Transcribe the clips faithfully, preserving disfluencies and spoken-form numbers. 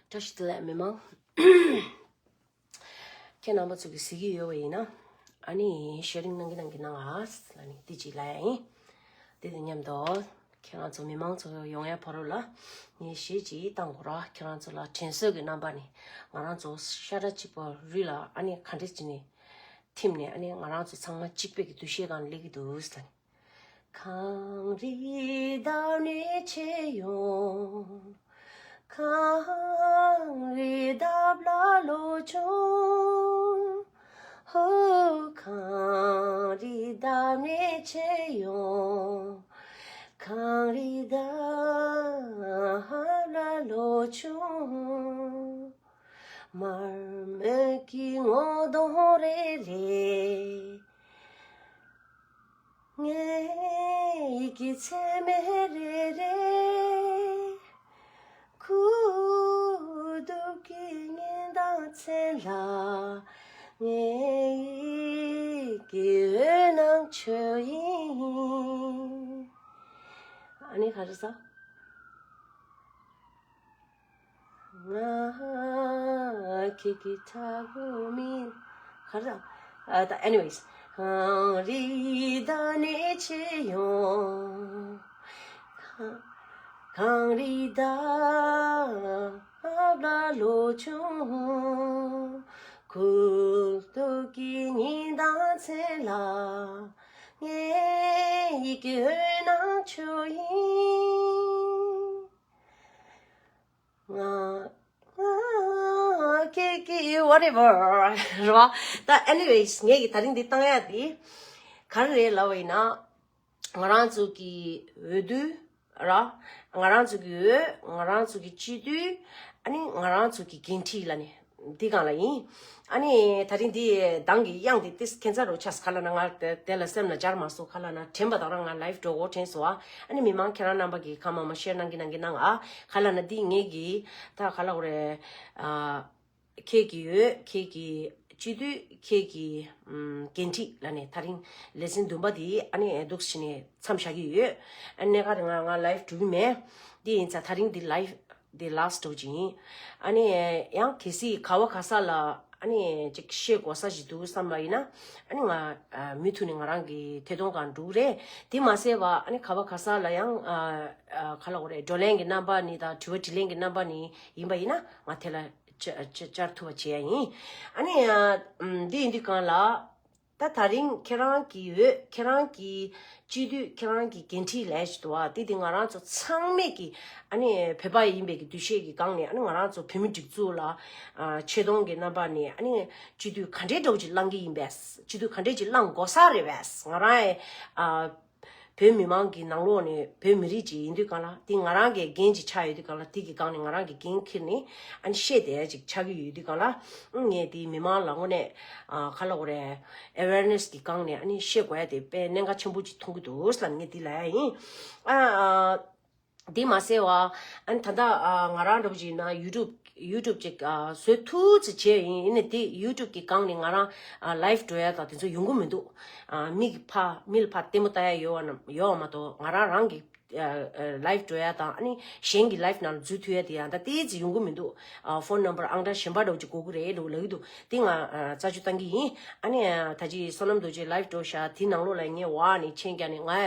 བཀྲ་ཤིས་བདེ་ལེགས་མི་མང་། ཁྱེད་རྣམ་པ་ཚོ་གིས་གཟིགས་ཀྱི་ཡོད་པ་ཡིན་ན། ཨ་ནི་ཤེར་རིང་གནང་གི་གནང་གི་གནང་ཨ་ལ་ནི་འདི་ཅིག་ལ་ཡིན། དེ་དང་མཉམ་དུ་ཁྱེད་རང་ཚོ་མི་མང་ཚོ་ཡོང་ཡ་ཕ་རོ་ལ་ངས་གཞས་ཅིག་བཏང་དགོས་ར། ཁྱེད་རང་ཚོ་ལ་དྲན་གསོ་གི་རྣམ་པ་ནི་ང་རང་ཚོ་ཤ་ཁྲག་གཅིག་པ་རུས་ལ་ཨ་ནི་ག་འདྲས་ཅིག་ནི་ཐིམ་ནས་ཨ་ནི་ང་རང་ཚོ་ཚང་མ་གཅིག་པའི་གི་འདུ་ཤེས་སྒང་སླེབས་ཀྱི་འདུག་ལ་ནི། གངས་རི་འདབས་ནས་ཆེ་ཡོང་། གངས་རི་འདབས་ལ་ལོ་ཆུང་། ཧོ། གངས་རི་འདབས་ནས་ཆེ་ཡོང་། གངས་རི་འདབས་ལ་ལོ་ཆུང་། མར་མེ་གི་ངོ་གདོང་རེ་རེ། ངའི་ཡིད་ཀྱི་ཚེར་མ་རེ་རེ། ཁུ་བྱུག་གི་ཉི་ཟླ་མཚན་ལ། ངའི་ཡིད་ཀྱི་འོད་སྣང་ཁྱོད་ཡིན། ཨ་ནི་ག་རེ་ཟེར། ང་ཁྱེད་ཀྱི་ཐག་མིན། ག་རེ་ཟེར། ད་anyways། གངས་རི་འདབས་ནས་ཆེ་ཡོང་། གངས་རི་འདབས་ལ་ལོ་ཆུང་། ཁུ་བྱུག་གི་ཉི་ཟླ་མཚན་ལ། ངའི་ཡིད་ཀྱི་འོད་སྣང་ཁྱོད་ཡིན། ང་ང་ཁྱེད་ཀྱི་whatever རེད་བ། ད་anyways ངས་ཀྱི་ད་རིང་འདི་བཏང་ཡ་འདི་ག་རེ་རེད་ལབ་པ་ཡིན་ན། ང་རང་ཚོ་གི་འོས་བསྡུ་ར། ང་རང་ཚོ་གི་འོས། ང་རང་ཚོ་གི་སྤྱི་འཐུས། ཨ་ནི་ང་རང་ཚོ་གི་འགན་འཁྲི་ལ་ནི་འདི་གང་ལ་ཡིན། ཨ་ནི་ད་རིང་འདི་གདངས་ཀྱི་དབྱངས་འདི་ཏིས་ཁྱད་མཚར་རུ་ཆགས། ག་ལ་ན་ང་དེ་དེ་ལ་སེམས་ལ་འབྱར་མ་སོང་། ག་ལ་ན་དྲན་པ་དང་རང་ང་live འགྲོ་འོ་དྲན་སོང་ཨ། ཨ་ནི་མི་མང་ཁྱེད་རང་རྣམ་པ་གི་གང་མང་མང་share གནང་གི་གནང་གི་གནང་ཨ། ག་ལ་ན་འདི་ངེད་ཀྱི་ད་ག་ལ་འོ་རེད་ཨ། ཁྱེད་ཀྱི་འོས། ཁྱེད་ཀྱི་སྤྱི་འཐུས། ཁྱེད་ཀྱི་ཨམ་འགན་འཁྲི་ལ་ནས་ད་རིང་ལེ་ཚན་བདུན་པ་དེ་ཨ་ནི་འདུག་སེ་བྱས་ནས་མཚམས་བཞག་གི་ཡོད། ཨ་ནི་ག་རེ་ང་ང་live འགྲོ་གི་མེད། འདི་ཡིན་ཙང་ད་རིང་འདི་live འདི་last འགྲོ་གི་ཡིན། ཨ་ནི་ཡང་གལ་སྲིད་ག་བ་ག་ས་ལ་ཨ་ནི་ཅིག་བཤད་དགོས་ས་ཞིག་འདུག་བསམ་པ་ཡིན་ན། ཨ་ནི་ང་ཨ་མུ་མཐུད་ནས་ང་རང་གི་ཐད་གཏོང་སྒང་འགྲོ་གི་རེད། དེ་མ་ཟད་པ་ཨ་ནི་ག་བ་ག་ས་ལ་ཡང་ཨ་ཨ་ག་ལ་འོ་རེད། བགྲོ་གླེང་གི་རྣམ་པ་ནི་དང་དྲི་བ་དྲིས་ལན་གྱི་རྣམ་པ་ནི་ཡིན་པ་ཡིན་ན་ང་དེ་ལ་བཅར་བཅར་བཅར་ཐུབ་པ་བྱེད་ཡ་ཡིན། ཨ་ནི་ཨ་འདི་ཡིན་དུས་གང་ལ། ད་ད་རིང་ཁྱེད་རང་གི་འོས། ཁྱེད་རང་གི་སྤྱི་འཐུས། ཁྱེད་རང་གི་འགན་འཁྲི་ལས་ཞིག་འདུག་བ། དེ་དེ་ང་རང་ཚོ་ཚང་མས་ཀྱི་ཨ་ནི་བོད་པ་ཡིན་པའི་གི་འདུ་ཤེས་ཀྱི་སྒང་ནས། ཨ་ནི་ང་རང་ཚོ་བོད་མི་སྒྲིག་འཛུགས་ལ་ཨ་ཆེ་མཐོང་གི་རྣམ་པ་ནས་ཨ་ནི་སྤྱི་འཐུས་ག་འདྲའི་འདྲ་བོ་ཅིག་བླང་གི་ཡིན་པས། སྤྱི་འཐུས་ག་འདྲའི་ཅིག་བླང་དགོས་ས་རེད་པས། ང་རང་ཨ་བོད་མི་མང་གི་ནང་ལོགས་ནས་བོད་མི་རིགས་ཅིག་ཡིན་དུས་གང་ལ། དེ་ང་རང་གི་འགན་ཅིག་ཆགས་ཡོད་དུས་གང་ལ། དེ་གི་སྒང་ནས་ང་རང་གི་འགན་འཁྱེར་ནས་ཨ་ནི་བཤད་བསྡད་ཅིག་ཆགས་ཀྱི་ཡོད་དུས་གང་ལ། ཨང་། ངས་དེ་མི་མང་ལ་དངོས་གནས་ཨ་ག་ལ་འོ་རེད། awareness གི་སྒང་ནས་ཨ་ནི་བཤད་དགོས་ཡ་དེ་དཔེ་གནད་འགག་ཆེན་པོ་ཅིག་མཐོང་གི་འདུག་ལབ་ངས་དེ་ལབ་ཡ་ཡིན། ཨ་ཨ། དེ་མ་ཟད་པ་ཨ་ནི་ད་ལྟ་ཨ་ང་རང་འདྲ་པོ་ཅིག་ཡིན་ན་YouTube YouTube ཅིག་ཨ་བཟོས་ཐུབ་ཙམ་བྱས་ཡིན། ཡིན་ནའི་དེ་YouTube གི་སྒང་ནས་ང་རང་ཨ་live འགྲོ་ཡ་དང་དེ་ཚོ་ཡོང་གི་མི་འདུག་ཨ་མི་གི་ཕ་མི་ལ་ཕ་ལྟད་མོ་ལྟ་ཡ་ཡོད་བ་ན་ཡོད་བ་མ་གཏོགས། ང་རང་རང་གི་ཨ་ཨ་live འགྲོ་ཡ་དང་། ཨ་ནི་གཞན་གྱི་live ནང་ལ་འཛུལ་ཐུབ་ཡ་དེ་ཡང་ད་ལྟའི་ཙི་ཡོང་གི་མི་འདུག་ཨ་phone number ཨང་གྲངས་གཞན་པ་འདྲ་བོ་ཅིག་དགོས་ཀྱི་རེད་འདྲ་བོ་ལབ་ཀྱི་འདུག་དེ་ང་ཨ་རྩད་གཅོད་བཏང་གི་ཡིན། ཨ་ནི་ཨ་ད་ཅི་བསོད་ནམས་རྡོ་རྗེ་live འགྲོ་ཤག་དེ་ནང་ལོགས་ལ་ངས་འོག་ནས་མཆན་རྒྱག་ནས་ང་ཨ་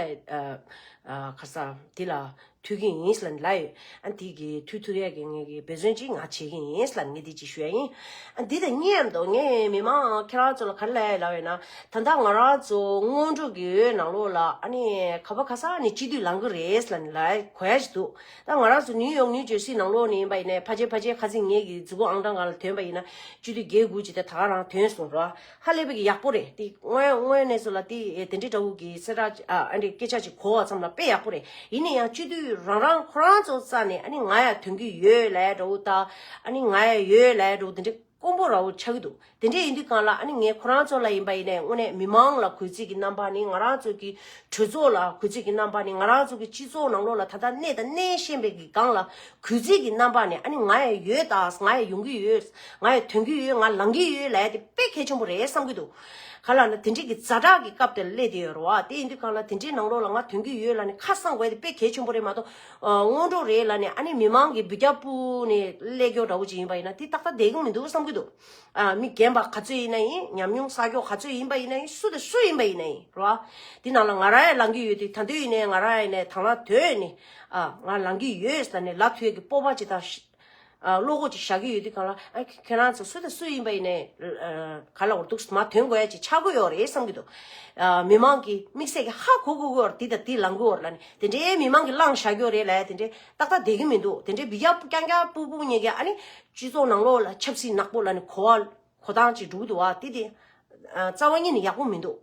ཨ་ག་ས་དེ་ལ་མཐུད་ཀྱི་ཡིན་ལབ་ལབ་ཡོད། ཨ་དེ་གི་མཐུད་ཐུབ་ཡ་གི་ངས་གི་འབད་བརྩོན་ཅིག་ང་བྱེད་ཀྱི་ཡིན་ལབ་ངས་དེ་ཅིག་ཞུ་ཡ་ཡིན། ཨ་འདི་དང་གཉིས་ཡམ་དང་ངས་མི་མང་ཁྱེད་རང་ཚོ་ལ་ག་རེ་ལབ་ཡ་ལབ་ཡོད་ན། ད་ལྟ་ང་རང་ཚོ་སྔོན་འགྲོ་གི་འོས་ནང་ལོགས་ལ་ཨ་ནི་ག་བ་ག་ས་ནས་སྤྱི་འཐུས་ལངས་གི་རེད་ལབ་ནས་ལབ་གོ་ཡ་ཞིག་འདུག་ད་ང་རང་ཚོ་ནིའུ་ཡོག་ནིའུ་ཇར་སི་ནང་ལོགས་ནས་ཡིན་པ་ཡིན་ནའི་ཕལ་ཆེར་ཕལ་ཆེར་ཁ་སང་ངེད་ཀྱི་མཛུབ་གུ་ཨང་གྲངས་སྒང་ལ་ཐོན་པ་ཡིན་ན་སྤྱི་འཐུས་བརྒྱད་དགུ་ཅིག་དེ་ད་ག་རང་ཐོན་སོང་ར། ཧ་ལས་པའི་གི་ཡག་པོ་རེད། དེ་དངོས་དངོས་གནས་སུ་ལ་དེ་དེ་འདྲའི་འདྲ་བོ་གི་གསལ་བསྒྲགས་ཨ་ཨ་འདྲའི་སྐད་ཆ་ཅིག་གོ་བ་ཙམ་ལ་དཔེ་ཡག་པོ་རེད། ཡིན་ན་ཡང་སྤྱི་འཐུས་རང་རང་ཁོ་རང་ཚོ་རྩ་ནས་ཨ་ནི་ང་ཡ་ཐོན་གི་ཡོད་ལབ་ཡ་འདྲ་བོ་དང་། ཨ་ནི་ང་ཡ་ཡོད་ལབ་ཡ་འདྲ་བོ་དེ་འདྲའི་དཀོན་པོ་ར་བོ་ཆགས་ཀྱི་འདུག་དེ་འདྲ་ཡིན་དུས་གང་ལ་ཨ་ནི་ངས་ཁོ་རང་ཚོ་ལ་ཡིན་པ་ཡིན་ནའི་དངོས་གནས་མི་མང་ལ་གུས་བརྩི་གི་རྣམ་པ་ནི། ང་རང་ཚོ་གི་གྲོས་ཚོགས་ལ་གུས་བརྩི་གི་རྣམ་པ་ནི། ང་རང་ཚོ་གི་སྤྱི་ཚོགས་ནང་ལོགས་ལ་ད་ལྟ་གནས་དང་གནས་ཤེས་པའི་གི་སྒང་ལ་གུས་བརྩི་གི་རྣམ་པ་ནི། ཨ་ནི་ང་ཡང་ཡོད་ད། ང་ཡང་ཡོང་གི་ཡོད། ང་ཡང་ཐོན་གི་ཡོད། ང་ལངས་གི་ཡོད་ལབ་ཡ་དེ་དཔེ་གལ་ཆེན་པོ་རེད་བསམ་གི་འདུག་ག་ལ་ན་དེ་འདྲའི་གི་ཛ་དྲག་གི་སྐབས་དེར་སླེབས་བསྡད་ཡོད་རེད་བ། དེ་ཡིན་དུས་གང་ལ་དེ་འདྲའི་ནང་ལོགས་ལ་ང་ཐོན་གྱི་ཡོད་ལབ་ནས་ཁ་གསང་དགོས་དེ་དཔེ་གལ་ཆེན་པོ་རེད་མ་གཏོགས། ཨ། སྔོན་འགྲོ་རེད་ལབ་ནས་ཨ་ནི་མི་མང་གི་འབུད་རྒྱག་སྤུ་ནས་སླེབས་རྒྱུ་འདྲ་བོ་ཅིག་ཡིན་པ་ཡིན་ན་དེ་ཏག་ཏག་བསྡད་ཀྱི་མི་འདུག་བསམ་གྱི་འདུག་ཨ། མི་རྒན་པ་ག་ཚོད་ཡིན་ན་ཡིན། ཉམས་མྱོང་བསགས་རྒྱུ་ག་ཚོད་ཡིན་པ་ཡིན་ན་ཡིན། སུ་དང་སུ་ཡིན་པ་ཡིན་ན་ཡིན་རེད་བ། དེ་ནང་ལ་ང་རང་ཡང་ལངས་ཀྱི་ཡོད་དེ། ད་དུང་ཡིན་ནའི་ང་རང་ཡིན་ནའི་དང་བླངས་ཐོན་ནས། ཨ། ང་ལངས་ཀྱི་ཡོད་ཟེར་ནས་ལབ་ཐུབ་ཡས་ཀྱི་སྤོབས་པ་ཅིག་དང་། ཨ། བློ་ཁོག་ཅིག་བཞག་གི་ཡོད་དུས་གང་ལ། ཨ། ཁྱེད་རང་ཚོ་སུ་དང་སུ་ཡིན་པ་ཡིན་ནའི། ཨ། ག་ལ་འོར་འདུག་མ་ཐོན་དགོས་ཡ་ཅིག་ཆགས་ཀྱི་ཡོད་རེད་བསམ་གྱི་འདུག་ཨ། མི་མང་གི་དམིགས་བསལ་གྱི་ཧ་གོ་གོ་གི་ཡོད་རེད། འདི་དང་འདི་ལངས་ཀྱི་ཡོད་རེད་ལབ་ནས་དེ་འདྲའི་མི་མང་གི་བླངས་བཞག་གི་ཡོད་རེད་ལབ་ཡ་དེ་འདྲའི་ཏག་ཏག་བསྡད་ཀྱི་མི་འདུག་དེ་འདྲའི་འབུད་རྒྱག་རྐྱང་རྐྱང་སྤུ་སྤུ་གཉིས་ཀྱིས་ཨ་ནི་སྤྱི་ཚོགས་ནང་ལོགས་ལ་ཆབ་སྲིད་ནག་པོ་ལབ་ནས་གོ་བ་གོ་སྟངས་ཅིག་འགྲོ་གི་འདུག་བ། དེ་དེ། ཨ། རྩ་བ་ཉིད་ནས་ཡག་པོ་མི་འདུག་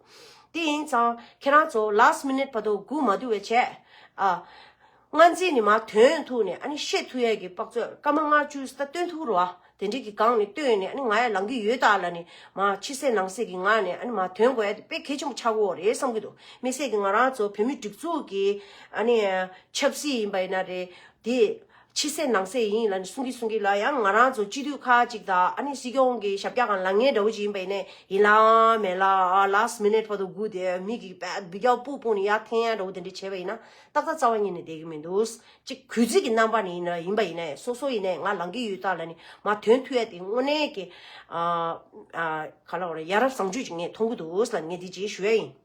དེ་ཡིན་ཙང་ཁྱེད་རང་ཚོ་ལཱསི་མི་ནིཊ་བར་དུ་སྒུག་མ་བསྡད་པ་བྱས། ཨ། སྔ་རྗེས་ནས་མར་ཐོན་ཐུབ་ནས་ཨ་ནི་བཤད་ཐུབ་ཡས་ཀྱི་དཔག་ཚོད་སྐར་མ་ལྔ་བཅུ་ཙམ་བཏོན་ཐུབ་རེད་བ། དེ་འདྲའི་གི་སྒང་ནས་བཏོན་ནས་ཨ་ནི་ང་ཡང་ལངས་ཀྱི་ཡོད་ད་ལབ་ནས་མར་ཕྱི་གསལ་ནང་གསལ་གྱི་ངང་ནས་ཨ་ནི་མར་ཐོན་དགོས་ཡ་དེ་དཔེ་གལ་ཆེན་པོ་ཆགས་ཀྱི་ཡོད་རེད་བསམ་གྱི་འདུག་དམིགས་བསལ་གྱི་ང་རང་ཚོ་བོད་མི་སྒྲིག་འཛུགས་ཀྱི་ཨ་ནི་ཆབ་སྲིད་ཡིན་པ་ཡིན་ན་རེད། དེ་ཕྱི་གསལ་ནང་གསལ་ཡིན་ལབ་ནས་གསུང་གི་གསུང་གི་ལ། ཡང་ང་རང་ཚོ་སྤྱི་འཐུས་ཁག་ཅིག་དང་ཨ་ནི་སྲིད་སྐྱོང་གི་ཞབས་བཀྱག་སྒང་ལངས་མཁན་འདྲ་བོ་ཅིག་ཡིན་པ་ཡིན་ནའི་ཡིན་ལ་མེད་ལ། ཨ། ལཱསི་མི་ནིཊ་བར་དུ་སྒུག་དེ་མི་གི་དཔེ་འབུད་རྒྱག་སྤུ་སྤུ་ནས་ཡར་འཐེན་ཡ་འདྲ་བོ་དེ་འདྲ་བྱས་པ་ཡིན་ན་ཏག་ཏག་རྩ་བ་ཉིད་ནས་བསྡད་ཀྱི་མི་འདུག་གཅིག་གུས་བརྩི་གི་རྣམ་པ་ནས་ཡིན་ན་ཡིན་པ་ཡིན་ནའི་སོ་སོ་ཡིན་ནའི་ང་ལངས་ཀྱི་ཡོད་ད་ལབ་ནས་མར་ཐོན་ཐུབ་ཡ་དེ་དངོས་གནས་ཀྱི། ཨ། ཨ། ག་ལ་བ་རེད། ཡ་རབས་བཟང་སྤྱོད་ཅིག་ངས་མཐོང་གི་འདུག་ལབ་ངས་འདི་ཅིག་ཞུ་ཡ་ཡིན།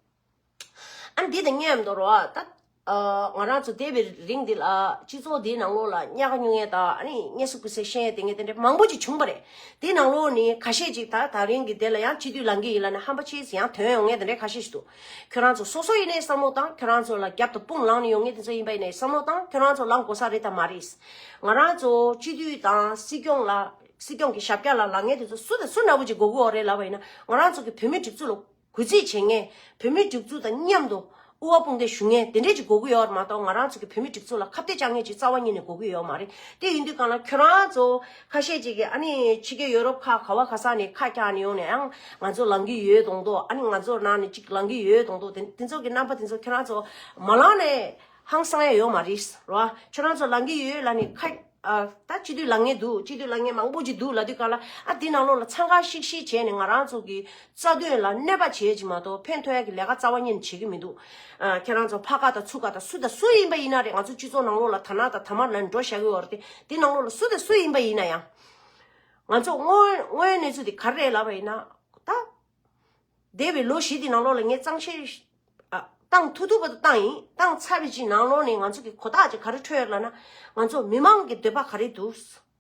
ཨ་ནི་འདི་དང་མཉམ་དུ་རོ། ཨ། ད། ཨ། ང་རང་ཚོ་འདས་པའི་རིང་འདི་ལ་སྤྱི་ཚོགས་འདིའི་ནང་ལོགས་ལ་གཉའ་ཁ་ཉོ་མཁན་དང་ཨ་ནི་དངོས་སུ་སྐུ་ཚེ་ཤེས་ཡས་དེ་ངས་དེ་འདྲའི་མང་པོ་ཅིག་བྱུང་བ་རེད། དེའི་ནང་ལོགས་ནས་ཁ་ཤས་ཅིག་ད་ད་རིང་གི་དེ་ལ་ཡང་སྤྱི་འཐུས་ལངས་ཀྱི་ཡིན་ལབ་ནས་ཧམ་པ་ཆེ་ཙམ་ཡང་ཐོན་ཡོང་མཁན་དེ་འདྲའི་ཁ་ཤས་ཤིག་འདུག་ཁྱོད་རང་ཚོ་སོ་སོ་ཡིན་ནའི་བསམ་བློ་བཏང་། ཁྱོད་རང་ཚོ་ལ་རྒྱབ་དང་དཔུང་ལངས་ནས་ཡོང་མཁན་དེ་ཚོ་ཡིན་པ་ཡིན་ནའི་བསམ་བློ་བཏང་། ཁྱོད་རང་ཚོ་ལངས་དགོས་ས་རེད་དམ་མ་རེད། ང་རང་ཚོ་སྤྱི་འཐུས་དང་སྲིད་སྐྱོང་ལ་སྲིད་སྐྱོང་གི་ཞབས་བཀྱག་ལ་ལངས་མཁན་དེ་ཚོ་སུ་དང་སུ་འདྲ་བོ་ཅིག་དགོས་ཀྱི་ཡོད་རེད་ལབ་པ་ཡིན་ན། ང་རང་ཚོ་གི་བོད་མི་སྒྲིག་འཛུགས་ལ་གུས་བརྩི་བྱེད་མཁན། བོད་མི་སྒྲིག་འཛུགས་དང་མཉམ་དུ་དབུ་བ་དཔུང་འདེགས་ཞུ་མཁན་དེ་འདྲས་ཅིག་དགོས་ཀྱི་ཡོད་རེད་མ་གཏོགས། ང་རང་ཚོ་གི་བོད་མི་སྒྲིག་འཛུགས་ལ་ཁ་གཏད་བཅག་མཁན་ཅིག་རྩ་བ་ཉིད་ནས་དགོས་ཀྱི་ཡོད་མ་རེད། དེ་ཡིན་དུས་གང་ལ་ཁྱོད་རང་ཚོ་ཁ་ཤས་ཅིག་གིས་ཨ་ནི་ཕྱི་རྒྱལ་ཡོ་རོབ་ཁག་ག་བ་ག་ས་ནས་ཁ་བཀྱག་ནས་ཡོང་ནས་ཡང་ང་ཚོ་ལངས་ཀྱི་ཡོད་མདོག་མདོག་ཨ་ནི་ང་ཚོ་ནང་ནས་ཅིག་ལངས་ཀྱི་ཡོད་མདོག་མདོག་དེ་དེ་ཚོ་གི་རྣམ་པ་དེ་ཚོ་ཁྱོད་རང་ཚོ་མ་ལངས་ནས་ཧང་སང་ཡ་ཡོད་མ་རེད་རོ། ཁྱོད་རང་ཚོ་ལངས་ཀྱི་ཡོད་ལབ་ནས་ཁ། ཨ། ད་སྤྱི་འཐུས་ལངས་མཁན་འདུག་སྤྱི་འཐུས་ལངས་མཁན་མང་པོ་ཅིག་འདུག་ལབ་དུས་གང་ལ། ཨ། འདི་ནང་ལོགས་ལ་འཚང་ཁ་ཤིག་ཤིག་བྱས་ནས་ང་རང་ཚོ་གི་རྩ་དོན་ལ་གནོད་པ་བྱེད་ཀྱི་མ་གཏོགས་ཕན་ཐོགས་ཡ་གི་ལས་ཀ་རྩ་བ་ཉིད་ནས་བྱེད་ཀྱི་མི་འདུག་ཨ། ཁྱེད་རང་ཚོ་ཕ་ཁ་དང་ཚུགས་ཁ་དང་སུ་དང་སུ་ཡིན་པ་ཡིན་ན་རེད། ང་ཚོ་སྤྱི་ཚོགས་ནང་ལོགས་ལ་ད་ན་དང་ད་མར་ལ་འགྲོ་བཞག་གི་ཡོད་རེད་དེ། འདི་ནང་ལོགས་ལ་སུ་དང་སུ་ཡིན་པ་ཡིན་ན་ཡང་། ང་ཚོ་དངོས་དངོས་གནས་ཚུལ་དེ་ག་རེ་རེད་ལབ་པ་ཡིན་ན། ད། འདས་པའི་ལོ་བཞི་དེ་ནང་ལོགས་ལ་ངས་གཙང་བཤེར། ཨ། བཏང་ཐུབ་ཐུབ་པ་དང་བཏང་ཡིན། བཏང་ཚར་བའི་རྗེས་ནང་ལོགས་ནས་ང་ཚོ་གི་གོ་རྟགས་ཅིག་ག་རེ་འཕྲོད་ཡོད་ལབ་ན། ང་ཚོ་མི་མང་གི་འདོད་པ་ག་རེ་འདུག་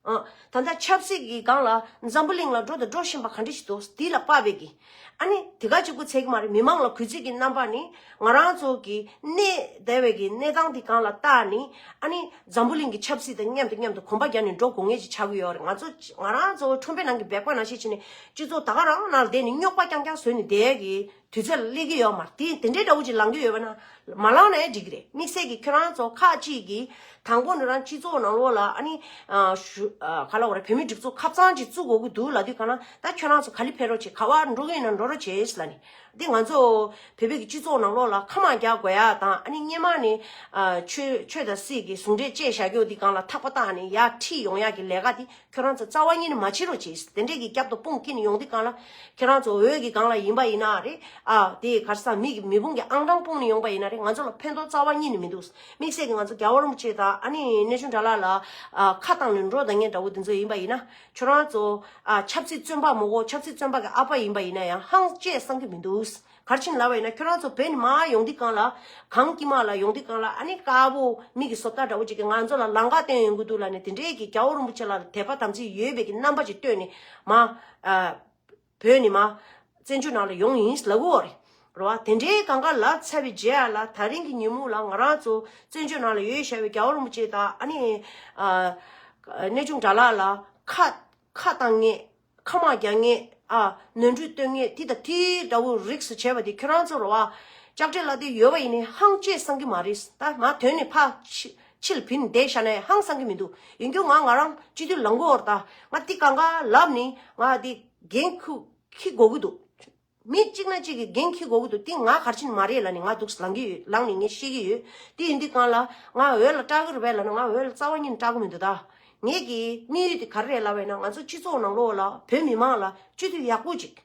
ཨ། ད་ལྟ་ཆབ་སྲིད་ཀྱི་སྒང་ལ་འཛམ་བུ་གླིང་ལ་འགྲོ་དང་འགྲོ་བཞིན་པ་ག་འདྲ་ཞིག་འདུག་དེ་ལ་དཔག་པའི་གི། ཨ་ནི་དེ་ག་གཅིག་པུ་ཚད་ཀྱི་མ་རེད། མི་མང་ལ་གུས་བརྩི་གི་རྣམ་པ་ནི་ང་རང་ཚོ་གི་གནས་བསྡད་པའི་གི་གནས་སྟངས་དེ་སྒང་ལ་བལྟས་ནས། ཨ་ནི་འཛམ་བུ་གླིང་གི་ཆབ་སྲིད་དང་མཉམ་དུ་མཉམ་དུ་གོམ་པ་རྒྱག་ནས་འགྲོ་དགོས་ངེས་ཅིག་ཆགས་ཀྱི་ཡོད་རེད། ང་ཚོ་ང་རང་ཚོ་ཁྲོན་པའི་ནང་གི་སྦལ་པ་ནང་བཞིན་བྱས་ནས་སྤྱི་ཚོགས་ད་ག་རང་ནང་ལ་བསྡད་ནས་རྙོག་པ་རྐྱང་རྐྱང་བཟོས་ནས་བསྡད་ཀྱི་དུས་ཚོད་ལ་སླེབས་ཀྱི་ཡོད་མ་རེད། དེ་དེ་འདྲའི་འདྲ་བོ་ཅིག་ལངས་ཀྱི་ཡོད་པ་ན་མ་ལངས་ན་ཡང་འགྲིག་གི་རེད། དམིགས་བསལ་གྱི་ཁྱོད་རང་ཚོ་ཁག་ཅིག་གིས་དང་པོ་ནས་རང་སྤྱི་ཚོགས་ནང་ལོགས་ལ་ཨ་ནི། ཨ། ཞུ། ཨ། ག་ལ་བ་རེད། བོད་མི་སྒྲིག་འཛུགས་ཁབ་གཙང་ཅིག་བཙུགས་དགོས་ཀྱི་འདུག་ལབ་དུས་གང་ན། ད་ཁྱོད་རང་ཚོ་ག་ལེ་ཕེབས་རོགས་བྱེད། ག་བ་འགྲོ་གི་ཡིན་ན་འགྲོ་རོགས་བྱེད་ལབ་ནས། འདི་ང་ཚོ་བོད་པའི་གི་སྤྱི་ཚོགས་ནང་ལོགས་ལ་ཁ་མང་རྒྱག་དགོས་ཡ་དང་། ཨ་ནི་སྔོན་མ་ནས། ཨ། ཆོས་ཆོས་དང་སྲིད་ཀྱི་ཟུང་འབྲེལ་བཅད་བཞག་རྒྱུ་འདི་སྒང་ལ་ཐག་པ་བཏགས་ནས་ཡར་ཁྲིད་ཡོང་ཡ་གི་ལས་ཀ་འདི་ཁྱོད་རང་ཚོ་རྩ་བ་ཉིད་ནས་མ་བྱེད་རོགས་བྱེད། དེ་འདྲས་ཀྱི་རྒྱབ་ཏུ་དཔུང་ཁྱེར་ནས་ཡོང་དུས་སྒང་ལ། ཁྱེད་རང་ཚོ་འོས་ཀྱི་སྒང་ལ་ཡིན་པ་ཡིན་ན་རེད། ཨ། དེ་ག་རེ་ཟ། མི་གི་མི་དཔུང་གི་ཨང་གྲངས་སྤུངས་ནས་ཡོང་པ་ཡིན་ན་རེད། ང་ཚོ་ལ་ཕན་ཐོགས་རྩ་བ་ཉིད་ནས་མི་འདུག་དམིགས་བསལ་གྱི་ང་ཚོ་རྒྱལ་བ་རིན་པོ་ཆེ་དང་ཨ་ནི་གནས་ཆུང་དགྲ་ལྷ་ལ། ཨ། ཁ་བཏང་ནས་འགྲོ་བསྡད་མཁན་འདྲ་བོ་དེ་ཚོ་ཡིན་པ་ཡིན་ན། ཁྱོད་རང་ཚོ། ཨ། ཆབ་སྲིད་བཙོན་པ་མོ་གོ་ཆབ་སྲིད་བཙོན་པ་གི་ཨ་ཕ་ཡིན་པ་ཡིན་ན་ཡང་ཧང་ཅེས་བསམ་གྱི་མི་འདུག་ག་རེ་བྱས་ནས་ལབ་པ་ཡིན་ན། ཁྱོད་རང་ཚོ་བོད་ནས་མར་ཡོང་དུས་སྒང་ལ། གངས་དཀྱིལ་མ་ལ་ཡོང་དུས་སྒང་ལ། ཨ་ནི་དཀར་པོ་མི་གི་བཟོ་ལྟ་འདྲ་བོ་ཅིག་གིས་ང་ཚོ་ལ་ལམ་ཁ་སྟོན་ཡོང་གི་འདུག་ལབ་ནས། དེ་འདྲའི་གི་རྒྱལ་བ་རིན་པོ་ཆེ་ལ་དད་པ་དམ་ཚིག་ཡོད་པའི་གི་རྣམ་པ་ཅིག་སྟོན་ནས་མར། ཨ། བོད་ནས་མར་བཙན་བྱོལ་ནང་ལ་ཡོང་ཡིན་ལབ་ཀྱི་ཡོད་རེད། རེད་བ། དེ་འདྲའི་གང་ག་ལབ་ཚར་བའི་རྗེས་ལ་ད་རིང་གི་ཉིན་མོ་ལ་ང་རང་ཚོ་བཙན་བྱོལ་ནང་ལ་ཡོད་བཞག་པའི་རྒྱལ་བ་རིན་པོ་ཆེ་དང་། ཨ་ནི། ཨ། གནས་ཆུང་དགྲ་ལྷ་ལ་ཁ་ཁ་བཏང་མཁན། ཁ་མང་རྒྱག་མཁན། ཨ། ནོར་འཁྲུལ་སྟོན་མཁན་དེ་དང་དེའི་འདྲ་བོ་རིགས་སུ་བྱས་པ་དེ་ཁྱོད་རང་ཚོ་རེད་བ། ལྕགས་སྤྲེལ་ལ་དེ་ཡོད་པ་ཡིན་ནའི་ཧང་ཅེས་བསམ་གྱི་མ་རེད། ད་ང་དོན་ནས་ཕར་ཕྱི་ཕྱི་ལ་བུད་ནས་བསྡད་བཞག་ན་ཡང་ཧང་བསམ་གྱི་མི་འདུག་ཡིན་རྒྱུ་ང་ང་རང་སྤྱི་འཐུས་ལངས་ཀྱི་ཡོད་རེད། ད་ང་དེ་གང་ག་ལབ་ནས་ང་དེ་འགན་ཁུར་འཁྱེར་དགོས་ཀྱི་འདུག་མི་གཅིག་ན་གཅིག་གིས་འགན་འཁྱེར་དགོས་ཀྱི་འདུག་དེ་ང་ག་རེ་བྱས་ནས་མ་རེད་ལབ་ནས་ང་འདུག་ལངས་ཀྱི་ཡོད། ལངས་ནས་ངས་བཤད་ཀྱི་ཡོད། དེ་ཡིན་དུས་སྒང་ལ་ང་འོས་ལ་སྐྲག་གི་རེད་པས་ལབ་ན། ང་འོས་ལ་རྩ་བ་ཉིད་ནས་སྐྲག་གི་མི་འདུག་ད་ངེད་ཀྱི་དམིགས་ཡུལ་དེ་ག་རེ་རེད་ལབ་པ་ཡིན་ན། ང་ཚོ་སྤྱི་ཚོགས་ནང་ལོགས་ལ་བོད་མི་མང་ལ་སྤྱི་འཐུས་ཡག་པོ་ཅིག་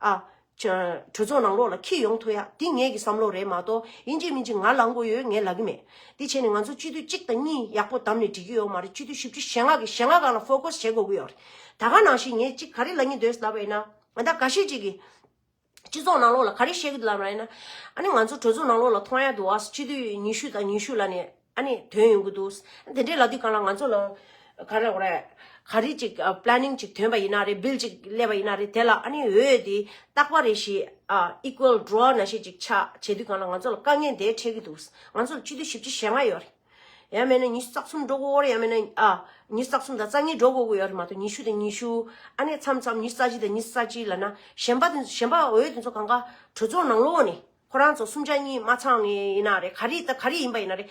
ཨ། གྲོས་ཚོགས་ནང་ལོགས་ལ་འཁྱེར་ཡོང་ཐུབ་ཡ་འདི་ངེད་ཀྱི་བསམ་བློ་རེད་མ་གཏོགས། ཡིན་གཅིག་མིན་གཅིག་ང་ལངས་དགོས་ཡོད་ངས་ལབ་ཀྱི་མེད། འདི་བྱས་ནས་ང་ཚོ་སྤྱི་འཐུས་གཅིག་དང་གཉིས་ཡག་པོ་བདམས་ནས་འགྲིག་གི་ཡོད་མ་རེད། སྤྱི་འཐུས་བཞི་བཅུ་ཞེ་ལྔ་གི་ཞེ་ལྔ་སྒང་ལ་ཕོ་ཁས་བྱེད་དགོས་ཀྱི་ཡོད་རེད། ད་ག་ནང་བཞིན་ངས་གཅིག་ག་རེ་ལབ་ཀྱི་འདུག་ལབ་པ་ཡིན་ན། ད་འགའ་ཤས་ཅིག་གིས་སྤྱི་ཚོགས་ནང་ལོགས་ལ་ག་རེ་བཤད་ཀྱི་འདུག་ལབ་པ་ཡིན་ན། ཨ་ནི་ང་ཚོ་གྲོས་ཚོགས་ནང་ལོགས་ལ་མཐོང་ཡ་འདུག་ཨ། སྤྱི་འཐུས་ཉི་ཤུ་དང་ཉི་ཤུ་ལབ་ནས། ཨ་ནི་ཐོན་ཡོང་གི་འདུག་དེ་འདྲའི་ལབ་དུས་སྒང་ལ་ང་ཚོ་ལ་ག་རེ་རེད། ག་རེ་ཅིག་ཨ་པི་ལེ་ནིང་ཅིག་ཐོན་པ་ཡིན་ན་རེད། བིལ་ཅིག་སླེབས་པ་ཡིན་ན་རེད། དེ་ལ་ཨ་ནི་འོས་དེ་རྟག་པ་རེ་བཞིན་ཨ་ཨི་ཀུ་ཝལ་ཌོ་ནང་བཞིན་ཅིག་ཆགས་བྱེད་དུས་སྒང་ལ་ང་ཚོ་ལ་དཀའ་ངལ་དེ་འཕྲད་ཀྱི་འདུག་ང་ཚོ་ལ་སྤྱི་འཐུས་བཞི་བཅུ་ཞེ་ལྔ་ཡོད་རེད། ཡང་མིན་ན་ཉི་ཤུ་རྩ་གསུམ་འགྲོ་དགོས་རེད། ཡང་མིན་ན་ཨ་ཉི་ཤུ་རྩ་གསུམ་དང་རྩ་གཉིས་འགྲོ་དགོས་ཀྱི་ཡོད་རེད་མ་གཏོགས། ཉི་ཤུ་དང་ཉི་ཤུ། ཨ་ནི་མཚམས་མཚམས་ཉི་ཤུ་རྩ་གཅིག་དང་ཉི་ཤུ་རྩ་གཅིག་ལབ་ན། གཞན་པ་དེ་གཞན་པ་འོས་དེ་ཚོ་གང་ག་གྲོས་ཚོགས་ནང་ལོགས་ནས། ཁོ་རང་ཚོ་གསུམ་ཆ་གཉིས་མ་ཚང་ནས་ཡིན་ན་རེད། ག་རེ་ད་ག་རེ་ཡིན་པ་ཡིན་ན་རེད།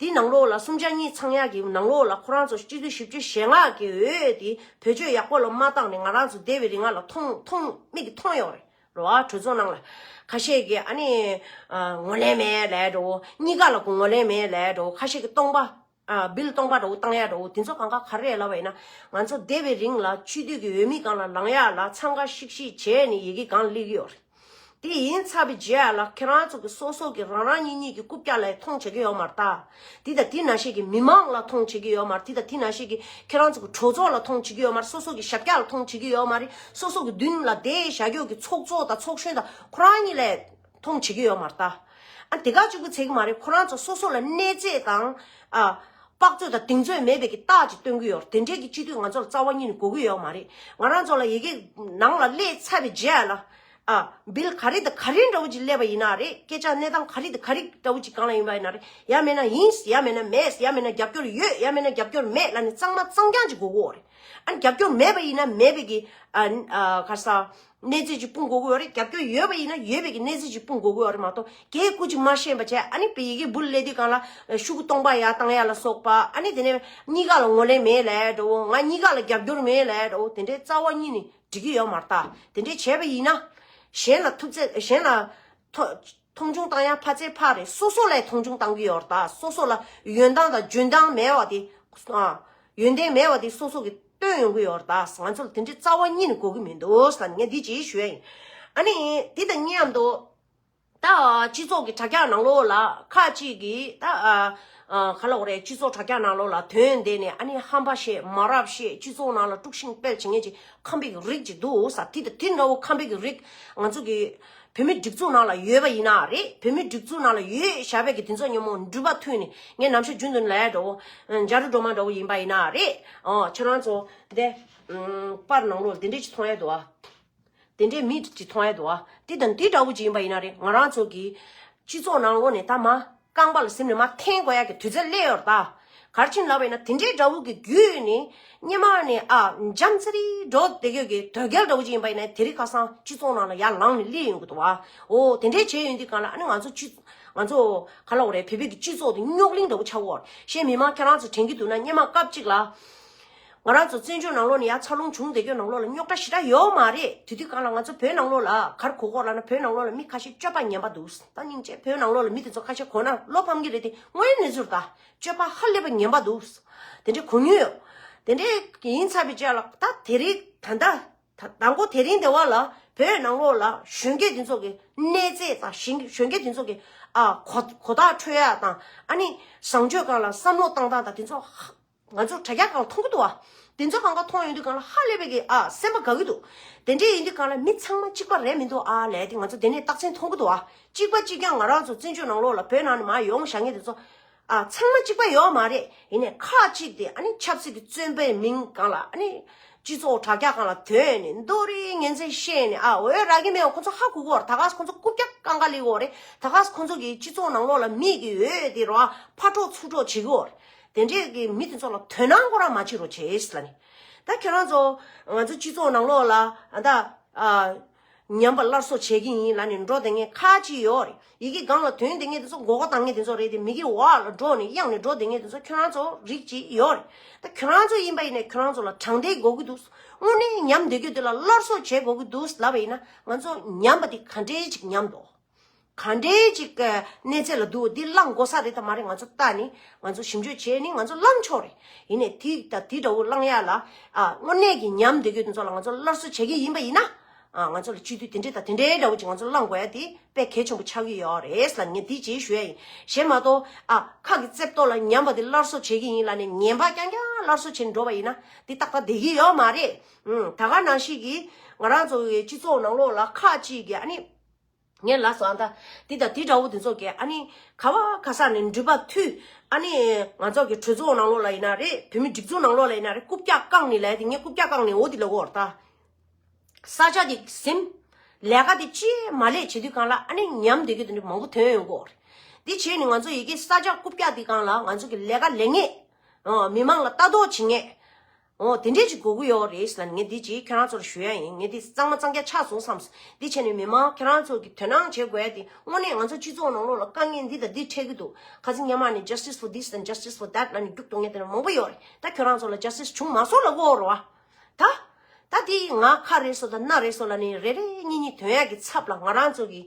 དེའི་ནང་ལོགས་ལ་གསུམ་ཆ་གཉིས་ཚང་ཡག་གི་ནང་ལོགས་ལ་ཁོ་རང་ཚོ་སྤྱི་འཐུས་བཞི་བཅུ་ཞེ་ལྔ་གི་འོས་དེ་བེད་སྤྱོད་ཡག་པོ་ལ་མ་བཏང་ནས། ང་རང་ཚོ་འདས་པའི་རིང་ལ་མཐོང་མཐོང་མིག་གིས་མཐོང་ཡོད་རེད། རེད་བ། གྲོས་ཚོགས་ནང་ལ་ཁ་ཤས་ཀྱིས་ཨ་ནི་ཨ་ངོས་ལེན་མེད་ལབ་འགྲོ། གཉིས་ཀ་ལ་ངོས་ལེན་མེད་ལབ་འགྲོ། ཁ་ཤས་ཀྱིས་སྟོང་པ་ཨ་བིལ་སྟོང་པ་འདྲ་བོ་བཏང་ཡག་འདྲ་བོ་དེ་ཚོ་གང་ག་ག་རེ་རེད་ལབ་པ་ཡིན་ན། ང་ཚོ་འདས་པའི་རིང་ལ་སྤྱི་འཐུས་ཀྱི་འོས་མི་སྒང་ལ་ལངས་ཡག་ལ་འཚང་ཁ་ཤིག་ཤིག་བྱས་ནས་ཡི་གེ་སྒང་སླེབས་ཀྱི་ཡོད་རེད། དེ་ཡིན་ཚར་བའི་རྗེས་ལ་ཁྱེད་རང་ཚོ་གི་སོ་སོ་གི་རང་རང་ཉིད་ཉིད་ཀྱི་རྐུབ་བཀྱག་ལ་མཐོང་བྱེད་ཀྱི་ཡོད་མ་རེད་ད། དེ་དང་དེ་ནང་བཞིན་གྱི་མི་མང་ལ་མཐོང་བྱེད་ཀྱི་ཡོད་མ་རེད། དེ་དང་དེ་ནང་བཞིན་གྱི་ཁྱེད་རང་ཚོ་གི་གྲོས་ཚོགས་ལ་མཐོང་བྱེད་ཀྱི་ཡོད་མ་རེད། སོ་སོ་གི་ཞབས་བཀྱག་ལ་མཐོང་བྱེད་ཀྱི་ཡོད་མ་རེད། སོ་སོ་གི་མདུན་ལ་བསྡད་བཞག་རྒྱུ་གི་ཚོགས་གཙོ་དང་ཚོགས་གཞོན་དང་ཁོ་རང་གཉིས་ལ་མཐོང་བྱེད་ཀྱི་ཡོད་མ་རེད་ད། ཨ་དེ་ག་བཅུག་གི་ཚད་ཀྱི་མ་རེད། ཁོ་རང་ཚོ་སོ་སོ་ལ་གནས་ཚད་དང་ཨ་དཔག་ཚོད་དང་གདེང་ཚོད་མེད་པའི་གི་རྟགས་ཅིག་སྟོན་གྱི་ཡོད་རེད། དེ་འདྲའི་གི་སྤྱི་འཐུས་ང་ཚོ་ལ་རྩ་བ་ཉིད་ནས་དགོས་ཀྱི་ཡོད་མ་རེད། ང་རང་ཚོ་ལ་ཡི་གེ་ནང་ལ་སླེབས་ཚར་བའི་རྗེས་ལ། ཨ་བིལ་ག་རེ་དང་ག་རེ་འདྲ་བོ་ཅིག་སླེབས་པ་ཡིན་ན་རེད། སྐད་ཆ་གནས་སྟངས་ག་རེ་དང་ག་རེ་འདྲ་བོ་ཅིག་སྒང་ལ་ཡིན་པ་ཡིན་ན་རེད། ཡང་མིན་ན་ཡིན། ཡང་མིན་ན་མེད། ཡང་མིན་ན་རྒྱབ་སྐྱོར་ཡོད། ཡང་མིན་ན་རྒྱབ་སྐྱོར་མེད་ལབ་ནས་གཙང་མ་གཙང་རྐྱང་ཅིག་དགོས་ཀྱི་ཡོད་རེད། ཨ་ནི་རྒྱབ་སྐྱོར་མེད་པ་ཡིན་ན་མེད་པའི་གི་ཨ་ཨ་ག་རེ་ཟ། གནས་ཚད་ཅིག་སྤུངས་དགོས་ཀྱི་ཡོད་རེད། རྒྱབ་སྐྱོར་ཡོད་པ་ཡིན་ན་ཡོད་པའི་གི་གནས་ཚད་ཅིག་སྤུངས་དགོས་ཀྱི་ཡོད་རེད་མ་གཏོགས། གའི་སྐུ་ཅིག་མ་ཤེས་པ་བྱས། ཨ་ནི་བི་ཡི་གེ་འབུལ་སླེབས་དུས་སྒང་ལ་ཤོག་གུ་སྟོང་པ་ཡར་བཏང་ཡ་ལ་སོགས་པ། ཨ་ནི་དེ་ནས་གཉིས་ཀ་ལ་ངོས་ལེན་མེད་ལབ་འདྲ་བོ། ང་གཉིས་ཀ་ལ་རྒྱབ་སྐྱོར་མེད་ལབ་འདྲ་བོ། དེ་འདྲའི་རྩ་བ་ཉིད་ནས་འགྲིག་གི་ཡོད་མ་རེད་ད། དེ་འདྲའི་བྱས་པ་ཡིན་ན། གཞན་ལ་ཐུབ་ཚད། གཞན་ལ་མཐོ་མཐོང་ཆུང་བཏང་ཡ་ཕར་ཚད་ཕར་རེད། སོ་སོ་ལ་མཐོང་ཆུང་བཏང་གི་ཡོད་རེད་ད། སོ་སོ་ལ་ཡོན་ཏན་དང་འཇོན་ཐང་མེད་པ་དེ། ཨ་ཡོན་ཏན་མེད་པ་དེ་སོ་སོ་གི་སྟོན་ཡོང་གི་ཡོད་རེད་ད། ང་ཚོ་ལ་དེ་འདྲའི་རྩ་བ་ཉིད་ནས་དགོས་ཀྱི་མི་འདུག་ཟེར་ནས་ངས་འདི་ཅིག་ཞུ་ཡ་ཡིན། ཨ་ནི་འདི་དང་མཉམ་དུ་ད་སྤྱི་ཚོགས་ཀྱི་དྲ་རྒྱ་ནང་ལོགས་ལ་ཁག་ཅིག་གིས་ད་ཨ་ཨ་ག་ལབ་དགོས་རེད། སྤྱི་ཚོགས་དྲ་རྒྱ་ནང་ལོགས་ལ་དོན་དེ་ནས་ཨ་ནི་ཧམ་པ་བཤད། མ་རབས་བཤད། སྤྱི་ཚོགས་ནང་ལ་དཀྲུག་ཤིང་སྤེལ་བྱེད་མཁན་གྱི་ཁམས་པའི་རིགས་ཅིག་འདུག་ཟེར། དེ་དང་དེ་འདྲ་བོ་ཁམས་པའི་རིགས་ང་ཚོ་གི་བོད་མི་སྒྲིག་འཛུགས་ནང་ལ་ཡོད་པ་ཡིན་ན་རེད། བོད་མི་སྒྲིག་འཛུགས་ནང་ལ་ཡོད་བཞག་པའི་གི་དེ་ཚོ་མཉམ་པོ་མགྲིན་པ་མཐུད་ནས། ངས་ནམ་ཞག་རྒྱུན་དུ་ལབ་ཡ་འདྲ་བོ། འཇའ་རིས་སྒྲོལ་མ་འདྲ་བོ་ཡིན་པ་ཡིན་ན་རེད། ཨོ་ཁྱེད་རང་ཚོ་འདི་ཨམ་པར་ནང་ལོགས་དེ་འདྲས་ཅིག་མཐོང་ཡ་འདུག་ཨ། དེ་འདྲས་མི་ཅིག་མཐོང་ཡ་འདུག་ཨ། དེ་དང་དེ་འདྲ་བོ་ཅིག་ཡིན་པ་ཡིན་ན་རེད། ང་རང་ཚོ་གི་སྤྱི་ཚོགས་ནང་ལོགས་ནས་ད་མ་རྐང་པ་ལ་ཟིན་ནས་མར་འཐེན་དགོས་ཡ་གི་དུས་ཚོད་སླེབས་ཡོད་རེད་ད། ག་རེ་བྱས་ནས་ལབ་པ་ཡིན་ན། དེ་འདྲའི་དགྲ་བོ་གི་བརྒྱུད་ནས་སྔོན་མ་ནས་ཨ་འཇམ་ཙི་རི་འགྲོ་བསྡད་ཡོད་གི་དོལ་རྒྱལ་འདྲ་བོ་ཅིག་ཡིན་པ་ཡིན་ན། དེ་རིང་ཁ་སང་སྤྱི་ཚོགས་ནང་ལ་ཡར་ལངས་ནས་སླེབས་ཡོང་གི་འདུག་བ། འོ་དེ་འདྲའི་བྱས་ཡོང་དུས་སྒང་ལ་ཨ་ནི་ང་ཚོ་སྤྱི་ང་ཚོ་ག་ལབ་དགོས་རེད། བོད་པའི་གི་སྤྱི་ཚོགས་དེ་རྙོག་གླེང་འདྲ་བོ་ཆགས་ཡོད་རེད། གཞན་མི་མང་ཁྱེད་རང་ཚོ་དྲན་གྱི་འདུག་ན། སྔོན་མ་སྐབས་གཅིག་ལ་ང་རང་ཚོ་བཙན་བྱོལ་ནང་ལོགས་ནས་ཡར་འཚར་ལོངས་བྱུང་བསྡད་ཡོད་ནང་ལོགས་ལ་རྙོག་དྲ་ཞེ་དྲག་ཡོད་མ་རེད། དེ་དུས་སྒང་ལ་ང་ཚོ་བོད་ནང་ལོགས་ལ་ག་རེ་གོ་གོ་ལབ་ན། བོད་ནང་ལོགས་ལ་མི་ཁ་ཤས་སྤྱོད་པ་ངན་པ་འདུག་ད་སྙིང་རྗེ། བོད་ནང་ལོགས་ལ་མི་དེ་ཚོ་ཁ་ཤས་གོ་ན་བློ་ཕམ་གྱི་རེད། དེ་དངོས་ཡོད་གནས་ཚུལ་རེད་ད། སྤྱོད་པ་ཧ་ལས་པ་ངན་པ་འདུག་དེ་འདྲའི་གོ་མྱོང་ཡོད། དེ་འདྲའི་ཡིན་ཚར་བའི་རྗེས་ལ་ད་དེ་རིང་ད་ལྟ་ད་དང་པོ་དེ་རིང་དེ་བ་ལ་བོད་ནང་ལོགས་ལ་གཞོན་སྐྱེས་དེ་ཚོ་གི་གནས་ཚད་དང་། གཞོན་སྐྱེས་དེ་ཚོ་གི་ཨ་གོ་གོ་རྟོགས་འཕྲོད་ཡ་དང་། ཨ་ནི་བཟང་སྤྱོད་སྒང་ལ་བསམ་བློ་བཏང་སྟངས་དང་དེ་ཚོ་ཧ་ང་ཚོ་དྲ་རྒྱ་སྒང་ལ་མཐོང་གི་འདུག་ཨ། དེ་ཚོ་གང་ག་མཐོང་ཡོང་དུས་སྒང་ལ་ཧ་ལས་པའི་གི་ཨ་སེམས་པ་དགའ་གི་འདུག་དེ་འདྲའི་ཡིན་དུས་སྒང་ལ་མི་ཚང་མ་གཅིག་པ་རེད་མི་འདུག་ཨ་ལབ་དེ་ང་ཚོ་དེ་ནས་རྟགས་མཚན་མཐོང་གི་འདུག་ཨ། གཅིག་པ་གཅིག་རྐྱང་ང་རང་ཚོ་བཙན་བྱོལ་ནང་ལོགས་ལ་བོད་ནང་ནས་མར་ཡོང་བཞག་མཁན་དེ་ཚོ་ཨ་ཚང་མ་གཅིག་པ་ཡོད་མ་རེད། ཡིན་ནའི་ཁག་ཅིག་དེ་ཨ་ནི་ཆབ་སྲིད་ཀྱི་བཙོན་པའི་མིང་སྒང་ལ། ཨ་ནི་སྤྱི་ཚོགས་དྲ་རྒྱ་སྒང་ལ་ཐོན་ནས་མདོ་རིགས་ངན་ཚད་བཤད་ནས་ཨ་འོས་རག་གི་མེད་པ་ཁོ་ཚོ་ཧ་གོ་གི་ཡོད་རེད། ད་ག་ཁོ་ཚོ་རྐུབ་བཀྱག་རྐང་ག་སླེབས་ཡོད་རེད། ད་ག་ཁོ་ཚོ་གི་སྤྱི་ཚོགས་ནང་ལོགས་ལ་མི་གི་འོས་དེ་རོ་ཨ་ཕར་འཕྲོག་ཚུར་འཕྲོག་བྱེད་ཀྱི་ཡོད་རེད། དེ་འདྲས་ཀྱི་མི་དེ་ཚོ་ལ་དོ་སྣང་ཁོ་རང་མ་བྱེད་རོགས་བྱེད་ཟེར་ལབ་ནས། ད་ཁྱེད་རང་ཚོ་ང་ཚོ་སྤྱི་ཚོགས་ནང་ལོགས་ལ་ཨ་ད་ཨ་ཉམས་པ་སླར་གསོ་བྱེད་ཀྱི་ཡིན་ལབ་ནས་འགྲོ་བསྡད་མཁན་ཁག་ཅིག་ཡོད་རེད། ཡི་གེ་སྒང་ལ་ཐོན་བསྡད་མཁན་དེ་ཚོ་མགོ་སྐོར་བཏང་མཁན་དེ་ཚོ་རེད་དེ། མི་གི་འོག་ལ་འགྲོ་ནས་གཡང་ནས་འགྲོ་བསྡད་མཁན་དེ་ཚོ་ཁྱོད་རང་ཚོ་རིགས་ཅིག་ཡོད་རེད། ད་ཁྱོད་རང་ཚོ་ཡིན་པ་ཡིན་ནའི་ཁྱོད་རང་ཚོ་ལ་དྲང་བདེན་དགོས་ཀྱི་འདུག་དངོས་གནས་ཉམས་བསྡད་རྒྱུ་དེ་ལ་སླར་གསོ་བྱེད་དགོས་ཀྱི་འདུག་ལབ་པ་ཡིན་ན། ང་ཚོ་ཉམས་པ་དེ་ག་འདྲའི་ཅིག་ཉམས་འདུག་ག་འདྲའི་ཅིག་གནས་ཚད་ལ་འདུག་འདི་བླང་དགོས་ས་རེད་དམ་མ་རེད། ང་ཚོ་ལྟ་ནས་ང་ཚོ་ཞིབ་འཇུག་བྱས་ནས་ང་ཚོ་བླང་ཆོག་རེད། ཡིན་ནའི་དེ་ད་དེ་འདྲ་བོ་བླང་ཡ་ལ་ཨ་དངོས་གནས་ཀྱི་ཉམས་བསྡད་རྒྱུ་དེ་ཚོ་ལ་ང་ཚོ་སླར་གསོ་བྱེད་ཀྱི་ཡིན་པ་ཡིན་ན། ཨ། ང་ཚོ་ལ་སྤྱི་འཐུས་དེ་འདྲས་དང་དེ་འདྲས་འདྲ་བོ་ཅིག་ང་ཚོ་བླང་དགོས་ཡ་དེ་དཔེ་གལ་ཆེན་པོ་ཆགས་ཀྱི་ཡོད་རེད་ལབ་ངས་འདི་ཅིག་ཞུ་ཡ་ཡིན། གཞན་མ་གཏོགས་ཨ་ཁ་གི་རྩེབ་ཏོ་ལ་ཉམས་པ་དེ་སླར་གསོ་བྱེད་ཀྱི་ཡིན་ལབ་ནས་ངན་པ་རྐྱང་རྐྱང་སླར་གསོ་བྱེད་འགྲོ་བ་ཡིན་ན་དེ་ཏག་ཏག་བསྡད་ཀྱི་ཡོད་མ་རེད། ཨུམ། ད་ག་ནང་བཞིན་གྱི་ང་རང་ཚོ་གི་སྤྱི་ཚོགས་ནང་ལོགས་ལ་ཁག་ཅིག་གི་ཨ་ནི། ངས་ལབ་སོང་ད། འདི་དང་འདི་འདྲ་བོ་དེ་ཚོ་གས་ཨ་ནི་ག་བ་ག་ས་ནས་འགྲུལ་པ་མཐུད། ཨ་ནི་ང་ཚོ་གི་གྲོས་ཚོགས་ནང་ལོགས་ལ་ཡིན་ན་རེད། བོད་མི་སྒྲིག་འཛུགས་ནང་ལོགས་ལ་ཡིན་ན་རེད། རྐུབ་བཀྱག་བཀང་ནི་ལབ་དེ་ངས་རྐུབ་བཀྱག་བཀང་ནི་འོ་དེ་ལབ་གོ་ར་ད། ས་ཆ་དེ་ཟིན། ལས་ཀ་དེ་ཅིས་མ་ལས་བྱེད་དུས་གང་ལ་ཨ་ནི་ཉམས་བསྡད་ཀྱི་དེ་འདྲ་མང་པོ་ཐོན་ཡོང་གོ་རེད། འདི་བྱས་ནས་ང་ཚོ་ཡི་གེ་ས་ཆ་རྐུབ་བཀྱག་དེ་གང་ལ་ང་ཚོ་གི་ལས་ཀ་ལས་ངེས། ཨོ། མི་མང་ལ་ལྟ་རྟོག་བྱེད་ངེས། འོ། དེ་འདྲས་ཅིག་དགོས་ཀྱི་ཡོད་རེད་ཟེར་ལ་ངས་འདི་ཅིག་ཁྱེད་རང་ཚོར་ཞུ་ཡ་ཡིན། ངས་འདི་གཙང་མ་གཙང་རྐྱང་ཆགས་སོང་བསམ། འདི་བྱས་ནས་མི་མང་ཁྱེད་རང་ཚོ་གི་དོ་སྣང་བྱེད་དགོས་ཡ་དེ་དངོས་གནས་ང་ཚོ་སྤྱི་ཚོགས་ནང་ལོགས་ལ་དཀའ་ངལ་འདི་དང་འདི་འཕྲད་ཀྱི་འདུག་ཁ་སང་སྔོན་མ་ནས་justice for this and justice for that ལབ་ནས་རྒྱུགས་གཏོང་མཁན་དེ་འདྲ་མང་པོ་ཡོད་རེད། ད་ཁྱོད་རང་ཚོ་ལ་justice བྱུང་མ་སོང་ལབ་དགོས་རེད་བ། ད། ད་འདི་ང་ཁ་རེད་སོ་ད་སྣ་རེད་སོ་ལབ་ནས་རེ་རེ་གཉིས་གཉིས་དོན་ཡ་གི་ཚབ་ལ་ང་རང་ཚོ་གི་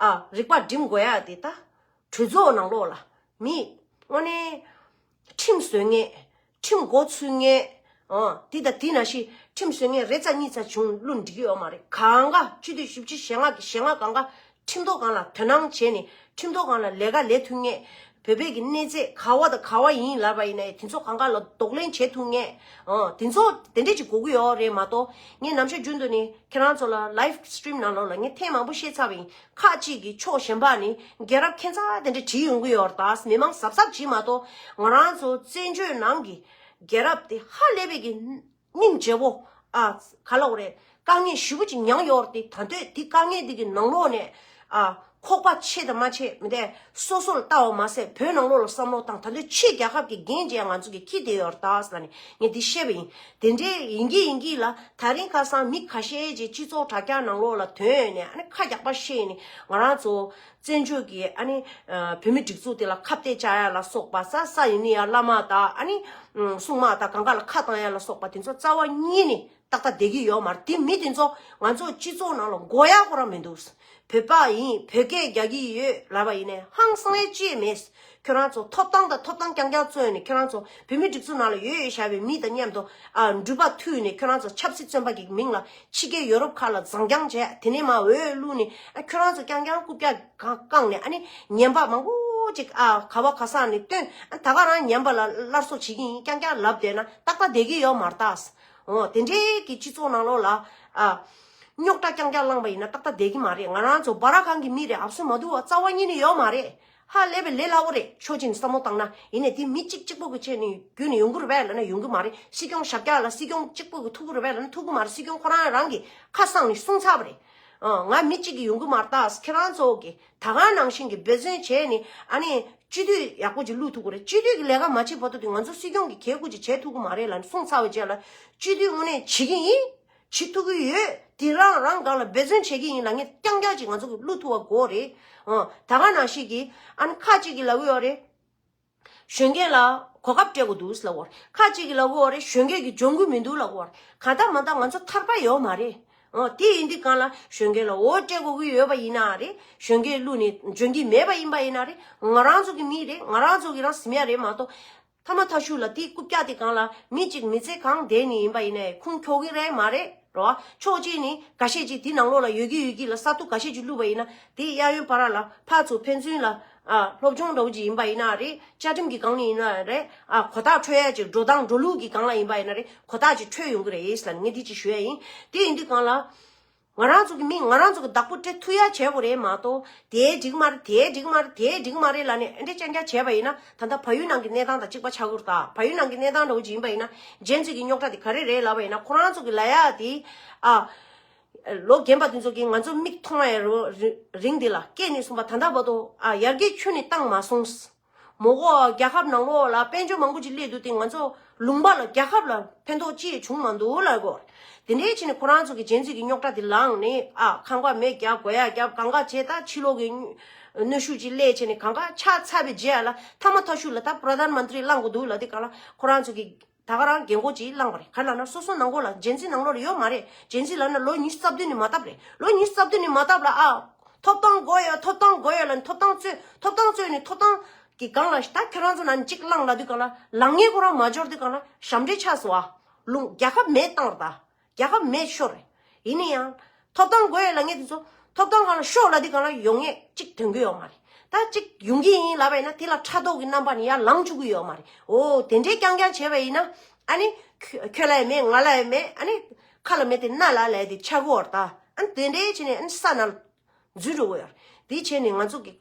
ཨ་རིག་པ་སྒྲིམ་དགོས་ཡ་དེ་ད། གྲོས་ཚོགས་ནང་ལོགས་ལ་མི་དངོས་གནས་ཁྲིམས་བཟོ་མཁན། ཁྲིམས་འགོ་ཚུགས་མཁན། ཨོ། དེ་དང་དེ་ནང་བཞིན་ཁྲིམས་བཟོ་མཁན་རེ་ཙམ་གཉིས་ཙམ་བྱུང་བླུ་འགྲིག་གི་ཡོད་མ་རེད། གང་ག་སྤྱི་འཐུས་བཞི་བཅུ་ཞེ་ལྔ་གི་ཞེ་ལྔ་གང་ག་ཁྲིམས་ཐོག་སྒང་ལ་དོ་སྣང་བྱས་ནས་ཁྲིམས་ཐོག་སྒང་ལ་ལས་ཀ་ལས་ཐུབ་མཁན། བོད་པའི་གི་གནས་ཚད་ག་བ་དང་ག་བ་ཡིན་ལབ་པ་ཡིན་ན་དེ་ཚོ་གང་ག་ལ་གདོང་ལེན་བྱེད་ཐུབ་མཁན། ཨོ། དེ་ཚོ་དེ་འདྲས་ཅིག་དགོས་ཀྱི་ཡོད་རེད་མ་གཏོགས་ངས་ནམ་ཞག་རྒྱུན་དུ་ནས་ཁྱེད་རང་ཚོ་ལ་live stream ནང་ལོགས་ལ་ངས་ཐེངས་མང་པོ་བཤད་ཚར་བ་ཡིན། ཁག་ཅིག་གིས་ཕྱོགས་གཞན་པ་ནས་རྒྱལ་རབས་ཁྱད་མཚར་དེ་འདྲ་བྲིས་ཡོང་གི་ཡོད་རེད། ད་མི་མང་གཟབ་གཟབ་བྱེད་མ་གཏོགས་ང་རང་ཚོ་བཙན་བྱོལ་ནང་གི་རྒྱལ་རབས་དེ་ཧ་ལས་པའི་གི་སྙིང་རྗེ་བོ། ཨ། ག་ལབ་དགོས་རེད། དཀའ་ངལ་ཞེ་པོ་ཅིག་མྱངས་ཡོད་རེད། དེ་ད་དུང་དེ་དཀའ་ངལ་དེ་གི་ནང་ལོགས་ནས་ཨ་ཁོག་པ་ཆེ་དང་མ་ཆེ་མི་དེ་སོ་སོ་ལ་ལྟ་བ་མ་ཟད་བོད་ནང་ལོགས་ལ་བསམ་བློ་བཏང་། ད་དུང་ཕྱི་རྒྱལ་ཁབ་ཀྱི་འགན་བྱས་ང་ཚོ་གི་འཁྱེར་བསྡད་ཡོད་རེད་ད་ཟེར་ནས་ངས་འདི་བཤད་པ་ཡིན། དེ་འདྲའི་ཡིན་གྱི་ཡིན་གྱི་ལ་ད་རིང་ཁ་སང་མི་ཁ་ཤས་ཀྱིས་སྤྱི་ཚོགས་དྲ་རྒྱ་ནང་ལོགས་ལ་ཐོན་ནས་ཨ་ནི་ཁ་རྒྱག་པ་བཤད་ནས་ང་རང་ཚོ་བཙན་བྱོལ་གྱི་ཨ་ནི་ཨ་བོད་མི་སྒྲིག་འཛུགས་དེ་ལ་ཁ་གཏད་བཅག་ཡ་ལ་སོགས་པ། ས་ས་ཡིན་ནི་ཡ་བླ་མ་དང་ཨ་ནི་ཨ་སྲུང་དམག་དང་གང་ག་ལ་ཁ་བཏང་ཡ་ལ་སོགས་པ་དེ་ཚོ་རྩ་བ་ཉིད་ནས་ཏག་ཏག་བསྡད་ཀྱི་ཡོད་མ་རེད། དེ་མི་དེ་ཚོ་ང་ཚོ་སྤྱི་ཚོགས་ནང་ལ་དགོས་ཡ་ཁོ་རང་མི་འདུག་བོད་པ་ཡིན། བོད་སྐད་རྒྱག་གི་ཡོད་ལབ་པ་ཡིན་ནའི་ཧང་སང་ཡ་ཅི་ཡང་མེད། ཁྱོད་རང་ཚོ་ཐོབ་ཐང་དང་ཐོབ་ཐང་རྐྱང་རྐྱང་རྩོད་ནས་ཁྱོད་རང་ཚོ་བོད་མི་སྒྲིག་འཛུགས་ནང་ལ་ཡོད་ཡོད་བཞག་པའི་མི་དང་མཉམ་དུ་ཨ་འགྲུལ་པ་མཐུད་ནས་ཁྱོད་རང་ཚོ་ཆབ་སྲིད་བཙོན་པ་གི་མིང་ལ་ཕྱི་རྒྱལ་ཡོ་རོབ་ཁག་ལ་བཟང་རྐྱང་བྱས། དེ་ནས་མར་འོས་བླུགས་ནས་ཨ་ཁྱོད་རང་ཚོ་རྐྱང་རྐྱང་རྐུབ་བཀྱག་བཀང་ནས་ཨ་ནི་ཉན་པ་མང་པོ་ཅིག་ཨ་ག་བ་ག་ས་ནས་བཏོན། ཨ་ད་ག་རང་ཉན་པ་ལ་སླར་གསོ་བྱེད་ཀྱི་ཡིན་རྐྱང་རྐྱང་ལབ་བསྡད་ན་ཏག་ཏག་བསྡད་ཀྱི་ཡོད་མ་རེད་ད། འོ། དེ་འདྲའི་གི་སྤྱི་ཚོགས་ནང་ལོགས་ལ་ཨ་རྙོག་དྲ་རྐྱང་རྐྱང་བསླངས་པ་ཡིན་ན་ཏག་ཏག་བསྡད་ཀྱི་མ་རེད། ང་རང་ཚོ་སྦ་ར་གང་གི་མི་རེད། ཨབ་སུ་མ་འདུག་བ་རྩ་བ་ཉིད་ནས་ཡོད་མ་རེད། ཧ་ལས་པའི་ལས་སླ་བོ་རེད། ཕྱོགས་གཅིག་ནས་བསམ་བློ་བཏང་ན། ཡིན་ནའི་དེ་མི་གཅིག་གཅིག་པོ་གི་ཆེད་ནས་བརྒྱུད་ནས་ཡོང་གི་རེད་པས་ལབ་ན་ཡོང་གི་མ་རེད། སྲིད་སྐྱོང་ཞབས་བཀྱག་ལ་སྲིད་སྐྱོང་གཅིག་པོ་གི་ཐུག་གི་རེད་པས་ལབ་ན་ཐུག་གི་མ་རེད། སྲིད་སྐྱོང་ཁོ་རང་རང་གི་ཁ་གསང་ནས་གསུངས་ཚར་བ་རེད། ཨ་ང་མི་གཅིག་གིས་ཡོང་གི་མ་རེད་ད། ཁྱེད་རང་ཚོ་གི་ད་ག་ནང་བཞིན་གྱི་འབད་བརྩོན་བྱས་ནས་ཨ་ནི་སྤྱི་འཐུས་ཡག་པོ་ཅིག་བླུག་ཐུབ་ཀྱི་རེད། སྤྱི་འཐུས་ཀྱི་ལས་ཀ་མ་བྱེད་བར་དུ་དེ་ང་ཚོ་སྲིད་སྐྱོང་གི་གལ་ཁུར་ཅིག་བྱེད་ཐུབ་ཀྱི་མ་རེད་ལབ་ནས་གསུངས་ཚར་བའི་རྗེས་ལ་སྤྱི་འཐུས་དངོས་གནས་བྱེད་ཀྱི་ཡིན། བྱེད་ཐུབ་ཀྱི་ཡོད། དེ་རང་རང་སྒང་ལ་འབད་བརྩོན་བྱེད་ཀྱི་ཡིན་ལབ་མཁན་རྐྱང་རྐྱང་ཅིག་ང་ཚོ་གི་བླུག་ཐུབ་པ་དགོས་རེད། ཨོ། ད་ག་ནང་བཞིན་གྱི་ཨ་ནི་ཁ་ཅིག་གིས་ལབ་ཀྱི་ཡོད་རེད། གཞོན་སྐྱེས་ལ་གོ་སྐབས་སྤྲད་དགོས་འདུག་ལབ་ཀྱི་ཡོད་རེད། ཁ་ཅིག་གིས་ལབ་ཀྱི་ཡོད་རེད། གཞོན་སྐྱེས་ཀྱིས་འཇོན་གྱི་མི་འདུག་ལབ་ཀྱི་ཡོད་རེད། གང་ལྟར་མ་ལྟར་ང་ཚོ་ཐར་པ་ཡོད་མ་རེད། ཨོ། དེ་ཡིན་དུས་སྒང་ལ་གཞོན་སྐྱེས་ལ་འོ་སྤྲད་དགོས་ཀྱི་ཡོད་པ་ཡིན་ན་རེད། གཞོན་སྐྱེས་བླུག་ནས་འཇོན་གྱི་མེད་པ་ཡིན་པ་ཡིན་ན་རེད། ང་རང་ཚོ་གི་མི་རེད། ང་རང་ཚོ་གི་རང་ཟིན་ཡ་རེད་མ་གཏོགས། མཐའ་མ་མཐའ་གཞུག་ལ་དེའི་རྐུབ་བཀྱག་དེ་སྒང་ལ་མི་གཅིག་མི་ཚེ་གང་བསྡད་ནས་ཡིན་པ་ཡིན་ནའི་ཁུངས་འཁྱོལ་གི་རེད་མ་རེད་རོ། ཕྱོགས་གཅིག་ནས་འགའ་ཤས་ཅིག་དེ་ནང་ལོགས་ལ་ཡོད་ཀྱི་ཡོད་ཀྱི་ལ་ས་ཐུག་འགའ་ཤས་ཅིག་བླུགས་པ་ཡིན་ན་དེ་གཡས་གཡོན་བར་ལ་ཕར་ཚུར་ཕན་ཚུན་ལ་ཨ་སློབ་སྦྱོང་འདྲ་བོ་ཅིག་ཡིན་པ་ཡིན་ན་རེད། བཅའ་ཁྲིམས་ཀྱི་སྒང་ནས་ཡིན་ན་རེད། ཨ་གོ་རྟགས་འཕྲོད་ཡ་ཅིག་འགྲོ་སྟངས་འགྲོ་ལུགས་ཀྱི་སྒང་ལ་ཡིན་པ་ཡིན་ན་རེད། གོ་རྟགས་ཅིག་འཕྲོད་ཡོང་གི་རེད་ལབ་ངས་འདི་ཅིག་ཞུ་ཡ་ཡིན། དེ་ཡིན་དུས་སྒང་ལ། ང་རང་ཚོ་གི་མི་ང་རང་ཚོ་གི་བདག་པོ་སྤྲད་ཐུབ་ཡ་བྱེད་དགོས་རེད་མ་གཏོགས་དེ་འགྲིག་མ་རེད། དེ་འགྲིག་མ་རེད། དེ་འགྲིག་མ་རེད་ལབ་ནས་ཨེ་འདྲས་རྐྱང་རྐྱང་བྱས་པ་ཡིན་ན་ད་ལྟ་བལ་ཡུལ་ནང་གི་གནས་སྟངས་དང་གཅིག་པ་ཆགས་ཀྱི་རེད། ད་བལ་ཡུལ་ནང་གི་གནས་སྟངས་འདྲ་བོ་ཅིག་ཡིན་པ་ཡིན་ན་ཇེན་ཟི་གི་རྙོག་དྲ་དེ་ག་རེ་རེད་ལབ་པ་ཡིན་ན་ཁོ་རང་ཚོ་གི་ལབ་ཡ་དེ་ཨ་ལོ་རྒན་པ་དེ་ཚོ་གིས་ང་ཚོ་མིག་མཐོང་ཡ་རིང་དེ་ལ་སྐྱེས་ནས་བཟུང་བ་ད་ལྟ་བར་དུ་ཨ་ཡར་རྒྱས་ཁྱོན་ནས་བཏང་མ་སོང་། མོ་གོ་རྒྱལ་ཁབ་ནང་ལོགས་ལ་དཔལ་འབྱོར་མང་པོ་ཅིག་སླེབས་འདུག་སྟེ་ང་ཚོ་ལུང་པ་ལ་རྒྱལ་ཁབ་ལ་ཕན་ཐོགས་ཅི་ཡང་བྱུང་མ་འདུག་ལབ་གོ། དེ་འདྲའི་ཕྱིན་ནས་ཁོ་རང་ཚོ་གི་ཇེན་ཟི་གི་རྙོག་དྲ་དེ་ལངས་ནས་ཨ་ཁང་པ་མེ་རྒྱབ་དགོས་ཡ་རྒྱབ་གང་ག་བྱས། ད་ཕྱི་ལོགས་ཀྱི་གནོན་ཤུགས་ཅིག་སླེབས་བྱས་ནས་གང་ག་ཆགས་ཚར་བའི་རྗེས་ལ་མཐའ་མ་མཐའ་གཞུག་ལ་ད་པྲ་དྷན་མན་ཏྲི་བླང་དགོས་འདུག་ལབ་དེ་ག་ལ་ཁོ་རང་ཚོ་གི་ད་ག་རང་རྒན་གོག་ཅིག་བླངས་པ་རེད། ག་རེ་ལབ་ན་སོ་སོ་ནང་ལོགས་ལ་ཇེན་ཟི་ནང་ལོགས་ལ་ཡོད་མ་རེད། ཇེན་ཟི་ལབ་ན་ལོ་ཉི་ཤུ་རྩ་བདུན་ནས་མ་བཏབ་རེད། ལོ་ཉི་ཤུ་རྩ་བདུན་ནས་མ་བཏབ་ལ་ཨ། ཐོབ་ཐང་དགོས་ཡོད། ཐོབ་ཐང་དགོས་ཡོད་ལབ་ནས་ཐོབ་ཐང་རྩོད། ཐོབ་ཐང་རྩོད་ནས་ཐོབ་ཐང་གི་སྒང་ལ་ད་ཁྱོད་རང་ཚོ་ནང་གཅིག་བླངས་ལབ་དུས་སྒང་ལ་ལངས་ངེས་ཁོ་རང་མ་འབྱོར་དུས་སྒང་ལ་ཞབས་འདྲེན་ཆགས་སོང་ཨ། ལུང་རྒྱལ་ཁབ་མེད་བཏང་ར་ད། རྒྱལ་ཁབ་མེད་ཤོར་རེད། ཡིན་ན་ཡང་། ཐོབ་ཐང་དགོས་ལབ་མཁན་དེ་ཚོ་ཐོབ་ཐང་སྒང་ལ་ཤོག་ལབ་དུས་སྒང་ལ་ཡོང་མཁན་གཅིག་ཐོན་གི་ཡོད་མ་རེད། ད་གཅིག་ཡོང་གི་ཡིན་ལབ་པ་ཡིན་ན་དེ་ལ་ཕྲག་དོག་གི་རྣམ་པ་ནི་ཡར་ལངས་བཅུག་གི་ཡོད་མ་རེད། འོ་དེ་འདྲའི་རྐྱང་རྐྱང་བྱས་པ་ཡིན་ན་ཨ་ནི་ཁྱོད་ཁྱོད་ལ་ཡང་མེད། ང་ལ་ཡང་མེད། ཨ་ནི་ཁ་ལ་མེད་དེ་སྣ་ལ་ལབ་དེ་ཆགས་ཀྱི་ཡོད་རེད། ད་ཨ་ནི་དེ་འདྲའི་བྱས་ནས་ཨ་ནི་ས་ན་འཛུལ་འགྲོ་གི་ཡོད་རེད། དེ་བྱས་ནས་ང་ཚོ་གི་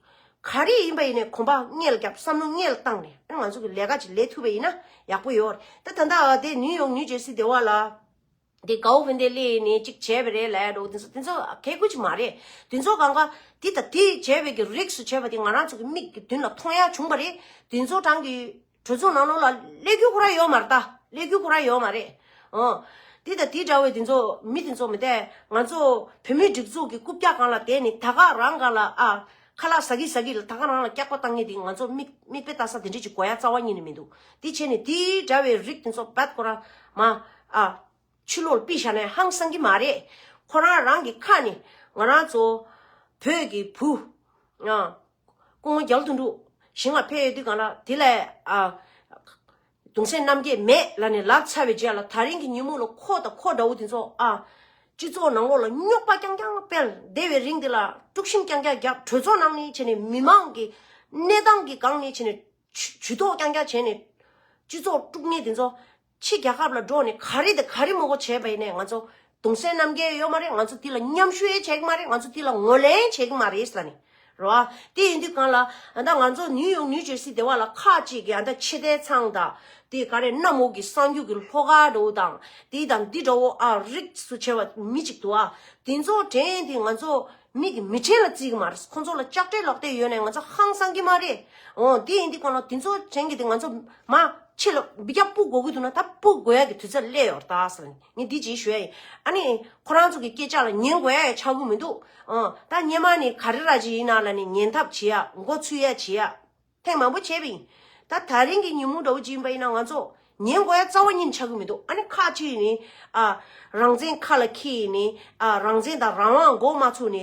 ག་རེ་ཡིན་པ་ཡིན་ནའི་གོམ་པ་སྔོན་ལ་བརྒྱབ། བསམ་བློ་སྔོན་ལ་བཏང་ནས་ཨ་ནི་ང་ཚོ་གི་ལས་ཀ་ཅིག་ལས་ཐུབ་པ་ཡིན་ན་ཡག་པོ་ཡོད་རེད། ད་ད་ལྟ་དེ་ནིའུ་ཡོག་ནིའུ་ཇར་སི་སྡེ་བ་ལ། དེ་དགའ་བོ་ཕན་བདེ་སླེབས་ནས་གཅིག་བྱས་པ་རེད་ལབ་ཡ་འདྲ་བོ་དེ་ཚོ་དེ་ཚོ་གལ་ཁུར་གྱི་མ་རེད། དེ་ཚོ་གང་ག་དེ་དང་དེ་བྱས་པའི་གི་རིགས་སུ་བྱས་པ་དེ་ང་རང་ཚོ་གི་མིག་གི་མདུན་ལ་མཐོང་ཡ་བྱུང་པ་རེད། དེ་ཚོ་གྲངས་ཀྱི་གྲོས་ཚོགས་ནང་ལོགས་ལ་སླེབས་རྒྱུ་ཁོ་རང་ཡོད་མ་རེད། ད་སླེབས་རྒྱུ་ཁོ་རང་ཡོད་མ་རེད། ཨོ། དེ་དང་དེ་འདྲ་བའི་དེ་ཚོ་མི་དེ་ཚོ་མི་དེ་ང་ཚོ་བོད་མིའི་སྒྲིག་འཛུགས་ཀྱི་རྐུབ་བཀྱག་སྒང་ལ་བསྡད་ནས་ད་ག་རང་སྒང་ལ་ཨ་ཁ་ལག་ཟ་གི་ཟ་གི་ལ་ད་ག་རང་ལ་སྐྱག་པ་བཏང་མཁན་དེ་ང་ཚོ་མིག་མིག་དཔེ་ལྟ་ས་དེ་འདྲ་ཅིག་དགོས་ཡ་རྩ་བ་ཉིད་ནས་མི་འདུག་དེ་བྱས་ནས་དེ་འདྲ་བའི་རིགས་དེ་ཚོ་བད་ཁོ་རང་མ་ཨ། ཕྱི་ལོགས་ལ་ཕུད་བཞག་ན་ཧང་སང་གི་མ་རེད། ཁོ་རང་རང་གི་ཁ་ནས་ང་རང་ཚོ་བོད་ཀྱི་བུ། ཨ། སྐུ་ངོ་རྒྱ་ལོ་དོན་གྲུབ་ཞིང་ལ་ཕེབས་ཡོད་དུས་སྒང་ལ་དེ་ལ་ཨ། གདུང་སེམས་རྣམ་རྒྱལ་མེད་ལབ་ནས་ལབ་ཚར་བའི་རྗེས་ལ་ད་རིང་གི་ཉིན་མོ་ལ་ཁོ་དང་ཁོ་འདྲ་བོ་དེ་ཚོ་ཨ། སྤྱི་ཚོགས་ནང་ལོགས་ལ་རྙོག་པ་རྐྱང་རྐྱང་སྤེལ་བསྡད་པའི་རིང་དེ་ལ་དཀྲུག་ཤིང་རྐྱང་རྐྱང་རྒྱབ་གྲོས་ཚོགས་ནང་ནས་བྱས་ནས་མི་མང་གི་གནས་སྟངས་ཀྱི་སྒང་ནས་བྱས་ནས། ཇུས་ཇུས་གཏོགས་རྐྱང་རྐྱང་བྱས་ནས་སྤྱི་ཚོགས་དཀྲུག་མཁན་དེ་ཚོ་ཕྱི་རྒྱལ་ཁབ་ལ་འགྲོ་ནས་ག་རེ་དང་ག་རེ་མོ་གོ་བྱས་པ་ཡིན་ནའི་ང་ཚོ་གདུང་སེམས་རྣམ་རྒྱལ་ཡོད་མ་རེད། ང་ཚོ་དེ་ལ་མཉམ་ཞུགས་ཡང་བྱེད་ཀྱི་མ་རེད། ང་ཚོ་དེ་ལ་ངོས་ལེན་བྱེད་ཀྱི་མ་རེད་ཟེར་ནས་རེད་བ། དེ་ཡིན་དུས་གང་ལ་ཨ་ད་ང་ཚོ་ནིའུ་ཡོག་ནིའུ་ཇར་སི་སྡེ་བ་ལ་ཁག་ཅིག་གིས་ཨ་ད་ཕྱི་བལྟས་ཚང་དང་དེ་ག་རེ་གནམ་འོག་གི་གསར་འགྱུར་གྱི་ལྷོ་ཁ་འདྲ་བོ་དང་དེ་དང་འདི་འདྲ་བོ་ཨ་རིགས་སུ་བྱས་པ་མི་གཅིག་འདུག་ཨ། དེ་ཚོ་དྲན་དེ་ང་ཚོ། མིག་གིས་མི་དྲན་ལ་བརྩི་གི་མ་རེད། ཁོང་ཚོ་ལ་ལྕགས་སྤྲེལ་ལག་དེབ་ཡོད་ནའི་ང་ཚོ་ཧང་སང་གི་མ་རེད། འོ་དེ་ཡིན་དུས་གང་ལ་དེ་ཚོ་དྲན་གི་དེ་ང་ཚོ་མ་ཕྱི་ལ་འབུ་རྒྱག་སྤུ་དགོས་ཀྱི་འདུག་ན་ད་སྤུ་དགོས་ཡ་གི་དུས་ཚོད་སླེབས་ཡོད་རེད་ད་ཟེར་ནས་ངས་འདི་ཅིག་ཞུ་ཡ་ཡིན། ཨ་ནི་ཁོ་རང་ཚོ་གི་སྐད་ཆ་ལ་ཉན་དགོས་ཡ་ཡང་ཆགས་ཀྱི་མི་འདུག་ཨ་ད་སྔོན་མ་ནས་ག་རེ་ར་ཅིག་ཡིན་ན་ལབ་ནས་ཉན་ཐབས་བྱེད་ཡ་མགོ་ཚོས་ཡ་བྱེད་ཡ། ཐེངས་མང་པོ་བྱས་པ་ཡིན། ད་ད་རིང་གི་ཉིན་མོ་འདྲ་བོ་ཅིག་ཡིན་པ་ཡིན་ན་ང་ཚོ་ཉན་དགོས་ཡ་རྩ་བ་ཉིད་ཆགས་ཀྱི་མི་འདུག་ཨ་ནི་ཁག་ཅིག་ནི་ཨ་རང་བཙན་ཁ་ལ་འཁྱེར་ནི་ཨ་རང་བཙན་དང་རང་དབང་མགོ་མ་ཚོས་ནི་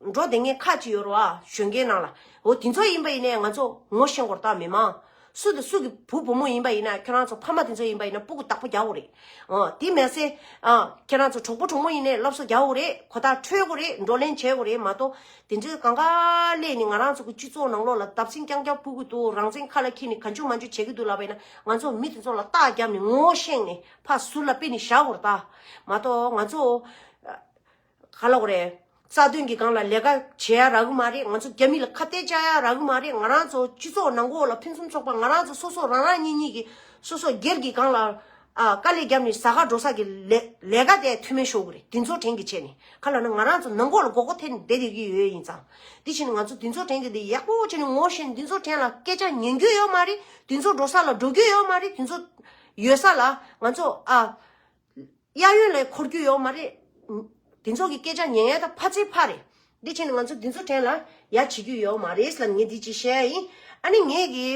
འགྲོ་བསྡད་མཁན་ཁག་ཅིག་ཡོད་རེད་བ། གཞོན་སྐྱེས་ནང་ལ་འོ་དེ་ཚོ་ཡིན་པ་ཡིན་ནའི་ང་ཚོ་ངོ་ཤེས་དགོས་རེད་ད། མི་མང་སུ་དང་སུ་གི་བུ་བུ་མོ་ཡིན་པ་ཡིན་ན་ཁྱེད་རང་ཚོ་ཕ་མ་དེ་ཚོ་ཡིན་པ་ཡིན་ན་སྤུ་གུ་བདག་པོ་རྒྱག་དགོས་རེད། འོ་དེ་མ་ཟད་ཨ་ཁྱེད་རང་ཚོ་གྲོགས་པོ་གྲོགས་མོ་ཡིན་ནའི་སློབ་གསོ་རྒྱག་དགོས་རེད། གོ་བརྡ་འཕྲོད་དགོས་རེད། བགྲོ་གླེང་བྱེད་དགོས་རེད་མ་གཏོགས། དེ་འདྲའི་གང་ག་སླེབས་ནས་ང་རང་ཚོ་གི་སྤྱི་ཚོགས་ནང་ལོགས་ལ་བརྡབ་གསིག་རྐྱང་རྐྱང་ཕུལ་གི་འདུག་རང་བཙན་ཁ་ལ་འཁྱེར་ནས་གང་བྱུང་མང་བྱུང་བྱེད་ཀྱི་འདུག་ལབ་པ་ཡིན་ན་ང་ཚོ་མི་དེ་ཚོ་ལ་རྟགས་བརྒྱབ་ནས་ངོ་ཤེས་ནས་ཕར་ཟུར་ལ་ཕུད་ནས་བཞག་དགོས་རེད་ད། མ་གཏོགས་ང་ཚོ་ག་ལབ་དགོས་རེད། རྩ་དོན་གྱི་སྒང་ལ་ལས་ཀ་བྱེད་ཡ་རག་གི་མ་རེད། ང་ཚོ་རྒྱ་མི་ལ་ཁ་གཏད་བཅག་ཡ་རག་གི་མ་རེད། ང་རང་ཚོ་སྤྱི་ཚོགས་ནང་ཁོག་ལ་ཕུན་སུམ་ཚོགས་པ་ང་རང་ཚོ་སོ་སོ་རང་རང་ཉིད་ཉིད་ཀྱི་སོ་སོ་སྒེར་གྱི་སྒང་ལ། ཨ། དཀའ་ལས་བརྒྱབ་ནས་ཟ་ཁ་འགྲོ་ས་ཀྱི་ལས་ལས་ཀ་དེ་མཐུ་མེད་ཤོར་གི་རེད། དེ་ཚོ་དྲན་གྱི་བྱས་ནས་ག་ལབ་ན་ང་རང་ཚོ་ནང་ཁོག་ལ་མགོ་སྐོར་ཐེབས་ནས་བསྡད་བསྡད་ཀྱི་ཡོད་ཡིན་ཙང་། དེ་བྱས་ནས་ང་ཚོ་དེ་ཚོ་དྲན་གྱི་འདི་ཡག་པོ་བྱས་ནས་ངོ་ཤེས་ནས་དེ་ཚོ་དྲན་ལ་སྐད་ཆ་ཉན་རྒྱུ་ཡོད་མ་རེད། དེ་ཚོ་འགྲོ་ས་ལ་འགྲོ་རྒྱུ་ཡོད་མ་རེད། དེ་ཚོ་ཡོད་ས་ལ་ང་ཚོ་ཨ། གཡས་གཡོན་ལ་འཁོར་རྒྱུ་ཡོད་མ་རེད། དེ་ཚོ་གི་སྐད་ཆ་ཉན་ཡ་ད་ཕ་ཚེ་ཕ་རེད། འདི་བྱས་ནས་ང་ཚོ་འདི་ཚོ་དྲན་ལ་ཡ་བྱེད་རྒྱུ་ཡོད་མ་རེད་ལབ་ངས་འདི་ཅིག་བཤད་ཡ་ཡིན། ཨ་ནི་ངས་གི་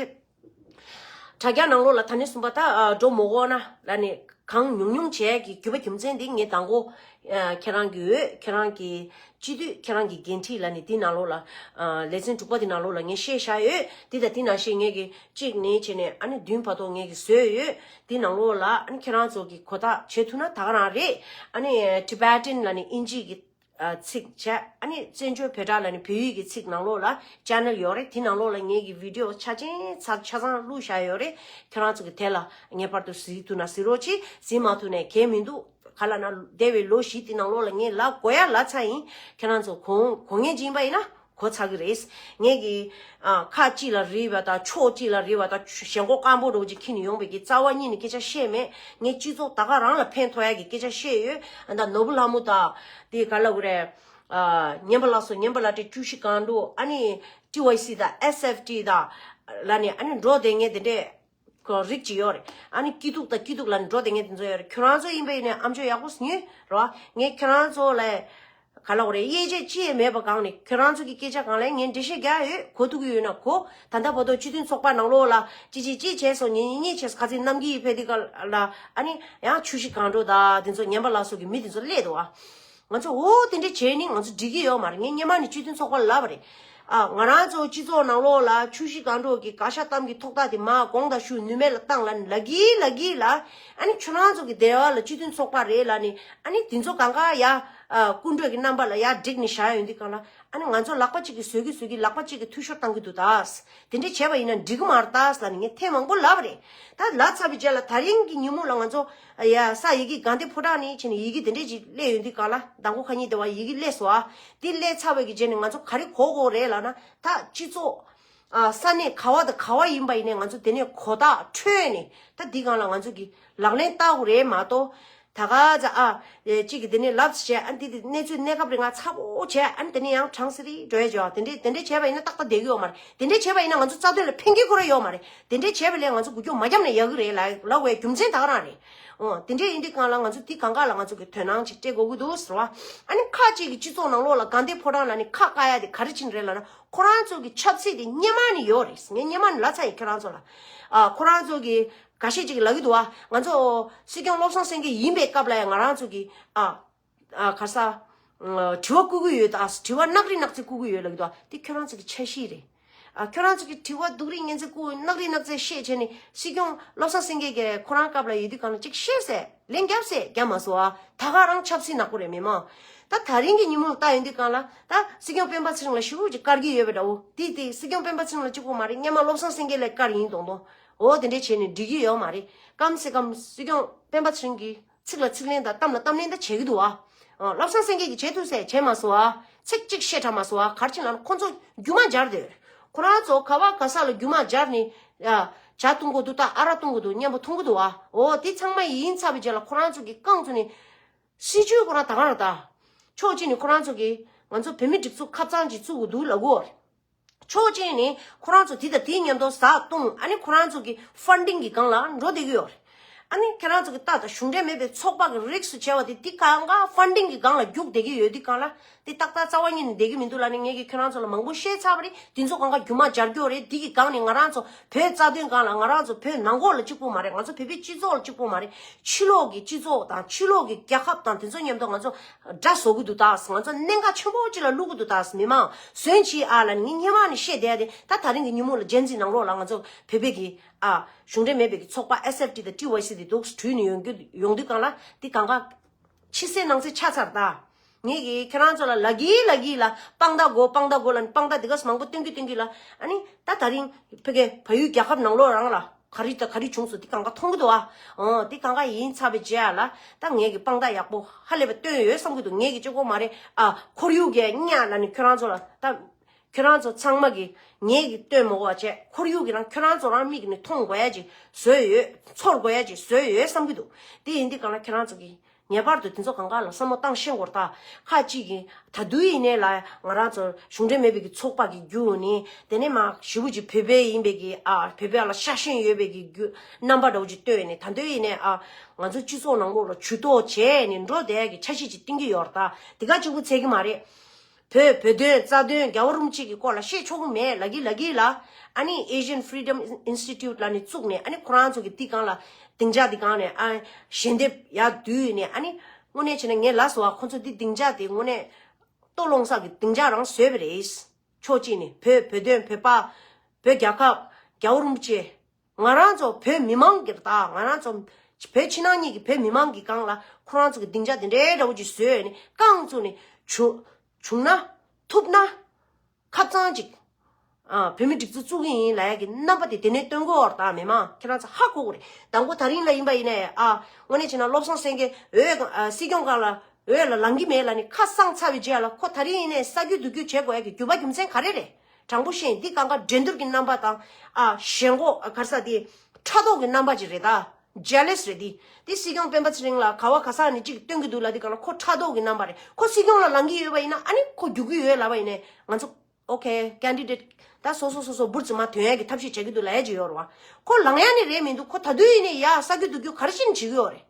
དྲ་རྒྱ་ནང་ལོགས་ལ་ད་ནས་གསུམ་པ་ད་འགྲོ་མ་དགོས་ན་ལབ་ནས་གང་ཉུང་ཉུང་བྱས་ཀྱི་རྒྱུ་བ་རྒྱུ་མཚན་འདི་ངས་དང་པོ་ཁྱེད་རང་གི་འོས་ཁྱེད་རང་གི་སྤྱི་འཐུས་ཁྱེད་རང་གི་འགན་འཁྲི་ལབ་ནས་འདི་ནང་ལོགས་ལ་ལེ་ཚན་དྲུག་པ་འདི་ནང་ལོགས་ལ་ངས་བཤད་བཞག་ཡོད། འདི་དང་འདི་ནང་བཞིན་ངས་གི་གཅིག་ནས་བྱས་ནས་ཨ་ནི་བདུན་བར་དུ་ངས་གི་བཟོས་ཡོད། འདི་ནང་ལོགས་ལ་ཨ་ནི་ཁྱེད་རང་ཚོ་གི་གོ་རྟོགས་བྱེད་ཐུབ་ན་ད་ག་རང་རེད། ཨ་ནི་Tibetan་ལབ་ནས་དབྱིན་ཇི་གི་ཚིག་བྱས། ཨ་ནི་བཙན་བྱོལ་བོད་སྒྲ་ལབ་ནས་བོད་ཡིག་གི་ཚིག་ནང་ལོགས་ལ་channel་ཡོད་རེད། དེ་ནང་ལོགས་ལ་ངས་གི་video་ཆ་ཆེན་ཚ་ཆ་ཚང་བླུགས་བཞག་ཡོད་རེད། ཁྱེད་རང་ཚོ་གི་དེ་ལ་ངེས་པར་དུ་གཟིགས་ཐུབ་ན་གཟིགས་རོགས་གྱིས། གཟིགས་མ་ཐུབ་ནས་གལ་མི་འདུག་ག་ལབ་ན་འདས་པའི་ལོ་བཞི་དེ་ནང་ལོགས་ལ་ངས་ལབ་དགོས་ཡ་ལབ་ཚར་ཡིན། ཁྱེད་རང་ཚོ་གོ་གོ་ངེས་ཅིག་ཡིན་པ་ཡིན་ན་གོ་ཚར་གི་རེད། ངས་གི་ཨ་ཁ་གཅིག་ལ་རིལ་བ་དང་ཕྱོགས་གཅིག་ལ་རིལ་བ་དང་ཞེན་ཁོག་སྐམ་པོ་འདྲ་བོ་ཅིག་འཁྱེར་ནས་ཡོང་བའི་གི་རྩ་བ་ཉིད་ནས་སྐད་ཆ་བཤད་མེད། ངས་སྤྱི་ཚོགས་ད་ག་རང་ལ་ཕན་ཐོགས་ཡ་གི་སྐད་ཆ་བཤད་ཡོད། ཨ་ད་ནོར་བུ་ལྷ་མོ་དང་དེ་ག་ལབ་དགོས་རེད། ཨ་ཉན་པ་ལགས་སོ། ཉན་པ་ལགས་དེ་བཅུ་བཞི་སྒང་དྲུག་ཨ་ནི་ཊི་ཝའི་སི་དང་ཨེས་ཨེཕ་ཊི་དང་ལབ་ནས་ཨ་ནི་འགྲོ་བསྡད་མཁན་དེ་འདྲས། ཁོ་རིགས་ཅིག་ཡོད་རེད། ཨ་ནི་སྐྱིད་སྡུག་དང་སྐྱིད་སྡུག་ལ་འགྲོ་བསྡད་མཁན་དེ་ཚོ་ཡོད་རེད། ཁྱོད་རང་ཚོ་ཡིན་པ་ཡིན་ནའི་ཨ་མཆོག་ཡག་པོ་ཉོས་རོ། ངས་ཁྱོད་རང་ཚོ་ལ་ག་ལབ་དགོས་རེད། དབྱེ་འབྱེད་ཅི་ཡང་མེད་པ་སྒང་ནས་ཁྱོད་རང་ཚོ་གི་སྐད་ཆ་སྒང་ལ་ངས་འགྲེལ་བཤད་རྒྱག་ཡོད། གོ་ཐུབ་ཀྱི་ཡོད་ན་གོ། ད་ལྟ་བར་དུ་སྤྱི་མཐུན་ཚོགས་པ་ནང་ལོགས་ལ་ཅི་ཅི་ཅི་བྱས་སོང་། ཉེ་ཉེ་བྱས་སོང་། ཁ་ཚིག་གནམ་གྱི་ཡི་ཕེ་དི་ག་ལ་ཨ་ནི་ཡང་ཆུ་བཞི་སྒང་དྲུག་དང་དེ་ཚོ་ཉན་པ་ལགས་སོ་གི་མི་དེ་ཚོ་སླེབས་འདུག་ཨ། ང་ཚོ་འོ་དེ་འདྲ་བྱས་ནི་ང་ཚོ་འགྲིག་གི་ཡོད་མ་རེད། ངས་སྔོན་མ་ནས་སྤྱི་མཐུན་ཚོགས་པ་ལ་ལབ་པ་རེད། ཨ་ང་རང་ཚོ་སྤྱི་ཚོགས་ནང་ལོགས་ལ་ཆུ་བཞི་སྒང་དྲུག་གི་བཀའ་ཤག་གཏམ་གྱི་ཐོག་མཐའ་དེ་མ་དགོངས་དག་ཞུ་ནུས་མེད་ལ་བཏང་ལ་ནི་ལ་གི་ལ་གི་ལ། ཨ་ནི་ཁྱོད་རང་ཚོ་གི་སྡེ་བ་ལ་སྤྱི་མཐུན་ཚོགས་པ་རེད་ལ་ནི། ཨ་ནི་དེ་ཚོ་གང་ག་ཡ་ཨ་སྐུ་མགྲོན་གྱི་རྣམ་པ་ལ་ཡ་བསྒྲིགས་ནས་བཞག་ཡོང་དུས་གང་ལ། ཨ་ནི་ང་ཚོ་ལག་པ་གཅིག་གིས་བཟོས་ཀྱི་བཟོས་ཀྱི་ལག་པ་གཅིག་གིས་འཐུས་ཤོར་བཏང་གི་འདུག་ད། དེ་འདྲས་བྱས་པ་ཡིན་ན་འགྲིག་གི་མ་རེད་ད་ལ་ནི་ངས་ཐེངས་མང་པོ་ལབ་པ་རེད། ད་ལབ་ཚར་བའི་རྗེས་ལ་ད་རིང་གི་ཉིན་མོ་ལ་ང་ཚོ་ཡ་ས་ཡི་གེ་དགའ་ལྡན་ཕོ་བྲང་ནས་བྱས་ནས་ཡི་གེ་དེ་འདྲས་ཅིག་སླེབས་ཡོང་དུས་གང་ལ་མདང་དགོང་ཁ་ཉིན་དེ་བ་ཡི་གེ་སླེབས་སོང་ཨ། དེ་སླེབས་ཚར་བའི་གི་རྗེས་ནས་ང་ཚོ་ག་རེ་གོ་དགོས་རེད་ལབ་ན། ད་སྤྱི་ཚོགས་ཨ་ས་གནས་ག་བ་དང་ག་བ་ཡིན་པ་ཡིན་ནའི་ང་ཚོ་དེ་ནས་གོ་རྟོགས་འཕྲོད་ནས་ད་འདི་སྒང་ལ་ང་ཚོ་གི་ལག་ལེན་བསྟར་དགོས་རེད་མ་གཏོགས། ད་ག་ཚ་ཨ་གཅིག་གི་དེ་ནས་ལབ་བྱས། ཨ་འདི་དེ་གནས་ཚུལ་གནས་སྐབས་རིང་ང་ཚ་པོ་བྱས། ཨ་དེ་ནས་ཡང་གྲང་སི་རི་འགྲོ་ཡ་བྱས། དེ་འདྲས་དེ་འདྲས་བྱས་པ་ཡིན་ན་ཏག་ཏག་བསྡད་ཀྱི་ཡོད་མ་རེད། དེ་འདྲས་བྱས་པ་ཡིན་ན་ང་ཚོ་རྩ་དོན་ལ་ཕན་གྱི་ཁོ་ར་ཡོད་མ་རེད། དེ་འདྲས་བྱས་པ་ལས་ང་ཚོ་འགུལ་སྐྱོད་མ་བརྒྱབ་ན་ཡག་གི་རེད་ལ་ལབ་པའི་རྒྱུ་མཚན་ད་ག་རང་རེད། འོ་དེ་འདྲས་ཡིན་དུས་གང་ལ་ང་ཚོ་དེ་གང་ག་ལ་ང་ཚོ་གི་དོ་སྣང་ཅིག་སྤྲད་དགོས་ཀྱི་འདུག་ཟེར་བ། ཨ་ནི་ཁ་ཅིག་གི་སྤྱི་ཚོགས་ནང་ལོགས་ལ་དགའ་ལྡན་ཕོ་བྲང་ལ་ནི་ཁ་བཀག་ཡ་དེ་ག་རེ་བྱས་ནས་རེད་ལབ་ན། ཁོ་རང་ཚོ་གི་ཆབ་སྲིད་དེ་སྔོན་མ་ནས་ཡོད་རེད། ངས་སྔོན་མ་ནས་ལབ་ཚར་ཡིན་ཁྱོད་རང་ཚོ་ལ། ཨ་ཁོ་རང་ཚོ་གི་འགའ་ཤས་ཅིག་ལབ་ཀྱི་འདུག་ཨ། ང་ཚོ་སྲིད་སྐྱོང་བློ་བཟང་སེང་གེ་ཡིན་པའི་སྐབས་ལ་ཡང་ང་རང་ཚོ་གི་ཨ་ཨ་ག་ས་ཨ་དྲི་བ་བསྐུར་གྱི་ཡོད་ད། དྲི་བ་སྣ་རེ་སྣ་ཚོགས་བསྐུར་གྱི་ཡོད་ལབ་ཀྱི་འདུག་ཨ། དེ་ཁྱོད་རང་ཚོ་གི་འཆར་གཞི་རེད། ཨ་ཁྱོད་རང་ཚོ་གི་དྲི་བ་སྡུག་རུས་ངན་ཚོད་བསྐུར་སྣ་རེ་སྣ་ཚོགས་བཤད་བྱས་ནས་སྲིད་སྐྱོང་བློ་བཟང་སེང་གེ་གིས་ཁོ་རང་སྐབས་ལ་ཡོད་དུས་གང་ལ་ཅིག་བཤད་ཟེར་ལན་བརྒྱབ་ཟེར་བརྒྱབ་མ་སོང་ཨ། ད་ག་རང་ཆབ་སྲིད་ནག་པོ་རེད་མི་མང་། ད་ད་རིང་གི་ཉིན་མོ་ལ་ལྟ་ཡོང་དུས་གང་ལ་ད་སྲིད་སྐྱོང་སྤེན་པ་ཚེ་རིང་ལ་ཞེ་པོ་ཅིག་དཀར་གྱི་ཡོད་པའི་འདྲ་བོ། དེ་དེ་སྲིད་སྐྱོང་སྤེན་པ་ཚེ་རིང་ལ་གཅིག་པོ་མ་རེད། སྔོན་མ་བློ་བཟང་སེང་གེ་ལ་དཀར་ཡིན་མདོག་མདོག་འོ་དེ་འདྲས་བྱས་ནས་འགྲིག་གི་ཡོད་མ་རེད། སྐམ་སེ་སྐམ་སྲིད་སྐྱོང་སྤེན་པ་ཚེ་རིང་གིས་ཚིག་ལ་ཚིག་ལན་དང་གཏམ་ལ་གཏམ་ལན་ད་བྱེད་ཀྱི་འདུག་ཨ། ཨ་བློ་བཟང་སེང་གེ་གིས་བྱེད་ཐུབ་ཟེར་བྱེད་མ་སོང་ཨ། ཚིག་གཅིག་བཤད་དྲག་མ་སོང་ཨ། ག་རེ་བྱས་ལབ་ན་ཁོ་ཚོ་རྒྱུ་མ་སྦྱར་དེ། ཁོ་རང་ཚོ་ག་བ་ག་ས་ལ་རྒྱུ་མ་སྦྱར་ནས་ཨ་ཇ་བཏུང་གི་འདུག་ད་ཨ་རག་བཏུང་གི་འདུག་མཉམ་པོ་འཐུང་གི་འདུག་ཨ། འོ་དེ་ཚང་མ་ཡིན་ཚར་བའི་རྗེས་ལ་ཁོ་རང་ཚོ་གིས་རྐང་བཙུགས་ནས་སྲིད་ཇུས་ཁོ་རང་ད་ག་རང་ད། ཕྱོགས་གཅིག་ནས་ཁོ་རང་ཚོ་གིས་ང་ཚོ་བོད་མི་སྒྲིག་འཛུགས་ཁབ་གཙང་ཅིག་བཙུགས་དགོས་འདུག་ལབ་གོ། ཕྱོགས་གཅིག་ནས་ཁོ་རང་ཚོ་དེ་དང་དེའི་མཉམ་དུ་ཟ་བཏུང་། ཨ་ནི་ཁོ་རང་ཚོ་གི་ཕན་ཌིང་གི་སྒང་ལ་འགྲོ་བསྡད་ཀྱི་ཡོད་རེད། ཨ་ནི་ཁྱེད་རང་ཚོ་གི་ལྟ་དང་གཞུང་འབྲེལ་མེད་པའི་ཚོགས་པ་གི་རིགས་སུ་བྱས་པ་དེ་དེ་གང་ག་ཕན་ཌིང་གི་སྒང་ལ་རྒྱུག་བསྡད་ཀྱི་ཡོད་དུས་གང་ལ། དེ་ཏག་ཏག་རྩ་བ་ཉིད་ནས་བསྡད་ཀྱི་མི་འདུག་ལབ་ནས་ངས་ཀྱིས་ཁྱེད་རང་ཚོ་ལ་མང་པོ་བཤད་ཚར་བ་རེད། དེ་ཚོ་གང་ག་རྒྱུ་མ་སྦྱར་རྒྱུ་རེད། དེ་གི་སྒང་ནས་ང་རང་ཚོ་བོད་རྩ་དོན་སྒང་ལ་ང་རང་ཚོ་བོད་ནང་ཁོག་ལ་གཅིག་པོ་མ་རེད། ང་ཚོ་བོད་པའི་སྤྱི་ཚོགས་ལ་གཅིག་པོ་མ་རེད། ཕྱི་ལོགས་ཀྱི་སྤྱི་ཚོགས་དང་ཕྱི་ལོགས་ཀྱི་རྒྱལ་ཁབ་དང་དེ་ཚོ་མཉམ་དུ་ང་ཚོ་དགྲ་བཟོ་གི་འདུག་ད། ང་ཚོ་གནད་འགག་ཆེན་པོ་ཅིག་ལ་བླུག་གི་འདུག་ད། མི་མང་གཞོན་གྱི་ཨ་ལ་ནི་སྔོན་མ་ནས་བཤད་བསྡད་དེ། ད་ད་རིང་གི་ཉིན་མོ་ལ་ཇེན་ཟི་ནང་ལོགས་ལ་ང་ཚོ་བོད་པའི་གི་ཨ་གཞུང་འབྲེལ་མེད་པའི་གི་ཚོགས་པ་ཨེས་ཨེཕ་ཊི་དང་ཊི་ཝའི་སི་དེ་འདུག་དྲུད་ནས་ཡོང་རྒྱུ་ཡོང་དུས་གང་ལ་དེ་གང་ག་ཕྱི་གསལ་ནང་གསལ་ཆགས་ཚར་ད། ངས་ཀྱིས་ཁྱེད་རང་ཚོ་ལ་ལབ་ཀྱི་ལབ་ཀྱི་ལ་དཔང་རྟགས་དགོས་དཔང་རྟགས་དགོས་ལབ་ནས་དཔང་རྟགས་དེ་ག་ཚོད་མང་པོ་སྟོན་གྱི་སྟོན་གྱི་ལ། ཨ་ནི་ད་ད་རིང་ཕ་གི་བལ་ཡུལ་རྒྱལ་ཁབ་ནང་ལོགས་རང་ལ་ག་རེ་དང་ག་རེ་བྱུང་སོང་དེ་གང་ག་མཐོང་གི་འདུག་ཨ། འོ་དེ་གང་ག་ཡིན་ཚར་བའི་རྗེས་ལ་ད་ངས་ཀྱིས་དཔང་རྟགས་ཡག་པོ་ཧ་ལས་པ་སྟོན་ཡོད་བསམ་གྱི་འདུག་ངས་ཀྱིས་གཅིག་པོ་མ་རེད་ཨ། ཁོར་ཡུག་གི་གཉའ་ལ་ནི་ཁྱོད་རང་ཚོ་ལ་ད་ཁྱོད་རང་ཚོ་ཚང་མ་གིས་ངས་ཀྱིས་སྟོན་མ་དགོས་པ་བྱས། ཁོར་ཡུག་གི་རང་ཁྱོད་རང་ཚོ་རང་མིག་གིས་ནི་མཐོང་དགོས་ཡ་ཅིག་བཟོས་ཡོད། ཚོར་དགོས་ཡ་ཅིག་བཟོས་ཡོད་བསམ་གྱི་འདུག་དེ་ཡིན་དུས་གང་ལ་ཁྱེད་རང་ཚོ་གིས་ངེས་པར་དུ་དེ་ཚོ་གང་ག་ལ་བསམ་བློ་བཏང་ཤེས་དགོས་རེད་ད། ཁ་ཅིག་གིས་ད་དུང་ཡིན་ནའི་ལ་ང་རང་ཚོ་གཞུང་འབྲེལ་མེད་པའི་གི་ཚོགས་པ་གི་བརྒྱུད་ནས་དེ་ནས་མ་ཞེ་པོ་ཅིག་བོད་པའི་ཡིན་པའི་གི་ཨ་བོད་པའི་ལ་ཤ་ཞེན་ཡོད་པའི་གི་རྒྱུ་རྣམ་པ་འདྲ་བོ་ཅིག་སྟོན་ནས། ད་དུང་ཡིན་ནའི་ཨ་ང་ཚོ་སྤྱི་ཚོགས་ནང་ལོགས་ལ་ཇུས་གཏོགས་བྱས་ནས་འགྲོ་བསྡད་ཀྱི་འཆར་གཞི་ཅིག་བཏིང་གི་ཡོད་རེད་ད། དེ་ག་གཅིག་པུ་ཚད་ཀྱི་མ་རེད། བོད་བོད་དོན་རྩ་དོན་རྒྱལ་བ་རིན་པོ་ཆེ་གི་སྐོར་ལ་བཤད་ཆོག་གི་མེད་ལབ་ཀྱི་ལབ་ཀྱི་ལ། ཨ་ནི་Asian Freedom Institute ལབ་ནས་བཙུགས་ནས། ཨ་ནི་ཁོ་རང་ཚོ་གི་དེ་སྒང་ལ་སྡིངས་ཆ་དེ་སྒང་ནས་ཨ་ཞལ་འདེབས་ཡར་བསྡུས་ནས། ཨ་ནི་དངོས་གནས་བྱས་ན་ངས་ལབ་སོང་བ། ཁོ་ཚོ་དེ་སྡིངས་ཆ་དེ་དངོས་གནས་ལྟོ་སློང་ས་གི་སྡིངས་ཆ་རང་བཟོས་པ་རེད། ཕྱོགས་གཅིག་ནས་བོད་བོད་དོན་བོད་པ་བོད་རྒྱལ་ཁབ་རྒྱལ་བ་རིན་པོ་ཆེ། ང་རང་ཚོ་བོད་མི་མང་གི་རེད་ད། ང་རང་ཚོ་བོད་ཕྱི་ནང་གཉིས་ཀྱི་བོད་མི་མང་གི་སྒང་ལ་ཁོ་རང་ཚོ་གི་སྡིངས་ཆ་དེ་འདྲའི་འདྲ་བོ་ཅིག་བཟོས་ནས་རྐང་བཙུགས་ནས་བྱུང་བྱུང་ན་ཐུབ་ན་ཁ་གཙང་ཅིག་ཨ་བོད་མི་སྒྲིག་འཛུགས་བཙུགས་ཀྱི་ཡིན་ལབ་ཡ་གི་རྣམ་པ་དེ་དེ་ནས་སྟོན་དགོས་རེད་ད། མི་མང་ཁྱེད་རང་ཚོ་ཧ་གོ་དགོས་རེད། དང་པོ་ད་རིང་ལ་ཡིན་པ་ཡིན་ནའི་ཨ་དངོས་གནས་བྱས་ན་བློ་བཟང་སེང་གེ་འོས་ཨ་སྲིད་སྐྱོང་སྒང་ལ་འོས་ལ་ལངས་ཀྱི་མེད་ལབ་ནས་ཁ་གསང་ཚར་བའི་རྗེས་ལ་ཁོ་ད་རིང་ཡིན་ནའི་ས་རྒྱུ་འདུག་རྒྱུ་བྱེད་དགོས་ཡ་གི་རྒྱུ་བ་རྒྱུ་མཚན་ག་རེ་རེད། དྲང་པོ་བཤད་ཡིན། འདི་གང་ག་འགྲན་བསྡུར་གྱི་རྣམ་པ་དང་ཨ་ཞེན་ཁོག་ག་རེ་ཟེར་དེ་ཕྲག་དོག་གི་རྣམ་པ་ཅིག་རེད་ད། ཇེ་ལེ་སི་རེད་དེ། དེ་སྲིད་སྐྱོང་སྤེན་པ་ཚེ་རིང་ལ་ག་བ་ག་ས་ནས་ཅིག་སྟོན་གྱི་འདུག་ལབ་དེ་གང་ལ་ཁོ་ཕྲག་དོག་གི་རྣམ་པ་རེད། ཁོ་སྲིད་སྐྱོང་ལ་ལངས་ཀྱི་ཡོད་པ་ཡིན་ན་ཨ་ནི་ཁོ་རྒྱུག་གི་ཡོད་ལབ་པ་ཡིན་ནའི་ང་ཚོ་ཨོ་ཁེ་ཀེན་ཌི་ཌེ་ཊི་ད་སོ་སོ་སོ་སོ་འབུར་ཙམ་མ་ཐོན་ཡ་གི་ཐབས་ཤེས་བྱེད་ཀྱི་འདུག་ལབ་ཡ་ཅིག་ཡོད་རེད་བ། ཁོ་ལངས་ཡ་ནི་རེད་མི་འདུག་ཁོ་ད་དུང་ཡིན་ནའི་ཡ་ས་རྒྱུ་འདུག་རྒྱུ་ག་རེ་བྱས་ནས་བྱེད་ཀྱི་ཡོད་རེད།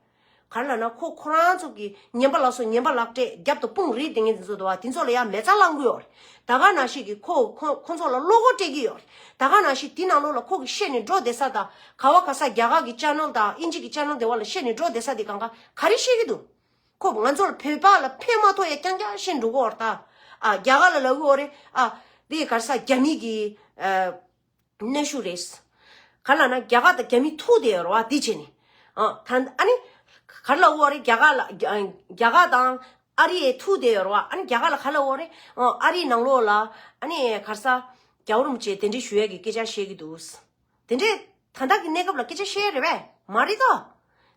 ག་རེ་ལབ་ན་ཁོ་ཁོ་རང་ཚོ་གི་ཉན་པ་ལག་སོ་ཉན་པ་ལག་སྤྲད་རྒྱབ་ཏུ་དཔུང་རིས་དེ་ངས་འདི་ཚོ་འདུག་བ། དེ་ཚོ་ལ་ཡང་མེ་བཙའ་བསླང་གི་ཡོད་རེད། ད་ག་ནང་བཞིན་གི་ཁོ་ཁོ་ཁོ་ཚོ་ལ་བློ་ཁོག་སྤྲད་ཀྱི་ཡོད་རེད། ད་ག་ནང་བཞིན་དེ་ནང་ལོགས་ལ་ཁོ་གི་བཤད་ནས་འགྲོ་བསྡད་ས་དང་ག་བ་ག་ས་རྒྱ་གར་གི་ཅེ་ནལ་དང་དབྱིན་ཇི་གི་ཅེ་ནལ་དེ་བ་ལ་བཤད་ནས་འགྲོ་བསྡད་ས་དེ་གང་ག་ག་རེ་བཤད་ཀྱི་འདུག་ཁོ་ང་ཚོ་ལ་བོད་པ་ལ་ཕན་མ་ཐོགས་ཡ་རྐྱང་རྐྱང་བཤད་འགྲོ་གི་ཡོད་རེད་ད། ཨ་རྒྱ་གར་ལ་ལབ་གི་ཡོད་རེད། ཨ་ འདི་ག་རེ་ཟ། རྒྱ་མི་གི་ཨ་གནོན་ཤུགས་རེད། ག་ལ་ན་རྒྱ་གར་དང་རྒྱ་མི་ཐུག་བསྡད་ཡོད་རེད་བ། འདི་བྱས་ནས་ཨ་ད་ཨ་ནི་ག་རེ་ལབ་དགོས་རེད། རྒྱ་གར་ལ་རྒྱ་རྒྱ་གར་དང་ཨ་རི་ཐུག་བསྡད་ཡོད་རེད་བ། ཨ་ནི་རྒྱ་གར་ལ་ག་ལབ་དགོས་རེད། ཨ་ཨ་རིའི་ནང་ལོགས་ལ་ཨ་ནི་ག་རེ་ཟ། རྒྱལ་བ་རིན་པོ་ཆེ་གདན་འདྲེན་ཞུ་ཡས་ཀྱི་སྐད་ཆ་བཤད་ཀྱི་འདུག་དེ་འདྲས་ད་ལྟ་གི་གནས་སྐབས་ལ་སྐད་ཆ་བཤད་རེད་པས། མ་རེད་དོ།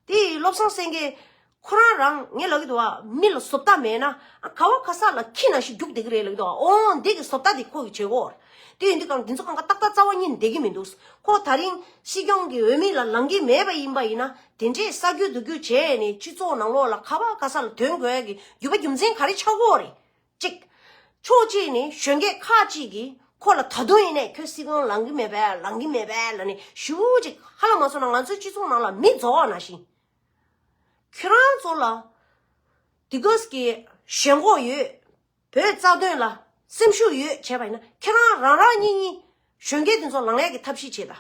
དེ་བློ་བཟང་སེང་གེ་ཁོ་རང་རང་ངས་ལབ་ཀྱི་འདུག་བ། མི་ལ་བཟོ་ལྟ་མེད་ན་ཨ་ག་བ་ག་ས་ལ་ཁྱི་ནང་བཞིན་རྒྱུག་བསྡད་ཀྱི་རེད་ལབ་ཀྱི་འདུག་བ། ཨོ་འདི་གི་བཟོ་ལྟ་དེ་ཁོ་གི་བྱེད་སྒོ་རེད། དེ་ཡིན་དུས་གང་འདི་ཚོ་གང་ག་ཏག་ཏག་རྩ་བ་ཉིད་བསྡད་ཀྱི་མི་འདུག་ཁོ་ད་རིང་སྲིད་སྐྱོང་གི་འོས་མི་ལ་ལངས་ཀྱི་མེད་པ་ཡིན་པ་ཡིན་ན་དེ་འདྲས་ས་རྒྱུ་རྡོ་རྒྱུ་བྱས་ནས་སྤྱི་ཚོགས་ནང་ལོགས་ལ་ག་བ་ག་ས་ལ་དོན་དགོས་ཡ་གི་རྒྱུ་བ་རྒྱུ་མཚན་ག་རེ་ཆགས་ཀྱི་ཡོད་རེད། གཅིག་ཕྱོགས་གཅིག་ནས་གཞོན་སྐྱེས་ཁག་ཅིག་གིས་ཁོ་ལ་ད་དུང་ཡིན་ནའི་ཁྱོད་སྲིད་སྐྱོང་ལངས་ཀྱི་མེད་པས་ལངས་ཀྱི་མེད་པས་ལབ་ནས་ཞུ་ཅིག་ཧ་ལམ་མ་སོང་ན་ང་ཚོའི་སྤྱི་ཚོགས་ནང་ལ་མི་རྫོགས་པ་ནང་བཞིན། ཁྱོད་རང་ཚོ་ལ་དེ་གོས་ཀྱི་ཞེན་ཁོག་ཡོད། བོད་རྩ་དོན་ལ་སེམས་ཤུགས་ཡོད་བྱས་པ་ཡིན་ན་ཁྱེད་རང་རང་རང་གཉིས་གཉིས་གཞོན་སྐྱེས་དེ་ཚོ་ལངས་ཡག་གི་ཐབས་ཤེས་བྱེད་དང་།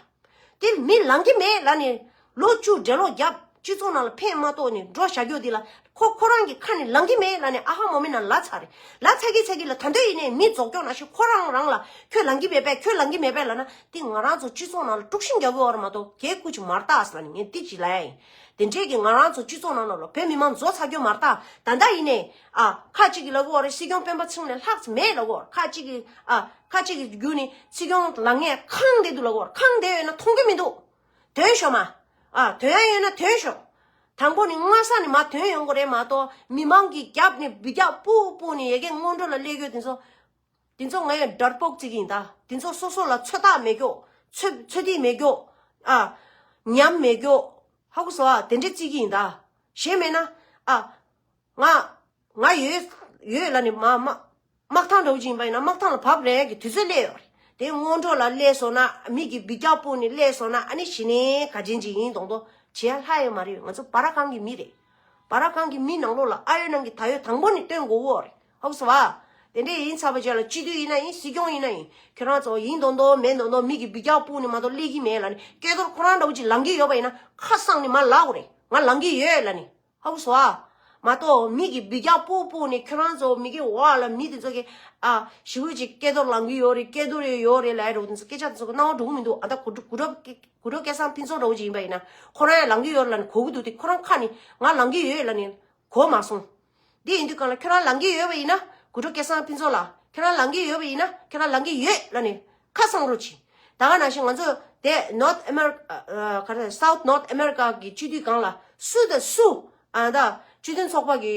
དེ་མི་ལངས་ཀྱི་མེད་ལབ་ནས་ལོ་བཅུ་འགྲེལ་ལོག་བརྒྱབ་སྤྱི་ཚོགས་ནང་ལ་ཕན་མ་ཐོགས་ནས་འགྲོ་བཞག་རྒྱུ་དེ་ལ་ཁོ་ཁོ་རང་གི་ཁ་ནས་ལངས་ཀྱི་མེད་ལབ་ནས་ཨ་ཧ་མོ་མི་ན་ལ་ཚ་རེད། ལ་ཚ་གི་ཚ་གི་ལ་ད་འདོད་ཡིན་ནས་མི་རྫོགས་སྐྱོང་ན་ཞིག་ཁོ་རང་རང་ལ་ཁྱོད་ལངས་ཀྱི་མེད་པས་ཁྱོད་ལངས་ཀྱི་མེད་པས་ལབ་ན་དེ་ང་རང་ཚོ་སྤྱི་ཚོགས་ནང་ལ་དཀྲུག་ཤིང་རྒྱག་གི་ཡོད་རེད་མ་གཏོགས་གལ་ཁུ་ཅིག་མ་རེད་ད་ཟེར་ནས་ངས་འདི་ཅིག་ལབ་ཡ་ཡིན། དེ་འདྲས་ཀྱི་ང་རང་ཚོ་སྤྱི་ཚོགས་ནང་ལ་ལོ་བོད་མི་མང་རྫོགས་ཚར་རྒྱུ་མ་རེད་ད། ད་ལྟ་ཡིན་ནས་ཨ་ཁ་ཅིག་གིས་ལབ་གི་ཡོད་རེད། སྲིད་སྐྱོང་སྤེན་པ་ཚེ་རིང་ལས་ལྷག་ཙམ་མེད་ལབ་གི་ཡོད་རེད། ཁ་ཅིག་གིས་ཨ་ཁ་ཅིག་གིས་བརྒྱུད་ནས་སྲིད་སྐྱོང་ལངས་ངེས་ཁེངས་བསྡད་འདུག་ལབ་གི་ཡོད་རེད། ཁེངས་བསྡད་ཡོད་ན་མཐོང་གི་མི་འདུག་དོན་ཤོག་མ། ཨ་དོན་ཡ་ཡོད་ན་དོན་ཤོག་དང་པོ་ནི་སྔ་ས་ནས་མ་དོན་ཡོང་གི་རེད་མ་གཏོགས་མི་མང་གི་རྒྱབ་ནས་འབུད་རྒྱག་སྤུ་སྤུ་ནས་ཡ་གི་སྔོན་འགྲོ་ལ་སླེབས་ཡོད་དེ་ཚོ། དེ་ཚོ་ངའི་ཌར་པོག་ཅིག་ཡིན་ད། དེ་ཚོ་སོ་སོ་ལ་ཚོད་ལྟ་མེད་རྒྱུ། ཚོད་ཚོད་ལྟ་མེད་རྒྱུ། ཨ། ཉམས་མེད་རྒྱུ། ཧ་གོ་སོང་ཨ། དེ་འདྲའི་ཅིག་ཡིན་ད། གཞན་མེད་ན། ཨ། ང་ང་ཡོད་ཡོད་ལབ་ནས་མ་མ་དམག་ཐང་འདྲ་བོ་ཅིག་ཡིན་པ་ཡིན་ན་དམག་ཐང་ལ་བབས་རན་གྱི་དུས་ཚོད་སླེབས་ཡོད་རེད། དེ་སྔོན་འགྲོ་ལ་སླེབས་སོང་ན་མི་གི་འབུད་རྒྱག་སྤུ་ནས་སླེབས་སོང་ན་ཨ་ནི་གཞི་ནས་ག་ཅན་ཅིག་ཡིན་མདོག་མདོག་བྱེད་ཡ་ལྷག་ཡོད་མ་རེད། ང་ཚོ་བར་སྒང་གི་མི་རེད། བར་སྒང་གི་མི་ནང་ལོགས་ལ་ཨ་ཡོད་ནང་གི་ད་ཡོད་དང་པོ་ནས་སྟོན་དགོས་ཀྱི་ཡོད་རེད། ཧ་གོ་སོང་བ། དེ་འདྲས་ཡིན་ཚར་བ་རྗེས་ལ་སྤྱི་འཐུས་ཡིན་ན་ཡིན་སྲིད་སྐྱོང་ཡིན་ན་ཡིན་ཁྱོད་རང་ཚོ་ཡིན་མདོག་མདོག་མེད་མདོག་མདོག་མི་གི་འབུད་རྒྱག་སྤུ་ནས་མ་གཏོགས་སླེབས་ཀྱི་མེད་ལབ་ནས་སྐལ་རྡོར་ཁོ་རང་འདྲ་བོ་ཅིག་ལངས་ཀྱི་ཡོད་པ་ཡིན་ན་ཁ་གསང་ནས་མར་ལབ་དགོས་རེད། ང་ལངས་ཀྱི་ཡོད་ལབ་ནས། ཧ་གོ་སོང་ཨ། མ་གཏོགས་མི་གི་འབུད་རྒྱག་སྤུ་སྤུ་ནས་ཁྱོད་རང་ཚོ་མི་གི་འོག་ལ་མི་དེ་ཚོ་གི་ཨ་ཞི་བོ་ཅིག་སྐལ་རྡོར་ལངས་ཀྱི་ཡོད་རེད། སྐལ་རྡོར་ཡོད་ཡོད་རེད་ལབ་ཡ་འདྲ་བོ་དེ་ཚོ་སྐད་ཆ་དེ་ཚོ་གི་སྣང་བ་འགྲོ་གི་མི་འདུག་ཨ་ད་གུ་དྲུག་གུ་དྲུག་གུ་དྲུག་སྐལ་བཟང་ཕུན་ཚོགས་འདྲ་བོ་ཅིག་ཡིན་པ་ཡིན་ན་ཁོ་རང་ཡང་ལངས་ཀྱི་ཡོད་ལབ་ནས་གོ་གི་འདུག་དེ་ཁོ་རང་ཁ་ནས་ང་ལངས་ཀྱི་ཡོད་ལབ་ནས་གོ་མ་སོང་། འདི་ཡིན་དུས་གང་ལ་ཁྱོད་རང་ལངས་ཀྱི་ཡོད་པ་ཡིན་ན་གུ་དྲུག་སྐལ་བཟང་ཕུན་ཚོགས་ལགས་ཁྱོད་རང་ལངས་ཀྱི་ཡོད་པ་ཡིན་ན་ཁྱོད་རང་ལངས་ཀྱི་ཡོད་ལབ་ནས་ཁ་གསང་རོགས་གྱིས། ད་ག་ནང་བཞིན་ང་ཚོ་དེ་North America ཨ་ག་རེ་South North America གི་སྤྱི་འཐུས་སྒང་ལ་སུ་དང་སུ་ཨ་ད་སྤྱི་མཐུན་ཚོགས་པ་གི་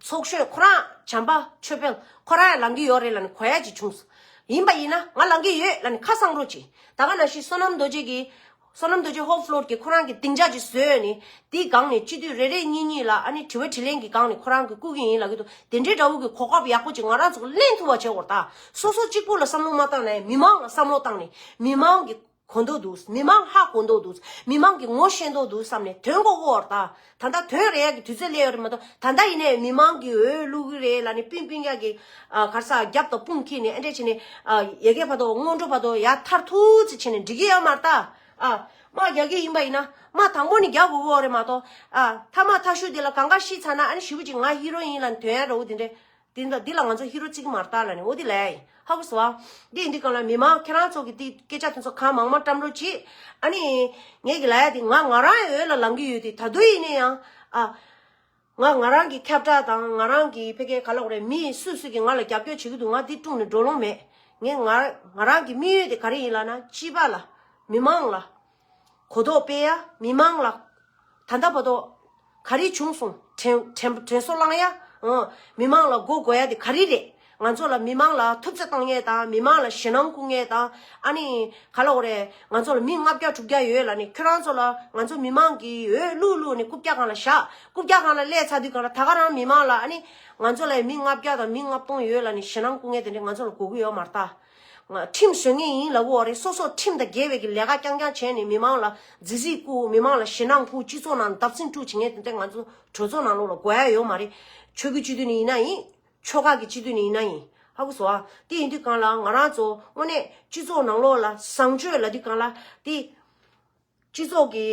ཚོགས་གཞོན་ཁོ་རང་བྱམས་པ་ཆོས་འཕེལ་ཁོ་རང་ཡང་ལངས་ཀྱི་ཡོད་རེད་ལབ་ནས་གོ་ཡ་ཅིག་བྱུང་སོང་། ཡིན་པ་ཡིན་ན་ང་ལངས་ཀྱི་ཡོད་ལབ་ནས་ཁ་གསང་རོགས་གྱིས། ད་ག་ནང་བཞིན་བསོད་ནམས་རྡོ་རྗེ་གིས་བསོད་ནམས་རྡོ་རྗེ་ཧོབ་ལོར་གྱིས་ཁོ་རང་གི་སྡིངས་ཆ་ཅིག་བཟོས་ནས་དེའི་སྒང་ནས་སྤྱི་འཐུས་རེ་རེ་གཉིས་གཉིས་ལ་ཨ་ནི་དྲི་བ་དྲིས་ལན་གྱི་སྒང་ནས་ཁོ་རང་གིས་བསྐུར་གྱི་ཡིན་ལབ་ཀྱི་འདུག་དེ་འདྲའི་འདྲ་བོ་གི་གོ་སྐབས་ཡག་པོ་ཅིག་ང་རང་ཚོ་གིས་ལེན་ཐུབ་པ་བྱེད་དགོས་རེད་ད། སོ་སོ་གཅིག་པུ་ལ་བསམ་བློ་མ་བཏང་ནས་མི་མང་ལ་བསམ་བློ་བཏང་ནས་མི་མང་གི་གོ་མདོག་འདུག་མི་མང་ཧ་གོ་མདོག་འདུག་མི་མང་གི་ངོ་ཤེས་མདོག་འདུག་བསམ་ནས་དོན་གོ་གོ་བར་ད། ད་ལྟ་དོན་རེད་ཡ་གི་དུས་ཚོད་སླེབས་ཡོད་རེད་མ་གཏོགས་ད་ལྟ་ཡིན་ནའི་མི་མང་གི་འོས་བླུག་གི་རེད་ལབ་ནས་པིན་པིན་ཡ་གི་ཨ་ག་རེ་ཟ་རྒྱབ་དང་དཔུང་འཁྱེར་ནས་ཨ་འདྲས་བྱས་ནས་ཨ་ཡ་གི་བར་དུ་སྔོན་འགྲོ་བར་དུ་ཡར་ཐར་ཐུབ་ཙམ་བྱས་ནས་འགྲིག་གི་ཡོད་མ་རེད་ད། ཨ་དམག་རྒྱག་གི་ཡིན་པ་ཡིན་ན་དམག་དང་པོ་ནས་རྒྱག་དགོས་ཀྱི་ཡོད་རེད་མ་གཏོགས་ཨ་མཐའ་མ་མཐའ་གཞུག་དེ་ལ་གང་ག་ཤི་ཚར་ན་ཨ་ནི་ཞེ་པོ་ཅིག་ང་ཧི་རོ་ཡིན་ལབ་ནས་དོན་ཡ་འདྲ་བོ་དེ་འདྲས། འདི་འདི་ལ་ང་ཚོ་ཧི་རོ་བརྩི་གི་མ་རེད་ད་ལབ་ནས་འོ་དེ་ལབ་ཡ་ཡིན། ཧ་གོ་སོང་ཨ། འདི་ཡིན་དུས་གང་ལ་མི་མང་ཁྱེད་རང་ཚོ་གི་འདི་སྐད་ཆ་དེ་ཚོ་གང་མང་མང་བཀྲམ་རོགས་གྱིས། ཨ་ནི་ངས་གི་ལབ་ཡ་དེ་ང་ང་རང་ཡི་འོས་ལ་ལངས་ཀྱི་ཡོད་དེ་ད་དུང་ཡིན་ན་ཡང་ཨ། ང་ང་རང་གི་ཁྱབ་བསྒྲགས་དང་ང་རང་གི་ཕ་གིའི་ག་ལབ་དགོས་རེད། མི་སུ་སུ་གིས་ང་ལ་རྒྱབ་སྐྱོར་བྱེད་ཀྱི་འདུག་ང་འདི་དཀྲུགས་ནས་འགྲོ་ལོང་མེད། ངས་ང་ང་རང་གི་དམིགས་ཡུལ་དེ་ག་རེ་ཡིན་ལབ་ན་སྤྱི་པ་ལ་མི་མང་ལ་གོ་རྟོགས་སྤེལ་ཡ། མི་མང་ལ་ད་ལྟ་བར་དུ་ག་རེ་བྱུང་སོང་། དྲན་དྲན་དྲན་གསོ་བསླང་ཡ། ཨང་། མི་མང་ལ་མགོ་སྒུར་ཡ་དེ་ག་རེ་རེད། ང་ཚོ་ལ་མི་མང་ལ་ཐུབ་ཚོད་བཏང་མཁན་དང་མི་མང་ལ་ཞེད་སྣང་བསྐུལ་མཁན་དང་ཨ་ནི་ག་ལབ་དགོས་རེད། ང་ཚོ་ལ་མི་ལྔ་བརྒྱ་དྲུག་བརྒྱ་ཡོད་ལབ་ནི་ཁྱོད་རང་ཚོ་ལ་ང་ཚོ་མི་མང་གི་འོས་བླུག་བླུག་ནི་རྐུབ་བཀྱག་སྒང་ལ་བཞག་རྐུབ་བཀྱག་སྒང་ལ་སླེབས་ཚར་དུས་གང་ལ་ད་ག་རང་མི་མང་ལ་ཨ་ནི་ང་ཚོ་ལ་མི་ལྔ་བརྒྱ་དང་མི་ལྔ་སྟོང་ཡོད་ལབ་ནི་ཞེད་སྣང་བསྐུལ་མཁན་དེ་འདྲ་ང་ཚོ་ལ་དགོས་ཀྱི་ཡོད་མ་རེད་ད། ང་ཁྲིམས་བཟོ་མཁན་ཡིན་ལབ་ཀྱི་ཡོད་རེད། སོ་སོ་ཁྲིམས་དང་འགལ་བའི་གི་ལས་ཀ་རྐྱང་རྐྱང་བྱས་ནས་མི་མང་ལ་རྫིག་རྫིག་བསྐུལ། མི་མང་ལ་ཞེད་སྣང་བསྐུལ། སྤྱི་ཚོགས་ནང་བརྡབ་གསིག་དཀྲུག་བྱེད་མཁན་དེ་འདྲ་ང་ཚོ་གྲོས་ཚོགས་ནང་ལོགས་ལ་དགོས་ཡ་ཡོད་མ་རེད། ཆོས་བརྒྱུད་སྤྱི་འཐུས་ནས་ཡིན་ན་ཡིན། ཆོལ་ཁ་གི་སྤྱི་འཐུས་ནས་ཡིན་ན་ཡིན། ཧ་གོ་སོང་ཨ། དེ་ཡིན་དུས་གང་ལ་ང་རང་ཚོ་དངོས་གནས་སྤྱི་ཚོགས་ནང་ལོགས་ལ་བཟང་སྤྱོད་ལབ་དུས་གང་ལ་དེ། སྤྱི་ཚོགས་ཀྱི་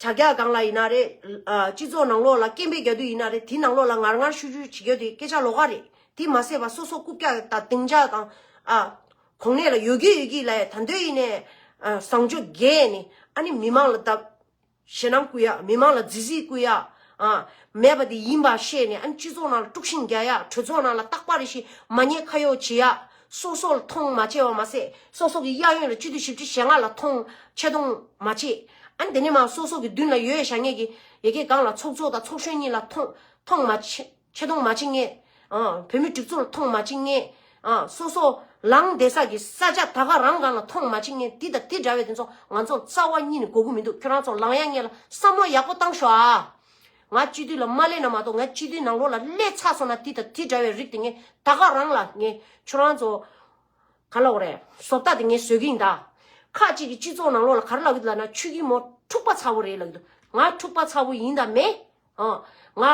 དྲ་རྒྱ་སྒང་ལ་ཡིན་ན་རེད། ཨ་སྤྱི་ཚོགས་ནང་ལོགས་ལ་སྐད་འབོད་རྒྱག་དུས་ཡིན་ན་རེད། དེའི་ནང་ལོགས་ལ་ངར་ངར་ཤུགས་ཤུགས་བྱེད་རྒྱུ་དེ་སྐད་ཆ་ལོགས་ཀ་རེད། དེ་མ་ཟད་པ་སོ་སོ་རྐུབ་བཀྱག་དང་སྡིངས་ཆ་དང་ ཨ། གོང་ནས་ལ་ཡོད་ཀྱི་ཡོད་ཀྱི་ལ་ད་འདོད་ཡིན་ནས། ཨ། བཟང་སྤྱོད་རྒྱས་ནས་ཨ་ནི་མི་མང་ལ་ད་ཞེད་སྣང་བསྐུལ་ཡ། མི་མང་ལ་རྫིག་རྫིག་བསྐུལ་ཡ། ཨ། མེད་པ་དེ་ཡིན་པ་བཤད་ནས། ཨ་ནི་སྤྱི་ཚོགས་ནང་ལ་དཀྲུག་ཤིང་རྒྱག་ཡ། གྲོས་ཚོགས་ནང་ལ་རྟག་པར་རེ་ཞིག་མ་ཉེས་ཁ་གཡོགས་བྱེད་ཡ། སོ་སོ་ལ་མཐོང་མ་བྱས་པ་མ་ཟད། སོ་སོ་གི་གཡས་གཡོན་ལ་སྤྱི་འཐུས་བཞི་བཅུ་ཞེ་ལྔ་ལ་མཐོང་། ཆེ་མཐོང་མ་བྱེད། ཨ་ནི་དེ་ནས་མ་སོ་སོ་གི་མདུན་ལ་ཡོད་བཞག་མཁན་གྱི་ཡ་གི་སྒང་ལ་ཚོགས་གཙོ་དང་ཚོགས་གཞོན་གཉིས་ལ་མཐོང་མཐོང་མ་བྱེད། ཆེ་མཐོང་མ་བྱེད་མཁན། ཨ། བོད་མི་སྒྲིག་འཛུགས་ལ་མཐོང་མ་བྱེད་མཁན། ཨ། སོ་སོ་ལངས་བསྡད་ས་གི་ས་ཆ་ད་ག་རང་སྒང་ལ་མཐོང་མ་བྱེད་མཁན་དེ་དང་དེ་འདྲ་བའི་དེ་ཚོ་ང་ཚོ་རྩ་བ་ཉིད་ནས་དགོས་ཀྱི་མི་འདུག་ཁྱོད་རང་ཚོ་ལངས་ཡ་ངེས་ལ་བསམ་བློ་ཡག་པོ་བཏང་ཤོག་ཨ། ང་སྤྱི་འཐུས་ལ་མ་སླེབས་ན་མ་གཏོགས། ང་སྤྱི་འཐུས་ནང་ལོགས་ལ་སླེབས་ཚར་སོང་ན་དེ་དང་དེ་འདྲ་བའི་རིགས་དེ་ངས་ད་ག་རང་ལ་ངས་ཁྱོད་རང་ཚོ་ག་ལབ་དགོས་རེད། བཟོ་ལྟ་དེ་ངས་བཟོ་གི་ཡིན་ད། ཁག་ཅིག་གི་སྤྱི་ཚོགས་ནང་ལོགས་ལ་ག་རེ་ལབ་ཀྱི་འདུག་ལབ་ན། ཆོས་སྐྱིད་མོ་འཁྲུག་པ་ཚ་བོ་རེད་ལབ་ཀྱི་འདུག་ང་འཁྲུག་པ་ཚ་བོ་ཡིན་ད་མེད། ཨ། ང་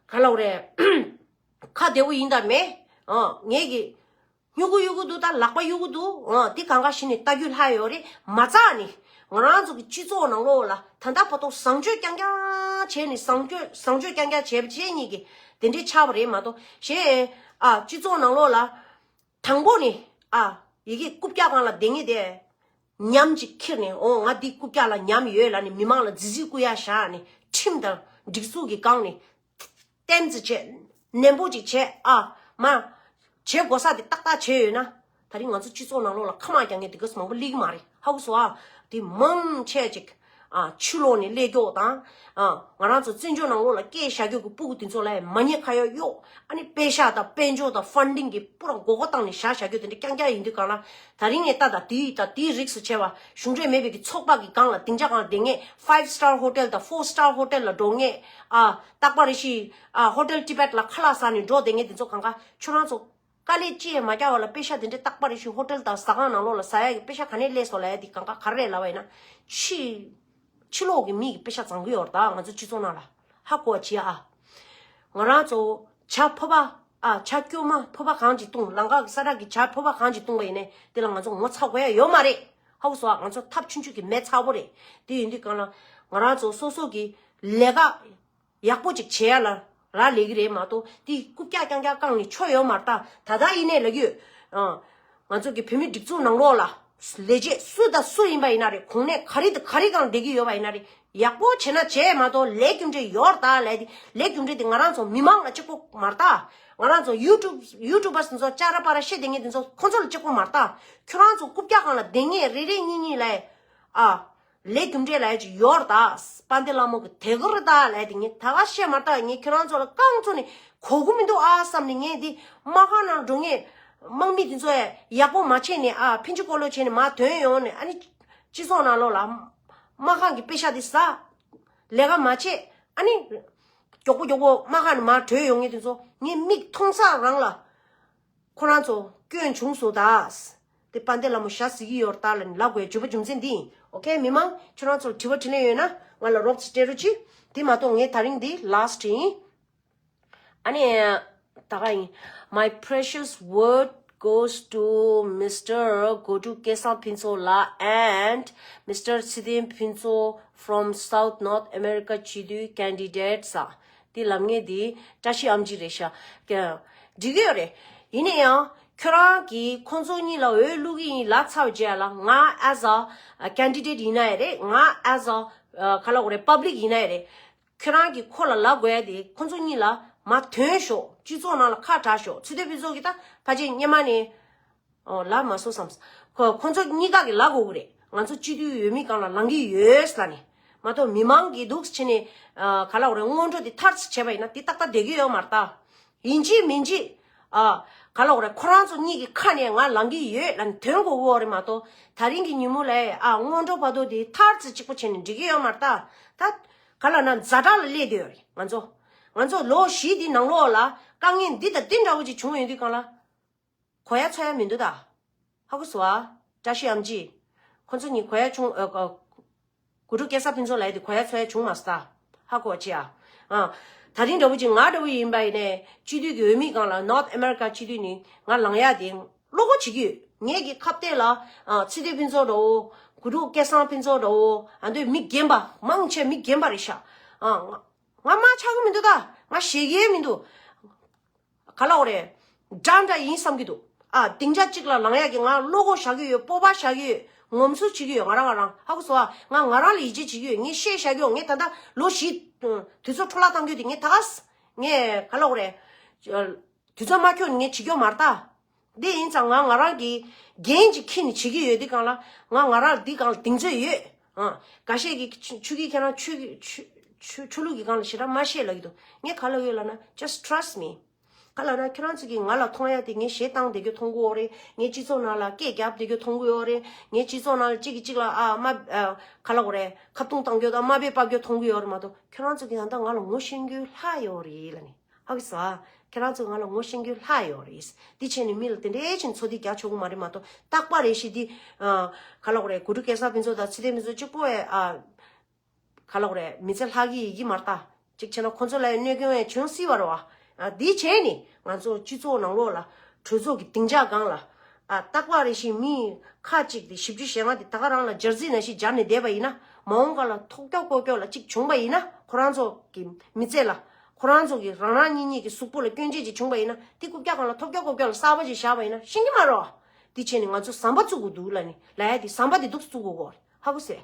ག་ལབ་དགོས་རེད། ཁ་བདེ་བོ་ཡིན་ད་མེད། ཨ། ངས་ཀྱི་སྨྱུ་གུ་གཡུག་གི་འདུག་ད་ལག་པ་གཡུག་གི་འདུག་ཨ། དེ་གང་ག་ཞིག་ནས་ལྟ་རྒྱུ་ལྷག་ཡོད་རེད། མ་རྩ་ནས་ང་རང་ཚོ་གི་སྤྱི་ཚོགས་ནང་ལོགས་ལ་ད་ལྟ་བར་དུ་བཟང་སྤྱོད་རྐྱང་རྐྱང་བྱས་ནས། བཟང་སྤྱོད་བཟང་སྤྱོད་རྐྱང་རྐྱང་བྱས་པ་བྱས་ཉིད་ཀྱི་དེ་འདྲའི་ཆགས་པ་རེད་མ་གཏོགས། གཞན། ཨ། སྤྱི་ཚོགས་ནང་ལོགས་ལ་དང་པོ་ནས། ཨ། ཡ་གི་རྐུབ་བཀྱག་སྒང་ལ་བསྡད་མཁན་དེ་ཉམས་ཅིག་ཁྱེར་ནས། འོ། ང་འདི་རྐུབ་བཀྱག་ལ་ཉམས་ཡོད་ལབ་ནས་མི་མང་ལ་རྫིག་རྫིག་བསྐུལ་ཡ་བཞག་ནས། ཁྲིམས་དང་སྒྲིག་འཛུགས་ཀྱི་སྒང་ནས་བསྟན་འཛིན་བྱས། ནན་པོ་ཅིག་བྱས། ཨ་མ། བྱེད་དགོས་ས་དེ་ཏག་ཏག་བྱས་ཡོད་ན། ད་རིང་ང་ཚོ་སྤྱི་ཚོགས་ནང་ལོགས་ལ་ཁ་མ་རྒྱག་མཁན་དེ་ག་ཚོད་མང་པོ་སླེབས་ཀྱི་མ་རེད། ཧ་གོ་སོང་ཨ། དེ་མང་ཆེ་ཅིག་ཨ། ཕྱི་ལོགས་ནས་སླེབས་ཀྱོག་དང་། ཨ། ང་རང་ཚོ་བཙན་བྱོལ་ནང་ལོགས་ལ་སྐད་བཞག་རྒྱུ་གི་སྤུ་གུ་དེ་ཚོ་ལ་མ་ཉེས་ཁ་གཡོགས་གཡོགས། ཨ་ནི་པེ་ཤག་དང་དཔལ་འབྱོར་དང་ཕན་ཌིང་གི་པུ་ར་མགོ་སྐོར་བཏང་ནས་བཞག་བཞག་རྒྱུ་དེ་འདྲ་རྐྱང་རྐྱང་ཡིན་དུས་སྒང་ལ། ད་རིང་ནས་ད་ད་དེའི་ད་དེའི་རིགས་སུ་བྱས་པ་གཞུང་འབྲེལ་མེད་པའི་གི་ཚོགས་པ་གི་སྒང་ལ་སྡིངས་ཆ་སྒང་ལ་བསྡད་མཁན། ཕའིབ་སི་ཊར་ཧོ་ཊེལ་དང་ཕོར་སི་ཊར་ཧོ་ཊེལ་ལ་འགྲོ་མཁན། ཨ། རྟག་པར་རེ་ཞིག་ཨ། ཧོ་ཊེལ་ཊི་བེཊ་ལ་ཁ་ལག་ཟ་ནས་འགྲོ་བསྡད་མཁན་དེ་ཚོ་གང་ག་ཁྱོད་རང་ཚོ། དཀའ་ལས་ཅི་ཡང་མ་རྒྱག་པ་ལ་པེ་ཤག་དེ་འདྲའི་རྟག་པར་རེ་ཞིག་ཧོ་ཊེལ་དང་ཟ་ཁང་ནང་ལོགས་ལ་ཟ་ཡ་གི་པེ་ཤག་ག་ནས་སླེབས་སོང་ལབ་ཡ་དེ་གང་ག་ག་རེ་རེད་ལབ་པ་ཡིན་ན། ཕྱི་ཕྱི་ལོགས་ཀྱི་མི་གི་པེ་ཤག་བཟང་གི་ཡོད་རེད་ད། ང་ཚོ་སྤྱི་ཚོགས་ནང་ལ་ཧ་གོ་བ་བྱེད་ཨ། ང་རང་ཚོ་བྱ་ཕོར་པ། ཨ། བྱ་སྐྱོ་མ་ཕོར་པ་གང་ཅིག་བཏུང་། ལམ་ཁ་གི་ས་བྲག་གི་བྱ་ཕོར་པ་གང་ཅིག་བཏུང་བ་ཡིན་ནའི་དེ་ལ་ང་ཚོ་ངོ་ཚ་དགོས་ཡ་ཡོད་མ་རེད། ཧ་གོ་སོང་ཨ། ང་ཚོ་ཐབས་ཆུང་ཆུང་གི་མེ་ཚ་པོ་རེད། དེ་ཡིན་དུས་སྒང་ལ་ང་རང་ཚོ་སོ་སོ་གི་ལས་ཀ་ཡག་པོ་ཅིག་བྱེད་ཡ་ལ་རག་ལས་ཀྱི་རེད་མ་གཏོགས། དེ་རྐུབ་བཀྱག་རྐྱང་རྐྱང་བཀང་ནས་ཆོ་ཡོད་མ་རེད་ད། ད་ལྟ་ཡིན་ནའི་ལབ་ཀྱི་ཡོད། ཨ། ང་ཚོ་གི་བོད་མི་སྒྲིག་འཛུགས་ནང་ལོགས་ལ་ལས་བྱེད་སུ་དང་སུ་ཡིན་པ་ཡིན་ན་རེད། གོང་ནས་ག་རེ་དང་ག་རེ་སྒང་བསྡད་ཀྱི་ཡོད་པ་ཡིན་ན་རེད། ཡག་པོ་བྱས་ན་བྱས་མ་གཏོགས། ལས་རྒྱུ་འབྲས་ཡོད་རེད་ད་ལབ་དེ། ལས་རྒྱུ་འབྲས་དེ་ང་རང་ཚོ་མི་མང་ལ་གཅིག་པོ་མ་རེད་ད། ང་རང་ཚོ་ཡུ་ཊུབ་ཡུ་ཊུབ་པར་སི་ཚོ་ཅ་ར་པ་ར་བཤད་བསྡད་མཁན་དེ་ཚོ་ཁོང་ཚོ་ལ་གཅིག་པོ་མ་རེད་ད། ཁྱོད་རང་ཚོ་རྐུབ་བཀྱག་སྒང་ལ་བསྡད་མཁན་རེ་རེ་གཉིས་གཉིས་ལ། ཨ། ལས་རྒྱུ་འབྲས་ལབ་ཡ་ཅིག་ཡོད་རེད་ད། དཔལ་ལྡན་ལྷ་མོ་གི་དེ་ག་རེད་ད་ལབ་དེ། ངས་ད་ག་བཤད་མ་རེད་ད། ངས་ཁྱོད་རང་ཚོ་ལ་རྐང་བཙུགས་ནས་གོ་གི་མི་འདུག་ཨ་བསམ་ནས། ངས་འདི་དམག་ཁང་ནང་འགྲོ་མཁན་དམག་མི་དེ་ཚོ་ཡག་པོ་མ་བྱས་ནས། ཨ། ཕན་ཆད་ཀོ་ལོ་བྱས་ནས་མར་ཐོན་ཡོང་ནས། ཨ་ནི་སྤྱི་ཚོགས་ནང་ལོགས་ལ་དམག་ཁང་གི་པེ་ཤག་དེ་ཟ། ལས་ཀ་མ་བྱེད། ཨ་ནི་མགྱོགས་པོ་མགྱོགས་པོ་དམག་ཁང་ནས་མར་བྲོས་ཡོང་མཁན་དེ་ཚོ་ངས་མིག་མཐོང་ས་རང་ལ། ཁོ་རང་ཚོ་སྐྱོན་བྱུང་སོང་ད། དེ་དཔལ་ལྡན་ལྷ་མོ་ཞྭ་ཟིག་གི་ཡོད་རེད་ད་ལབ་ནས་ལབ་དགོས་རྒྱུ་བ་རྒྱུ་མཚན་འདི་ཡིན། ཨོ་ཁེ། མི་མང་ཁྱོད་རང་ཚོར་དྲི་བ་དྲིས་ལན་ཡོད་ན་ང་ལ་རོབ་ཙམ་སྤྲད་རོགས་གྱིས། དེ་མ་གཏོགས་ངས་ད་རིང་འདི་ལཱ་སི་ཊི་ཡིན། ཨ་ནི་ད་ག་ཡིན། My precious word goes to Mister Godu Kesa Phuntsho la and Mister Tshiteng Phuntsho from South North America སྤྱི་འཐུས་candidate ཟེར། དེ་ལབ་མཁན་དེ་བཀྲ་ཤིས་ཨམ་ཆི་རེད་ཤག་འགྲིག་གི་ཡོད་རེད། ཡིན་ན་ཡང་ཁྱོད་རང་གིས་ཁོང་ཚོ་གཉིས་ལ་འོས་བླུག་གི་ཡིན་ལབ་ཚར་བའི་རྗེས་ལ། ང་as a candidate ཡིན་ན་ཡང་རེད། ང་as a ག་ལབ་དགོས་རེད། པབ་ལིག་ཡིན་ན་ཡང་རེད། ཁྱོད་རང་གིས་ཁོ་ལ་ལབ་དགོས་ཡ་དེ། ཁོང་ཚོ་གཉིས་ལ་མར་ཐོན་ཤོག་སྤྱི་ཚོགས་ནང་ལ་ཁ་གྲག་ཤོག་ཚེ་བརྟན་ཕུན་ཚོགས་ཀྱིས་ད་ཕལ་ཆེར་སྔོན་མ་ནས། ཨོ། ལབ་མ་སོང་བསམ། ཁོ་ཁོང་ཚོ་གཉིས་ཀ་གིས་ལབ་དགོས་ཀྱི་རེད། ང་ཚོ་སྤྱི་འཐུས་འོས་མི་སྒང་ལ་ལངས་ཀྱི་ཡོད་ལབ་ནས། མ་གཏོགས་མི་མང་གིས་འདུག་སེ་བྱས་ནས། ཨ། ག་ལབ་དགོས་རེད། སྔོན་འགྲོ་དེ་ཐར་ཙམ་བྱས་པ་ཡིན་ན་དེ་ཏག་ཏག་བསྡད་ཀྱི་ཡོད་མ་རེད་ད། ཡིན་གཅིག་མིན་གཅིག་ཨ། ག་ལབ་དགོས་རེད། ཁོ་རང་ཚོ་གཉིས་ཀྱི་ཁ་ནས་ང་ལངས་ཀྱི་ཡོད་ལབ་ནས་ཐོན་དགོས་ཀྱི་ཡོད་རེད་མ་གཏོགས། ད་རིང་གི་ཉིན་མོ་ལ། ཨ། སྔོན་འགྲོ་བར་དུ་དེ་ཐར་ཙམ་གཅིག་པོ་བྱས་ནས་འགྲིག་གི་ཡོད་མ་རེད་ད། ད་ག་ལབ་ན་ཛ་དྲག་ལ་སླེབས་བསྡད་ཡོད་རེད་ང་ཚོ། ང་ཚོ་ལོ་བཞི་དེའི་ནང་ལོགས་ལ་དཀའ་ངལ་འདི་དང་འདི་འདྲ་བོ་ཅིག་བྱུང་ཡོང་དུས་སྒང་ལ། གོ་ཡ་ཚོར་ཡ་མི་འདུག་ད། ཧ་གོ་སོང་ཨ། བཀྲ་ཤིས་ཨམ་ཆི། ཁོ་ཚོ་གཉིས་གོ་ཡ་བྱུང་། ཨ། ཨ། གུ་རུ་སྐལ་བཟང་ཕུན་ཚོགས་ལབ་ཡ་དེ་གོ་ཡ་ཚོར་ཡ་བྱུང་མ་སོང་ད། ཧ་གོ་བ་ཅི་ཨ། ཨ། ད་རིང་འདྲ་བོ་ཅིག་ང་འདྲ་བོ་ཡིན་པ་ཡིན་ནའི་སྤྱི་འཐུས་ཀྱི་འོས་མི་སྒང་ལ། North America སྤྱི་འཐུས་ནས་ང་ལངས་ཡ་དེ་བློ་ཁོག་བྱེད་ཀྱི་ཡོད། ངེད་ཀྱི་ཁ་གཏད་ལ། ཨ། ཚེ་བརྟན་ཕུན་ཚོགས་འདྲ་བོ། གུ་རུ་སྐལ་བཟང་ཕུན་ཚོགས་འདྲ་བོ། ཨ། འདི་མི་རྒན་པ། མང་ཆེ་མི་རྒན་པ་རེད་ཤག་ཨ། ང་དམག་ཆགས་ཀྱི་མི་འདུག་ད། ང་ཞེད་ཀྱི་མི་འདུག་ག་ལབ་དགོས་རེད། འདྲ་འདྲ་ཡིན་བསམ་གྱི་འདུག་ཨ་སྡིངས་ཆ་གཅིག་ལ་ལངས་ཡག་གི་ང་བློ་ཁོག་བཞག་གི་ཡོད། སྤོབས་པ་བཞག་གི་ཡོད། ངོམ་སོ་བྱེད་ཀྱི་ཡོད། ང་རང་ང་རང་ཧ་གོ་སོང་ཨ། ང་ང་རང་ལ་ཡིད་ཆེས་བྱེད་ཀྱི་ཡོད། ངས་བཤད་བཞག་གི་ཡོད། ངས་ད་ལྟ་ལོ་བཞི་དུས་ཚོད་འཕྲོ་བརླག་བཏང་རྒྱུ་དེ་ངས་ད་ག་ས་ངས་ག་ལབ་དགོས་རེད། དུས་ཚོད་མ་འཁྱོལ་ནས་ངས་བྱེད་རྒྱུ་མ་རེད་ད། འདི་ཡིན་ཙང་ང་ང་རང་གིས་འགན་ཅིག་འཁྱེར་ནས་བྱེད་ཀྱི་ཡོད། འདི་སྒང་ལ་ང་ང་རང་འདི་སྒང་ལ་གདེང་ཚོད་ཡོད། ཨ་འགའ་ཤས་ཀྱིས་ཆོས་ཆོས་ཀྱི་ཁྱེད་རང་ཆོས་ཀྱི་ཆོས་ཆོས་ཆོས་ལུགས་ཀྱི་སྒང་ལ་ཞེ་དྲག་མ་བཤད་ལབ་ཀྱི་འདུག་ངས་ག་ལབ་ཡོད་ལབ་ན། Just trust me. ག་ལབ་ན་ཁྱེད་རང་ཚོ་གིས་ང་ལ་མཐོང་ཡ་དེ་ངས་ཞེ་སྡང་བསྡད་རྒྱུ་མཐོང་གི་ཡོད་རེད། ངས་སྤྱི་ཚོགས་ནང་ལ་སྐད་རྒྱབ་བསྡད་རྒྱུ་མཐོང་གི་ཡོད་རེད། ངས་སྤྱི་ཚོགས་ནང་ལ་གཅིག་གིས་གཅིག་ལ་ཨ་མ་ཨ་ག་ལབ་དགོས་རེད། ཁ་རྡུང་བཏང་རྒྱུ་དང་དམའ་འབེབས་སྤར་རྒྱུ་མཐོང་གི་ཡོད་རེད་མ་གཏོགས། ཁྱེད་རང་ཚོ་གིས་ད་ལྟ་ང་ལ་ངོ་ཤེས་རྒྱུ་ལྷག་ཡོད་རེད་ལབ་ནས། ཧ་གོ་སོང་ཨ། ཁྱེད་རང་ཚོ་ང་ལ་ངོ་ཤེས་རྒྱུ་ལྷག་ཡོད་རེད། འདི་བྱས་ནས་མི་ལ་དེ་འདྲའི་ཕྱིན་ཚོ་འདི་རྒྱག་ཆོག་གི་མ་རེད་མ་གཏོགས། རྟག་པར་རེ་ཞིག་འདི་ཨ་ག་ལབ་དགོས་རེད། དགོང་དྲོ་སྐལ་བཟང་ཕུན་ཚོགས་དང་ཚེ་བརྟན་ཕུན་ཚོགས་དང་གཅིག་པོ་ཨ་ག་ལབ་དགོས་རེད། མི་ཚེ་ལྷག་གི་ཡིན་གྱི་མ་རེད་ད། གཅིག་བྱས་ན་ཁོང་ཚོ་ལ་ཡང་གནོད་སྐྱོན་ཡང་བྱུང་སྲིད་པ་རེད་བ། ཨ་འདི་བྱས་ནས་ང་ཚོ་སྤྱི་ཚོགས་ནང་ལོགས་ལ་གྲོས་ཚོགས་ཀྱི་སྡིངས་ཆ་སྒང་ལ་ཨ་རྟག་པར་རེ་ཞིག་མི་ཁ་གཅིག་དེ་བཞི་བཅུ་ཞེ་ལྔ་དེ་ད་ག་རང་ལ་སྦྱར་རྩི་ནང་བཞིན་སྦྱར་ནས་བསྡད་པ་ཡིན་ན། མ་འོངས་ག་ལ་ཐོག་ཀྱོག་ཀོ་ཀྱོག་ལ་གཅིག་བྱུང་པ་ཡིན་ན། ཁོ་རང་ཚོ་གི་མི་ཚེ་ལ་ཁོ་རང་ཚོ་གི་རང་རང་གཉིས་གཉིས་ཀྱི་གཟུགས་པོ་ལ་སྐྱོན་བརྗོད་ཅིག་བྱུང་པ་ཡིན་ན། དེ་རྐུབ་བཀྱག་སྒང་ལ་ཐོག་ཀྱོག་ཀོ་ཀྱོག་ལ་གསར་པ་ཅིག་བཞག་པ་ཡིན་ན་ཤེས་ཀྱི་མ་རེད་བ། དེ་བྱས་ནས་ང་ཚོ་ཟམ་པ་བཙུགས་དགོས་འདུག་ལབ་ནས་ལབ་ཡ་དེ་ཟམ་པ་དེ་འདུག་བཙུགས་དགོས་གོ། ཧ་གོ་སོང་།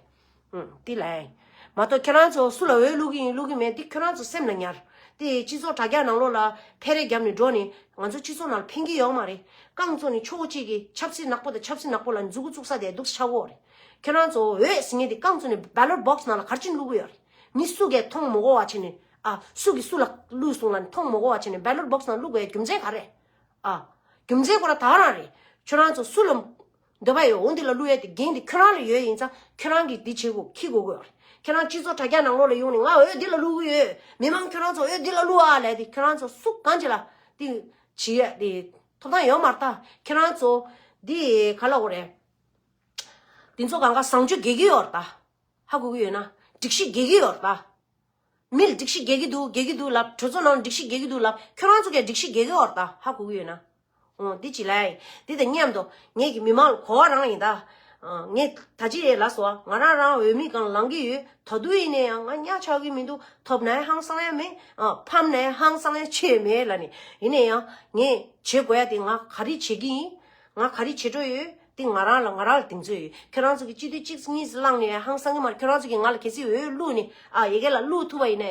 ཨུམ། དེ་ལ་ཡིན། མ་གཏོགས་ཁྱེད་རང་ཚོ་སུ་ལ་འོས་བླུག་གི་ཡིན་བླུག་གི་མེད་དེ་ཁྱེད་རང་ཚོ་སེམས་ལ་ཉར། དེ་སྤྱི་ཚོགས་དྲ་རྒྱ་ནང་ལོགས་ལ་འཕེན་རེས་བརྒྱབ་ནས་འགྲོ་ནས་ང་ཚོ་སྤྱི་ཚོགས་ནང་ལ་ཕན་གྱི་ཡོད་མ་རེད། རྐང་བཙུགས་ནས་ཕྱོགས་གཅིག་གི་ཆབ་སྲིད་ནག་པོ་དང་ཆབ་སྲིད་ནག་པོ་ལ་མཛུ་གུ་བཙུགས་ས་དེ་འདུག་ཆགས་ཡོད་རེད། ཁྱེད་རང་ཚོ་འོས་ཟེར་མཁན་དེ་རྐང་བཙུགས་ནས་ballot box ནང་ལ་ག་རེ་བྱས་ནས་བླུག་གི་ཡོད་རེད། མི་སུ་གིས་མཐོང་མ་དགོས་པ་བྱས་ནས། ཨ་སུ་གིས་སུ་ལ་བླུགས་སོང་ལབ་ནས་མཐོང་མ་དགོས་པ་བྱས་ནས་ballot box ནང་བླུག་དགོས་རྒྱུ་མཚན་ག་རེ། ཨ། རྒྱུ་མཚན་ཁོ་རང་ད་རང་རེད། ཁྱོད་རང་ཚོ་སུ་ལ་འདོད་པ་ཡོད་འོ་འདི་ལ་བླུག་ཡས་དེ་འགན་དེ་ཁྱོད་རང་ལ་ཡོད་ཡིན་ཙང་ཁྱོད་རང་གིས་འདི་བྱེད་དགོས་འཁྱེར་དགོས་ཀྱི་ཡོད་རེད། ཁྱེད་རང་སྤྱི་ཚོགས་དྲ་རྒྱ་ནང་ལོགས་ལ་ཡོང་ནས་ང་འོས་འདི་ལ་བླུག་གི་ཡོད། མི་མང་ཁྱོད་རང་ཚོ་འོས་འདི་ལ་བླུག་ཨ་ལབ་དེ་ཁྱོད་རང་ཚོ་སུ་གང་ཅིག་ལ་འདི་བྱེད་ཡས་དེ་ཐོབ་ཐང་ཡོད་མ་རེད་ད། ཁྱེད་རང་ཚོ་འདི་ག་ལབ་དགོས་རེད། འདི་ཚོ་གང་ག་བཟང་སྤྱོད་དགེ་གི་ཡོད་རེད་ད། ཧ་གོ་གི་ཡོད་ན། སྒྲིག་གཞི་དགེ་གི་ཡོད་རེད་ད། མི་ལ་སྒྲིག་གཞི་རྒྱག་གི་འདུག་རྒྱག་གི་འདུག་ལབ། གྲོས་ཚོགས་ནང་ལ་སྒྲིག་གཞི་རྒྱག་གི་འདུག་ལབ། ཁྱོད་རང་ཚོ་གས་སྒྲིག་གཞི་རྒྱག་གི་ཡོད་རེད་ད། ཧ་གོ་གི་ཡོད་ན། འོ་འདི་ཅི་ལབ་ཡིན། འདི་དང་མཉམ་དུ་ངེད་ཀྱི་མི་མང་ལ་གོ་བ་རང་ཡིན་ད། ཨ་ངས་ད་ཅི་རེད་ལབ་སོང་ཨ། ང་རང་རང་འོས་མི་སྒང་ལངས་ཀྱི་ཡོད། ད་དུང་ཡིན་ན་ཡང་ང་གཉའ་ཆག་གི་མི་འདུག་ཐོབ་ན་ཡང་ཧང་སང་ཡ་མེད། ཨ་ཕམ་ན་ཡང་ཧང་སང་ཡ་ཆེ་མེད་ལབ་ནས། ཡིན་ན་ཡང་ངས་བྱེད་དགོས་ཡ་དེ་ང་ག་རེ་བྱེད་ཀྱི་ཡིན། ང་ག་རེ་བྱེད་འགྲོ་ཡོད། དེ་ང་རང་ལ་ང་རང་ལ་གདེང་ཚོད་ཡོད། ཁྱོད་རང་ཚོ་གིས་སྤྱི་འཐུས་གཅིག་གཉིས་བླངས་ནས་ཧང་སང་གི་མ་རེད། ཁྱོད་རང་ཚོ་གིས་ང་ལ་གལ་སྲིད་འོས་བླུགས་ནས་ཨ་ཡ་གི་ལ་བླུགས་ཐུབ་པ་ཡིན་ན་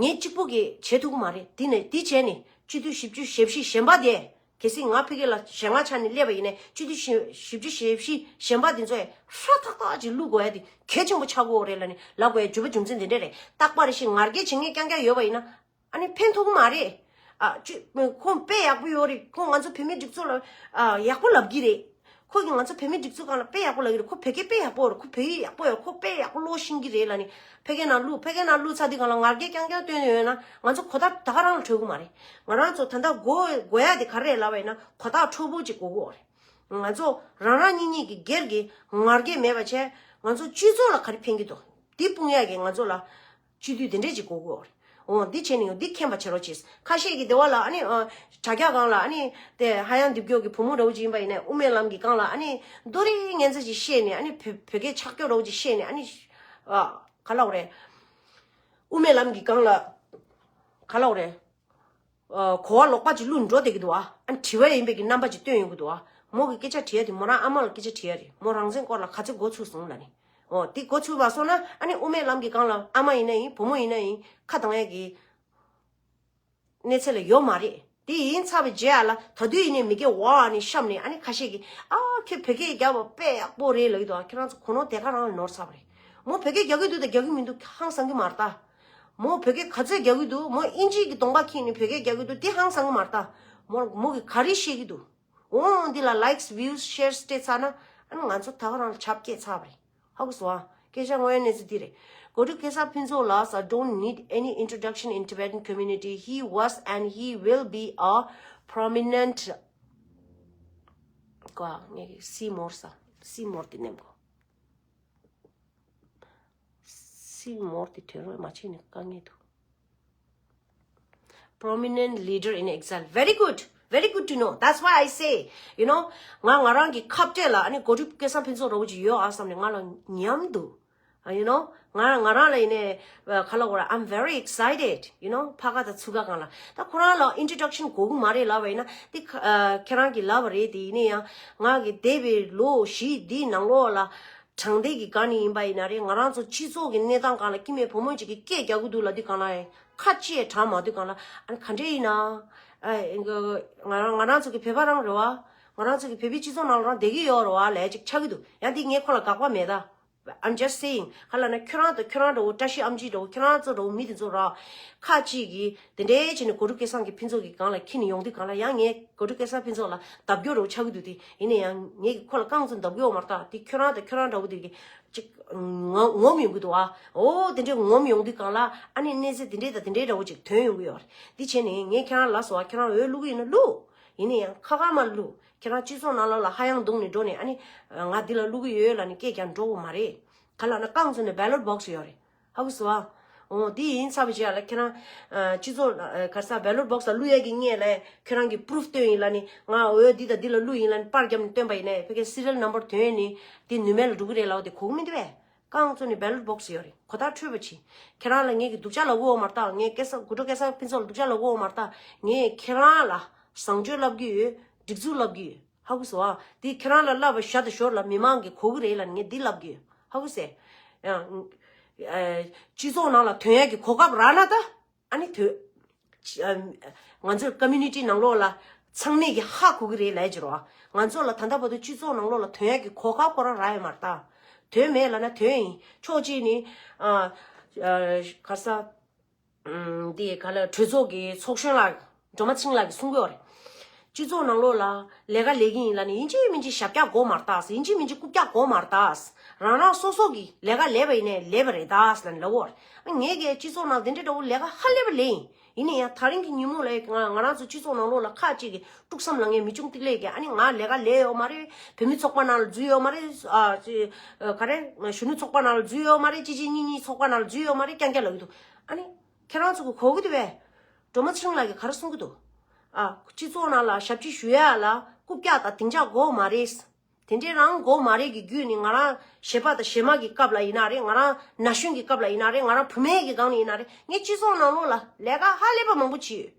ངས་གཅིག་པུ་གིས་བྱེད་ཐུབ་ཀྱི་མ་རེད། དེ་ནས་དེ་བྱས་ནས་སྤྱི་འཐུས་བཞི་བཅུ་ཞེ་བཞི་གཞན་པ་དེ་གལ་སྲིད་ང་ཕ་གི་ལ་ཞེ་ལྔ་ཆགས་ནས་སླེབས་པ་ཡིན་ན་སྤྱི་འཐུས་བཞི་བཅུ་ཞེ་བཞི་གཞན་པ་དེ་ཚོས་ཧྲ་ཐག་ཐག་ཅིག་བླུགས་དགོས་ཡ་དེ་གལ་ཆེན་པོ་ཆགས་ཀྱི་ཡོད་རེད་ལབ་ནས་ལབ་དགོས་ཡ་རྒྱུ་མཚན་དེ་འདྲ་རེད། རྟག་པར་ཞིག་ང་རྒྱལ་བྱེད་མཁན་རྐྱང་རྐྱང་ཡོད་པ་ཡིན་ན། ཨ་ནི་ཕན་ཐོགས་མ་རེད། ཨ་ཅི་ཁོང་དཔེ་ཡག་པོ་ཡོད་རེད། ཁོང་ང་ཚོ་བོད་མིའི་སྒྲིག་འཛུགས་ལ་ཨ་ཡག་པོ་ལབ་ཀྱི་རེད། ཁོ་གིས་ང་ཚོ་བོད་མིའི་སྒྲིག་འཛུགས་སྒང་ལ་དཔེ་ཡག་པོ་ལབ་ཀྱི་རེད། ཁོ་བོད་སྐད་དཔེ་ཡག་པོ་རེད། ཁོ་བོད་ཡིག་ཡག་པོ་ཡོད། ཁོ་དཔེ་ཡག་པོ་ཀློག་ཤེས་ཀྱི་རེད་ལབ་ནི་ཕ་གིའི་ནང་བླུགས། ཕ་གིའི་ནང་བླུགས་ཚར་དུས་སྒང་ལ་ང་རྒྱལ་རྐྱང་རྐྱང་སྟོན་ནས་ཡོད་ན་ང་ཚོ་གོ་བརྡ་ད་ག་རང་ལ་འཕྲོད་ཀྱི་མ་རེད། ང་རང་ཚོ་ད་ལྟ་དགོས་དགོས་ཡ་དེ་ག་རེ་རེད་ལབ་པ་ཡིན་ན་གོ་བརྡ་འཕྲོད་པོ་ཅིག་དགོས་ཀྱི་ཡོད་རེད། ང་ཚོ་རང་རང་གཉིས་གཉིས་ཀྱི་སྒེར་གྱི་ང་རྒྱལ་མེད་པ་བྱས་ང་ཚོ་སྤྱི་ཚོགས་ལ་ག་རེ་ཕན་གྱི་འདུག་འདི་སྤུངས་ཡག་གི་ང་ཚོ་ལ་སྤྱི་འཐུས་དེ་འདྲས་ཅིག་དགོས་ཀྱི་ཡོད་རེད། འོ་འདི་བྱས་ནས་འདི་མཁྱེན་པ་བྱེད་རོགས་བྱེད། ཁ་ཤས་ཀྱིས་དེ་བ་ལ་ཨ་ནི་ཨ་དྲ་རྒྱ་སྒང་ལ་ཨ་ནི་དེ་ཧ་ཡང་འདེབས་སྐྱོར་གྱི་བུ་མོ་འདྲ་བོ་ཅིག་ཡིན་པ་ཡིན་ནའི་དབུ་མའི་ལམ་གྱི་སྒང་ལ་ཨ་ནི་རྡོ་རིང་ངན་ཚ་ཅིག་བཤད་ནས་ཨ་ནི་བོད་བོད་སྐད་ཆག་སྐྱོ་འདྲ་བོ་ཅིག་བཤད་ནས་ཨ་ནི་ཨ་ག་ལབ་དགོས་རེད། དབུ་མའི་ལམ་གྱི་སྒང་ལ་ག་ལབ་དགོས་རེད། ཨ་གོ་བ་ལོག་པ་ཅིག་བླུགས་འགྲོ་བསྡད་ཀྱི་འདུག་ཨ། ཨ་ནི་དྲི་བ་ཡིན་པའི་གི་རྣམ་པ་ཅིག་སྟོན་ཡོང་གི་འདུག་ཨ། མོ་གི་སྐད་ཆ་དྲི་ཡ་དེ་མོ་རང་ཨ་མ་ལ་སྐད་ཆ་དྲི་ཡ་རེད། མོ་རང་བཙན་སྐོར་ལ་ག་ཚོད་འགོ་ཚུགས་སོང་ལབ་ནི། འོ་དེ་འགོ་ཚུགས་པ་སོང་ན་ཨ་ནི་དབུ་མའི་ལམ་གྱི་སྒང་ལ་ཨ་མ་ཡིན་ན་ཡིན་བུ་མོ་ཡིན་ན་ཡིན་ཁ་གདངས་ཡ་གི་གནས་ཚད་ལ་ཡོད་མ་རེད། དེ་ཡིན་ཚར་བའི་རྗེས་ཨ་ལ་ད་དུས་ཡིན་ནའི་མི་སྐད་འོག་ཨ་ནི་བཤམས་ནས་ཨ་ནི་ཁ་ཤས་ཀྱིས་ཨ་ཁྱོད་བོད་སྐད་རྒྱབ་པ་དཔེ་ཡག་པོ་རེད་ལབ་ཀྱི་འདུག་ཨ། ཁྱེད་རང་ཚོ་གོ་ནོར་དེ་ག་རང་ལ་ནོར་ཚར་བ་རེད། མོ་བོད་སྐད་རྒྱག་གི་འདུག་དང་རྒྱག་གི་མི་འདུག་ཧང་སང་གི་མ་རེད་ད། མོ་བོད་སྐད་ག་ཚོད་རྒྱག་གི་འདུག་མོ་ཨིན་ཇི་གི་གདོང་པ་ཁྱེར་ནས་བོད་སྐད་རྒྱག་གི་འདུག་དེ་ཧང་སང་གི་མ་རེད་ད། མོ་མོ་གིས་ག་རེ་བཤད་ཀྱི་འདུག་འོ་འདི་ལ་likes, views, shares སྤྲད་ཚར་ན་ཨ་ནི་ང་ཚོ་ད་ག་རང་ལ་ཆབ་སྐྱེས་ཚར་བ་རེད། ཧ་གོ་སོང་ཨ། སྐད་ཆ་དངོས་ཡོད་གནས་ཚུལ་འདི་རེད། གོ་སྒྲིག་སྐལ་བཟང་ཕུན་ཚོགས་ལགས་sir don't need any introduction in Tibetan community. He was and he will be a prominent ཀ་ངས་སི་མོར་ས་སི་མོར་དེ་ནེམ་གོ་སི་མོར་དེ་དྲན་རོགས་མ་བྱས་ནས་དཀའ་ངལ་འདུག Prominent leader in exile. Very good. Very good to know. That's why I say, you know, ང་ང་རང་གི་ཁ་གཏད་ལ་ཨ་ནི་གོ་སྒྲིག་སྐལ་བཟང་ཕུན་ཚོགས་འདྲ་བོ་ཅིག་ཡོད་ཨ་བསམ་ནས་ང་ལ་ཉམས་འདུག་ཨ། you know། ང་ང་རང་ལ་ཡིན་ནའི་ག་ལ་གོ་ར། I'm very excited, you know། ཕ་ག་དང་ཚུ་ག་གང་ལ། ད་ཁོ་རང་ལ་introduction་གོ་གི་མ་རེད་ལབ་པ་ཡིན་ན་དེ་ཁ་ཨ་ཁྱེད་རང་གིས་ལབ་པ་རེད། དེ་ཡིན་ན་ཡང་ང་གི་འདས་པའི་ལོ་བཞི་འདིའི་ནང་ལོགས་ལ་དྲང་བདེན་གྱི་སྒང་ནས་ཡིན་པ་ཡིན་ན་རེད། ང་རང་ཚོ་སྤྱི་ཚོགས་ཀྱི་གནས་སྟངས་སྒང་ལ་སྐྱེ་དམན་བུ་མོ་ཅིག་གིས་སྐད་རྒྱག་གི་འདུག་ལབ་དུས་སྒང་ལ་ཁ་ལྕེ་དྲག་མ་དུས་སྒང་ལ། ཨ་ནི་ག་འདྲས་ཡིན་ན། ཨ་ང་རང་ང་རང་ཚོ་གི་བོད་པ་རང་རེད་བ། ང་རང་ཚོ་གི་བོད་པའི་སྤྱི་ཚོགས་ནང་ལ་རང་བསྡད་ཀྱི་ཡོད་རེད་བ་ལབ་ཅིག་ཆགས་ཀྱི་འདུག་ཡང་འདི་ངས་ཁོ་ལ་དགག་པ་མེད་ད། I'm just saying། ག་ལབ་ན་ཁྱོད་རང་དང་ཁྱོད་རང་འདྲ་བོ། བཀྲ་ཤིས་ཨེམ་ཆི་འདྲ་བོ། ཁྱོད་རང་ཚོ་འདྲ་བོ་མི་དེ་ཚོ་ར་ཁ་ཅིག་གིས་དེ་འདྲའི་བྱས་ནས་གོ་ཀྲུ་སྐལ་བཟང་གི་ཕུན་ཚོགས་ཀྱི་སྒང་ལ་འཁྱེར་ནས་ཡོང་དུས་སྒང་ལ། ཡང་ངས་གོ་ཀྲུ་སྐལ་བཟང་ཕུན་ཚོགས་ལ་བརྡབ་སྐྱོར་འདྲ་བོ་ཆགས་ཀྱི་འདུག་དེ་ཡིན་ན་ཡང་ངས་ཁོ་ལ་རྐང་བཙུགས་བརྡབ་སྐྱོར་མ་རེད་ད། དེ་ཁྱོད་རང་དང་ཁྱོད་རང་འདྲ་བོ་དེ་གིས་ཅིག་ངོམ་ངོམ་ཡོང་གི་འདུག་ཨ། འོ་དེ་འདྲའི་ངོམ་ཡོང་དུས་སྒང་ལ་ཨ་ནི་གནས་ཚུལ་དེ་འདྲའི་དང་དེ་འདྲའི་འདྲ་བོ་ཅིག་ཐོན་ཡོང་གི་ཡོད་རེད། དེ་བྱས་ནས་ངས་ཁྱེད་རང་ལ་ལབ་སོང་ཨ། ཁྱེད་རང་འོས་བླུག་གི་ཡིན་ན་བླུག་ཡིན་ན་ཡང་ཁ་ཁ་མ་བླུག་ཁྱེད་རང་སྤྱི་ཚོགས་ནང་ལོགས་ལ་ཧ་ཡང་བརྡུངས་ནས་འགྲོ་ནས་ཨ་ནི་ང་འདི་ལ་བླུག་གི་ཡོད་ལབ་ནས་སྐད་རྒྱག་འགྲོ་དགོས་མ་རེད། ག་ལབ་ན་རྐང་བཙུགས་ནས་ballot box་ཡོད་རེད། ཧ་གོ་སོང་ཨ། འོ་དེ་ཡིན་ཚར་བའི་རྗེས་ལ་ཁྱེད་རང་ཨ་སྤྱི་ཚོགས་ཨ་ག་ས་ballot box་ལ་བླུག་ཡས་ཀྱི་སྔོན་ལ་ཁྱེད་རང་གིས་proof་སྟོན་ཡིན་ལབ་ནས། ང་འོས་འདི་དང་འདི་ལ་བླུག་ཡིན་ལབ་ནས་པར་བརྒྱབ་ནས་སྟོན་པ་ཡིན་ནའི་ཕ་གིའི་serial number་ཐོན་ནས་དེ་ནུས་མེད་ལ་འགྲོ་གི་རེད་ལབ་པ་དེ་གོ་གི་མི་འདུག་པས། རྐང་བཙུགས་ནས་ballot box་ཡོད་རེད། གོ་ཐག་ཆོད་པ་བྱེད། ཁྱེད་རང་ལ་ངེད་ཀྱིས་སྡུག་ཅག་ལབ་ཀྱི་ཡོད་མ་རེད་ད། ངས་སྐལ་བཟང་གོ་ཀྲུ་སྐལ་བཟང་ཕུན་ཚོགས་ལ་སྡུག་ཅག་ལབ་ཀྱི་ཡོད་མ་རེད་ད། ངས་ཁྱེད་རང་ལ་བཟང་སྤྱོད་ལབ་ཀྱི་ཡོད། སྒྲིག་འཛུགས་ལབ་ཀྱི་ཡོད། ཧ་གོ་སོང་ཨ། དེ་ཁྱེད་རང་ལ་ལབ་པ་བཞག་དང་ཞོར་ལ་མི་མང་གིས་གོ་གི་རེད་ལབ་ནས་ངས་འདི་ལབ་ཀྱི་ཡོད། ཧ་གོ་སོང་ཨ། ཨ་སྤྱི་ཚོགས་ནང་ལ་ཐོན་ཡག་གི་གོ་སྐབས་རག་ན་ད། ཨ་ནི་དུས། ཨ་ང་ཚོའི་community་ནང་ལོགས་ལ་ཚང་མས་ཀྱི་ཧ་གོ་གི་རེད་ལབ་ཀྱི་རེད་བ། ང་ཚོ་ལ་ད་ལྟ་བར་དུ་སྤྱི་ཚོགས་ནང་ལོགས་ལ་ཐོན་ཡག་གི་གོ་སྐབས་ཁོ་རང་རག་ཡོད་མ་རེད་ད། དོན་མེད་ལབ་ན་དོན་ཡིན། ཕྱོགས་གཅིག་ནི་ཨ་ཨ་ག་ས་ཨམ་འདི་ག་ལ་གྲོས་ཚོགས་ཀྱི་ཚོགས་གཞོན་ལགས་སྒྲོལ་མ་ཚེ་རིང་ལགས་ཀྱིས་གསུང་གི་ཡོད་རེད། སྤྱི་ཚོགས་ནང་ལོགས་ལ་ལས་ཀ་ལས་ཀྱི་ཡིན་ལབ་ནས་ཡིན་གཅིག་མིན་གཅིག་ཞབས་བཀྱག་དགོས་མ་རེད་ད། ཡིན་གཅིག་མིན་གཅིག་རྐུབ་བཀྱག་དགོས་མ་རེད་ད། རང་རང་སོ་སོ་གི་ལས་ཀ་ལས་པ་ཡིན་ནའི་ལས་པ་རེད་ད་ལབ་ནས་ལབ་ཀྱི་ཡོད་རེད། ངས་ཀྱི་སྤྱི་ཚོགས་ནང་དེ་འདྲའི་འདྲ་བོ་ལས་ཀ་ཧ་ལས་པ་ལས་ཡིན། ཡིན་ན་ཡང་ད་རིང་གི་ཉིན་མོ་ལ་ང་ང་རང་ཚོ་སྤྱི་ཚོགས་ནང་ལོགས་ལ་ཁ་ཅིག་གིས་དཀྲུག་བསམ་ལངས་མཁན་མི་ཆུང་ཐིག་ལེ་གིས་ཨ་ནི་ང་ལས་ཀ་ལས་ཡོད་མ་རེད། བོད་མི་ཚོགས་པ་ནང་ལ་འཛུལ་ཡོད་མ་རེད། ཨ་ཅི་ཨ་ག་རེ་གཞོན་ནུ་ཚོགས་པ་ནང་ལ་འཛུལ་ཡོད་མ་རེད། གཅིག་གཅིག་གཉིས་གཉིས་ཚོགས་པ་ནང་ལ་འཛུལ་ཡོད་མ་རེད། རྐྱང་རྐྱང་ལབ་ཀྱི་འདུག་ཨ་ནི་ཁྱེད་རང་ཚོ་གིས་གོ་གི་འདུག་པས། སྒྲོལ་མ་ཚེ་རིང་ལགས་ཀྱིས་ག་རེ་གསུང་གི་འདུག་ཨ་སྤྱི་ཚོགས་ནང་ལ་ཞབས་ཕྱི་ཞུ་ཡ་ལ་རྐུབ་བཀྱག་དང་སྡིངས་ཆ་དགོས་མ་རེད། དེ་འདྲའི་རང་དགོས་མ་རེད་ཀྱི་བརྒྱུད་ནས་ང་རང་གཞས་པ་དང་གཞས་མ་གི་སྐབས་ལ་ཡིན་ན་རེད། ང་རང་ན་གཞོན་གྱི་སྐབས་ལ་ཡིན་ན་རེད། ང་རང་བུད་མེད་ཀྱི་སྒང་ནས་ཡིན་ན་རེད། ངས་སྤྱི་ཚོགས་ནང་ལོགས་ལ་ལས་ཀ་ཧ་ལས་པ་མང་པོ་བྱས་ཡོད།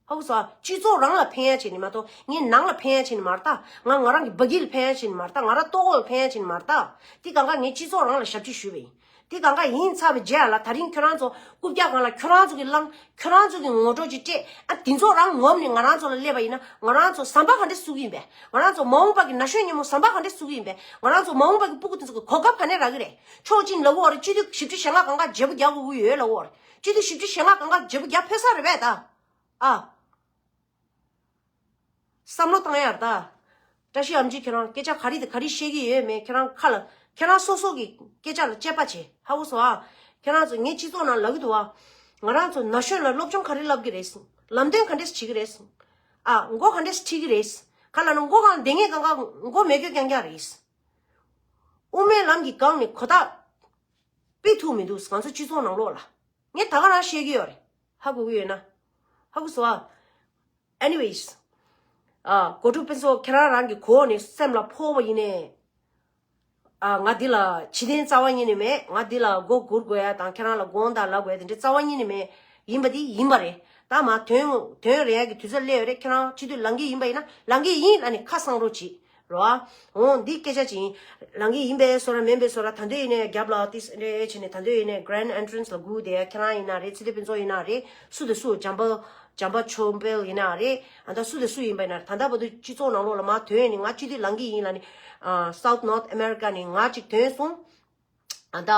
ཧ་གོ་སོང་ཨ། སྤྱི་ཚོགས་རང་ལ་ཕན་ཡ་བྱས་ནས་མ་གཏོགས་ངས་ནང་ལ་ཕན་ཡ་བྱས་ནས་མ་རེད་ད། ང་ང་རང་གི་བ་གི་ལ་ཕན་ཡ་བྱས་ནས་མ་རེད་ད། ང་རང་ལྟོ་གོས་ལ་ཕན་ཡ་བྱས་ནས་མ་རེད་ད། དེ་གང་ག་ངས་སྤྱི་ཚོགས་རང་ལ་ཞབས་ཕྱི་ཞུས་པ་ཡིན། དེ་གང་ག་ཡིན་ཚར་བའི་རྗེས་ལ་ད་རིང་ཁྱོད་རང་ཚོ་རྐུབ་བཀྱག་སྒང་ལ་ཁྱོད་རང་ཚོ་གིས་བླངས། ཁྱོད་རང་ཚོ་གིས་ངོ་སྤྲོད་ཅིག་སྤྲད། ཨ་དེ་ཚོ་རང་ངོམ་ནས་ང་རང་ཚོ་ལ་སླེབས་པ་ཡིན་ན་ང་རང་ཚོ་ཟམ་པ་ག་འདྲས་བཙུགས་ཀྱི་ཡིན་པས། ང་རང་ཚོ་མ་འོངས་པ་གི་ན་གཞོན་ཉིན་མོ་ཟམ་པ་ག་འདྲས་བཙུགས་ཀྱི་ཡིན་པས། ང་རང་ཚོ་མ་འོངས་པ་གི་སྤུ་གུ་དེ་ཚོ་གི་གོ་སྐབས་ག་ནས་རག་གི་རེད། ཕྱོགས་གཅིག་ལབ་ཀྱི་ཡོད་རེད། སྤྱི་འཐུས་བཞི་བཅུ་ཞེ་ལྔ་གང་ག་བརྗེ་པོ་རྒྱག་དགོས་ཀྱི་ཡོད་ལབ་ཀྱི་ཡོད་རེད། སྤྱི་འཐུས་བཞི་བཅུ་ཞེ་ལྔ་གང་ག་བརྗེ་པོ་རྒྱག་ཕོད་ས་རེད་པས་ད། ཨ། བསམ་བློ་བཏང་ཡ་རེད་ད། བཀྲ་ཤིས་ཨེམ་ཆི་ཁྱེད་རང་སྐད་ཆ་ག་རེ་དང་ག་རེ་བཤད་ཀྱི་ཡོད་མེད་ཁྱེད་རང་ཁ་ལ་ཁྱེད་རང་སོ་སོ་གི་སྐད་ཆ་ལ་དཔྱད་པ་བྱེད། ཧ་གོ་སོང་ཨ། ཁྱེད་རང་ཚོ་ངས་སྤྱི་ཚོགས་ནང་ལབ་ཀྱི་འདུག་ཨ། ང་རང་ཚོ་ན་གཞོན་ལ་སློབ་སྦྱོང་ག་རེ་བསླབ་ཀྱི་རེད། ལམ་སྟོན་ག་འདྲས་བྱེད་ཀྱི་རེད། ཨ་མགོ་ག་འདྲས་ཁྲིད་ཀྱི་རེད། ག་ལབ་ན་མགོ་གང་བསྡད་མཁན་གང་ག་མགོ་མེད་མཁན་རྐྱང་རྐྱང་རེད། དབུ་མའི་ལམ་གྱི་སྒང་ནས་གོ་བརྡ་སྤེལ་ཐུབ་མི་འདུག་ང་ཚོ་སྤྱི་ཚོགས་ནང་ལོགས་ལ། ངས་ད་ག་རང་བཤད་ཀྱི་ཡོད་རེད། ཧ་གོ་གི་ཡོད་ན། ཧ་གོ་སོང་ཨ། Anyways། ཨ། གོ་ཀྲུ་ཕུན་ཚོགས་ཁྱེད་རང་རང་གི་གོ་ནས་སེམས་ལ་ཕོག་པ་ཡིན་ནའི། ཨ། ང་འདི་ལ་ཕྱི་རྟེན་རྩ་བ་ཉིད་ནས་མེད། ང་འདི་ལ་མགོ་སྒུར་དགོས་ཡ་དང་ཁྱེད་རང་ལ་དགོངས་དག་ལབ་དགོས་ཡ་དེ་འདྲའི་རྩ་བ་ཉིད་ནས་མེད། ཡིན་པ་འདི་ཡིན་པ་རེད། ད་མ་དོན་དོན་རེད་ཡ་གི་དུས་ཚོད་སླེབས་ཡོད་རེད། ཁྱེད་རང་སྤྱི་འཐུས་ལངས་ཀྱི་ཡིན་པ་ཡིན་ན་ལངས་ཀྱི་ཡིན་ལབ་ནས་ཁ་གསང་རོགས་གྱིས། རོ། འོ་འདི་སྐད་ཆ་ཅིག་ཡིན། ལངས་ཀྱི་ཡིན་པས་སོ་ར་མིན་པས་སོ་ར་ད་འདོད་ཡིན་ནས་རྒྱབ་ལ་ཏིས་རེ་བྱས་ནས་ད་འདོད་ཡིན་ནས་Grand Entrance་ལ་སྒུག་བསྡད་ཡ་ཁྱེད་རང་ཡིན་ན་རེད། ཚེ་བརྟན་ཕུན་ཚོགས་ཡིན་ན་རེད། སུ་དེ་སུ་འཇམ་པ་འཇམ་པ་ཆོས་འཕེལ་ཡིན་ན་རེད། ཨ་ད་སུ་དེ་སུ་ཡིན་པ་ཡིན་ན་རེད། ད་ལྟ་བར་དུ་སྤྱི་ཚོགས་ནང་ལོགས་ལ་མ་ཐོན་ནས་ང་སྤྱི་འཐུས་ལངས་ཀྱི་ཡིན་ལ་ནི། ཨ་South North America་ནས་ང་ཅིག་ཐོན་སོང་། ཨ་ད་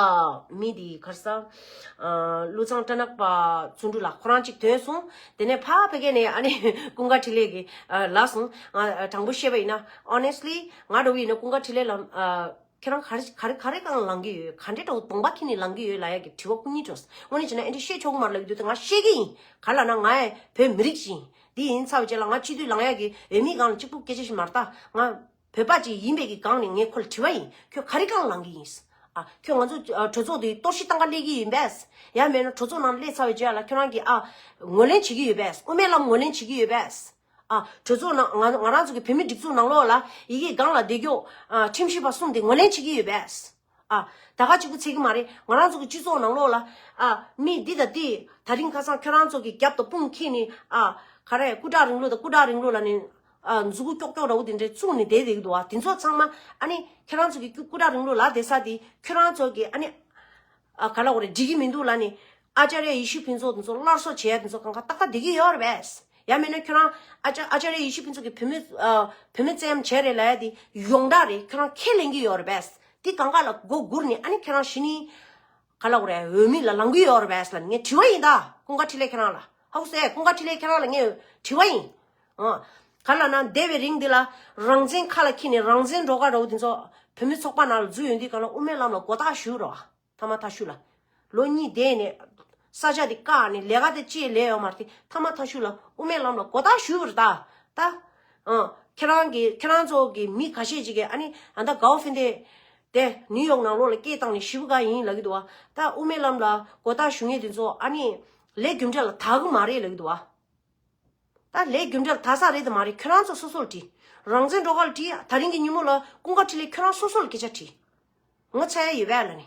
མི་འདི་གར་ས། ཨ་ཀླུ་ཚང་སྤྲ་ནག་པ་བརྩོན་འགྲུས་ལགས་ཁོ་རང་ཅིག་ཐོན་སོང་། དེ་ནས་ཕ་ཕ་གི་ནས་ཨ་ནི་ཀུན་དགའ་འཕྲིན་ལས་ཀྱི་ཨ་ལབ་སོང་། ང་དྲང་པོ་བཤད་པ་ཡིན་ན་honestly་ང་འདྲ་བོ་ཡིན་ན་ཀུན་དགའ་འཕྲིན་ལས་ལ་ཨ་ཁྱེད་རང་ག་རེ་ག་རེ་ག་རེ་གང་ལངས་ཀྱི་ཡོད། ག་འདྲས་འདྲ་བོ་གདོང་པ་ཁྱེར་ནས་ལངས་ཀྱི་ཡོད་ལབ་ཡ་གི་དྲི་བ་སྐུ་ཉིད་འགྲོ། དངོས་གནས་བྱས་ན་ཨེ་འདྲས་བཤད་ཆོག་གི་མ་རེད་ལབ་ཀྱི་འདུག་ད་ང་བཤད་ཀྱི་ཡིན། ག་ལབ་ན་ང་ཡང་བོད་མི་རིགས་ཤིག་ཡིན། འདི་ཡིན་ཚར་བའི་རྗེས་ལ་ང་སྤྱི་འཐུས་ལངས་ཡ་གི་འོས་མི་སྒང་ལ་གཅིག་པུ་སྐད་ཆ་ཞིག་མ་རེད་ད། ང་བོད་པ་ཅིག་ཡིན་པའི་གི་སྒང་ནས་ངས་ཁོ་ལ་དྲི་བ་ཡིན། ཁྱོད་ག་རེ་གང་ལངས་ཀྱི་ཡིན། ཨ་ཁྱོད་ང་ཚོ་ཨ་གྲོས་ཚོགས་འདི་གཏོར་བཤིག་བཏང་ག་སླེབས་ཀྱི་ཡིན་པས། ཡང་མེད་ན་གྲོས་ཚོགས་ནང་སླེབས་ཚར་བའི་རྗེས་ལ་ཁྱོད་རང་གིས་ཨ་ངོས་ལེན་བྱེད་ཀྱི་ཡོད་པས། དབུ་མའི་ལམ་ངོས་ལེན་བྱེད་ཀྱི་ཡོད་པས། ཨ་གྲོས་ཚོགས་ནང་ང་ང་རང་ཚོ་གི་བོད་མི་སྒྲིག་འཛུགས་ནང་ལོགས་ལ་ཡི་གེ་སྒང་ལ་བསྡད་རྒྱུ་ཨ་ཁྲིམས་ཞིབ་པ་གསུམ་དེ་ངོས་ལེན་བྱེད་ཀྱི་ཡོད་པས། ཨ། ད་ག་གཅིག་པུ་ཚད་ཀྱི་མ་རེད། ང་རང་ཚོ་གི་སྤྱི་ཚོགས་ནང་ལོགས་ལ། ཨ། མི་འདི་དང་འདི་དེ་རིང་ཁ་སང་ཁྱོད་རང་ཚོ་གི་རྒྱབ་ཏུ་དཔུང་འཁྱེར་ནས། ཨ། ག་རེ་སྐུ་དྲག་རིང་ལུགས་དང་སྐུ་དྲག་རིང་ལུགས་ལབ་ནས། ཨ། མཛུ་གུ་ཀྱོག་ཀྱོག་འདྲ་བོ་དེ་འདྲས་བཙུགས་ནས་བསྡད་བསྡད་ཀྱི་འདུག་བ། དེ་ཚོ་ཚང་མ་ཨ་ནི་ཁྱོད་རང་ཚོ་གི་སྐུ་སྐུ་དྲག་རིང་ལུགས་ལབ་བསྡད་ས་དེ་ཁྱོད་རང་ཚོ་གི་ཨ་ནི། ཨ། ག་ལབ་དགོས་རེད། འགྲིག་གི་མི་འདུག་ལབ་ནས། ཨ་ཅཱརྱ་ཡེ་ཤུ་ཕུན་ཚོགས་དེ་ཚོ་སླར་གསོ་བྱེད་ཡ་དེ་ཚོ་གང་ག་ཏག་ཏག་བསྡད་ཀྱི་ཡོད་རེད་པས། ཡང་མིན་ན་ཁྱོད་རང་ཨ་ཅཱ་ཨ་ཅཱརྱ་ཡེ་ཤུ་ཕུན་ཚོགས་ཀྱི་བུད་མེད། ཨ། བུད་མེད་བཙན་བྱས་རེད་ལབ་ཡ་དེ་ཡོངས་གྲགས་རེད། ཁྱོད་རང་ཁས་ལེན་གྱི་ཡོད་རེད་པས། དེ་གང་ག་ལ་མགོ་སྒུར་ནས་ཨ་ནི་ཁྱོད་རང་གཞི་ནས། ག་ལབ་དགོས་རེད། འོས་མི་ལ་ལངས་ཀྱི་ཡོད་རེད་པས་ལབ་ནས་ངས་དྲི་བ་ཡིན་ད། ཀུན་དགའ་འཕྲིན་ལས་ཁྱོད་རང་ལ། ཧ་གོ་སོང་། ཀུན་དགའ་འཕྲིན་ལས་ཁྱོད་རང་ལ་ངས་དྲི་བ་ཡིན། ཨ། ག་ལབ་ན་འདས་པའི་རིང་འདི་ལ་རང་བཙན་ཁ་ལ་འཁྱེར་ནས་རང་བཙན་སྒྲོག་ག་འདྲ་བོ་དེ་ཚོ་བུད་མེད་ཚོགས་པ་ནང་ལ་འཛུལ་ཡོང་དུས་གང་ལ་དབུ་མའི་ལམ་ལ་མགོ་བཏགས་ཞུས་རོགས། ཐ་མ་ཐ་ཤུ་ལ། ལོ་གཉིས་བསྡད་ནས་ས་ཆ་དེ་བཀག་ནས་ལས་ཀ་དེ་ཅི་ལས་ཡོད་མ་རེད་དེ། ཐ་མ་ཐ་ཤུ་ལ་དབུ་མའི་ལམ་ལ་མགོ་བཏགས་ཞུས་པ་རེད་ད། ད། ཨ། ཁྱེད་རང་གི་ཁྱེད་རང་ཚོ་གི་མི་ཁ་ཤས་ཅིག་གིས་ཨ་ནི་ཨ་ད་གའོ་ཧྥིན་ཏེ་དེ་ནིའུ་ཡོག་ནང་ལོགས་ལ་སྐད་བཏང་ནས་ཞེ་པོ་དགའ་ཡིན་ལབ་ཀྱི་འདུག་བ། ད་དབུ་མའི་ལམ་ལ་མགོ་བཏགས་ཞུ་མཁན་དེ་ཚོ་ཨ་ནི་ལས་རྒྱུ་འབྲས་ལ་དག་གི་མ་རེད་ལབ་ཀྱི་འདུག་བ། ད་ལས་རྒྱུ་འབྲས་ལ་དག་ས་རེད་དམ་མ་རེད་ཁྱོད་རང་ཚོ་སོ་སོར་དྲིས། རང་བཙན་སྒྲོག་ག་ལ་དྲིས། ད་རིང་གི་ཉིན་མོ་ལ་ཀུན་དགའ་འཕྲིན་ལས་ཁྱོད་རང་སོ་སོ་ལ་སྐད་ཆ་དྲིས། ངོ་ཚ་ཡ་ཡོད་པས་ལབ་ནས།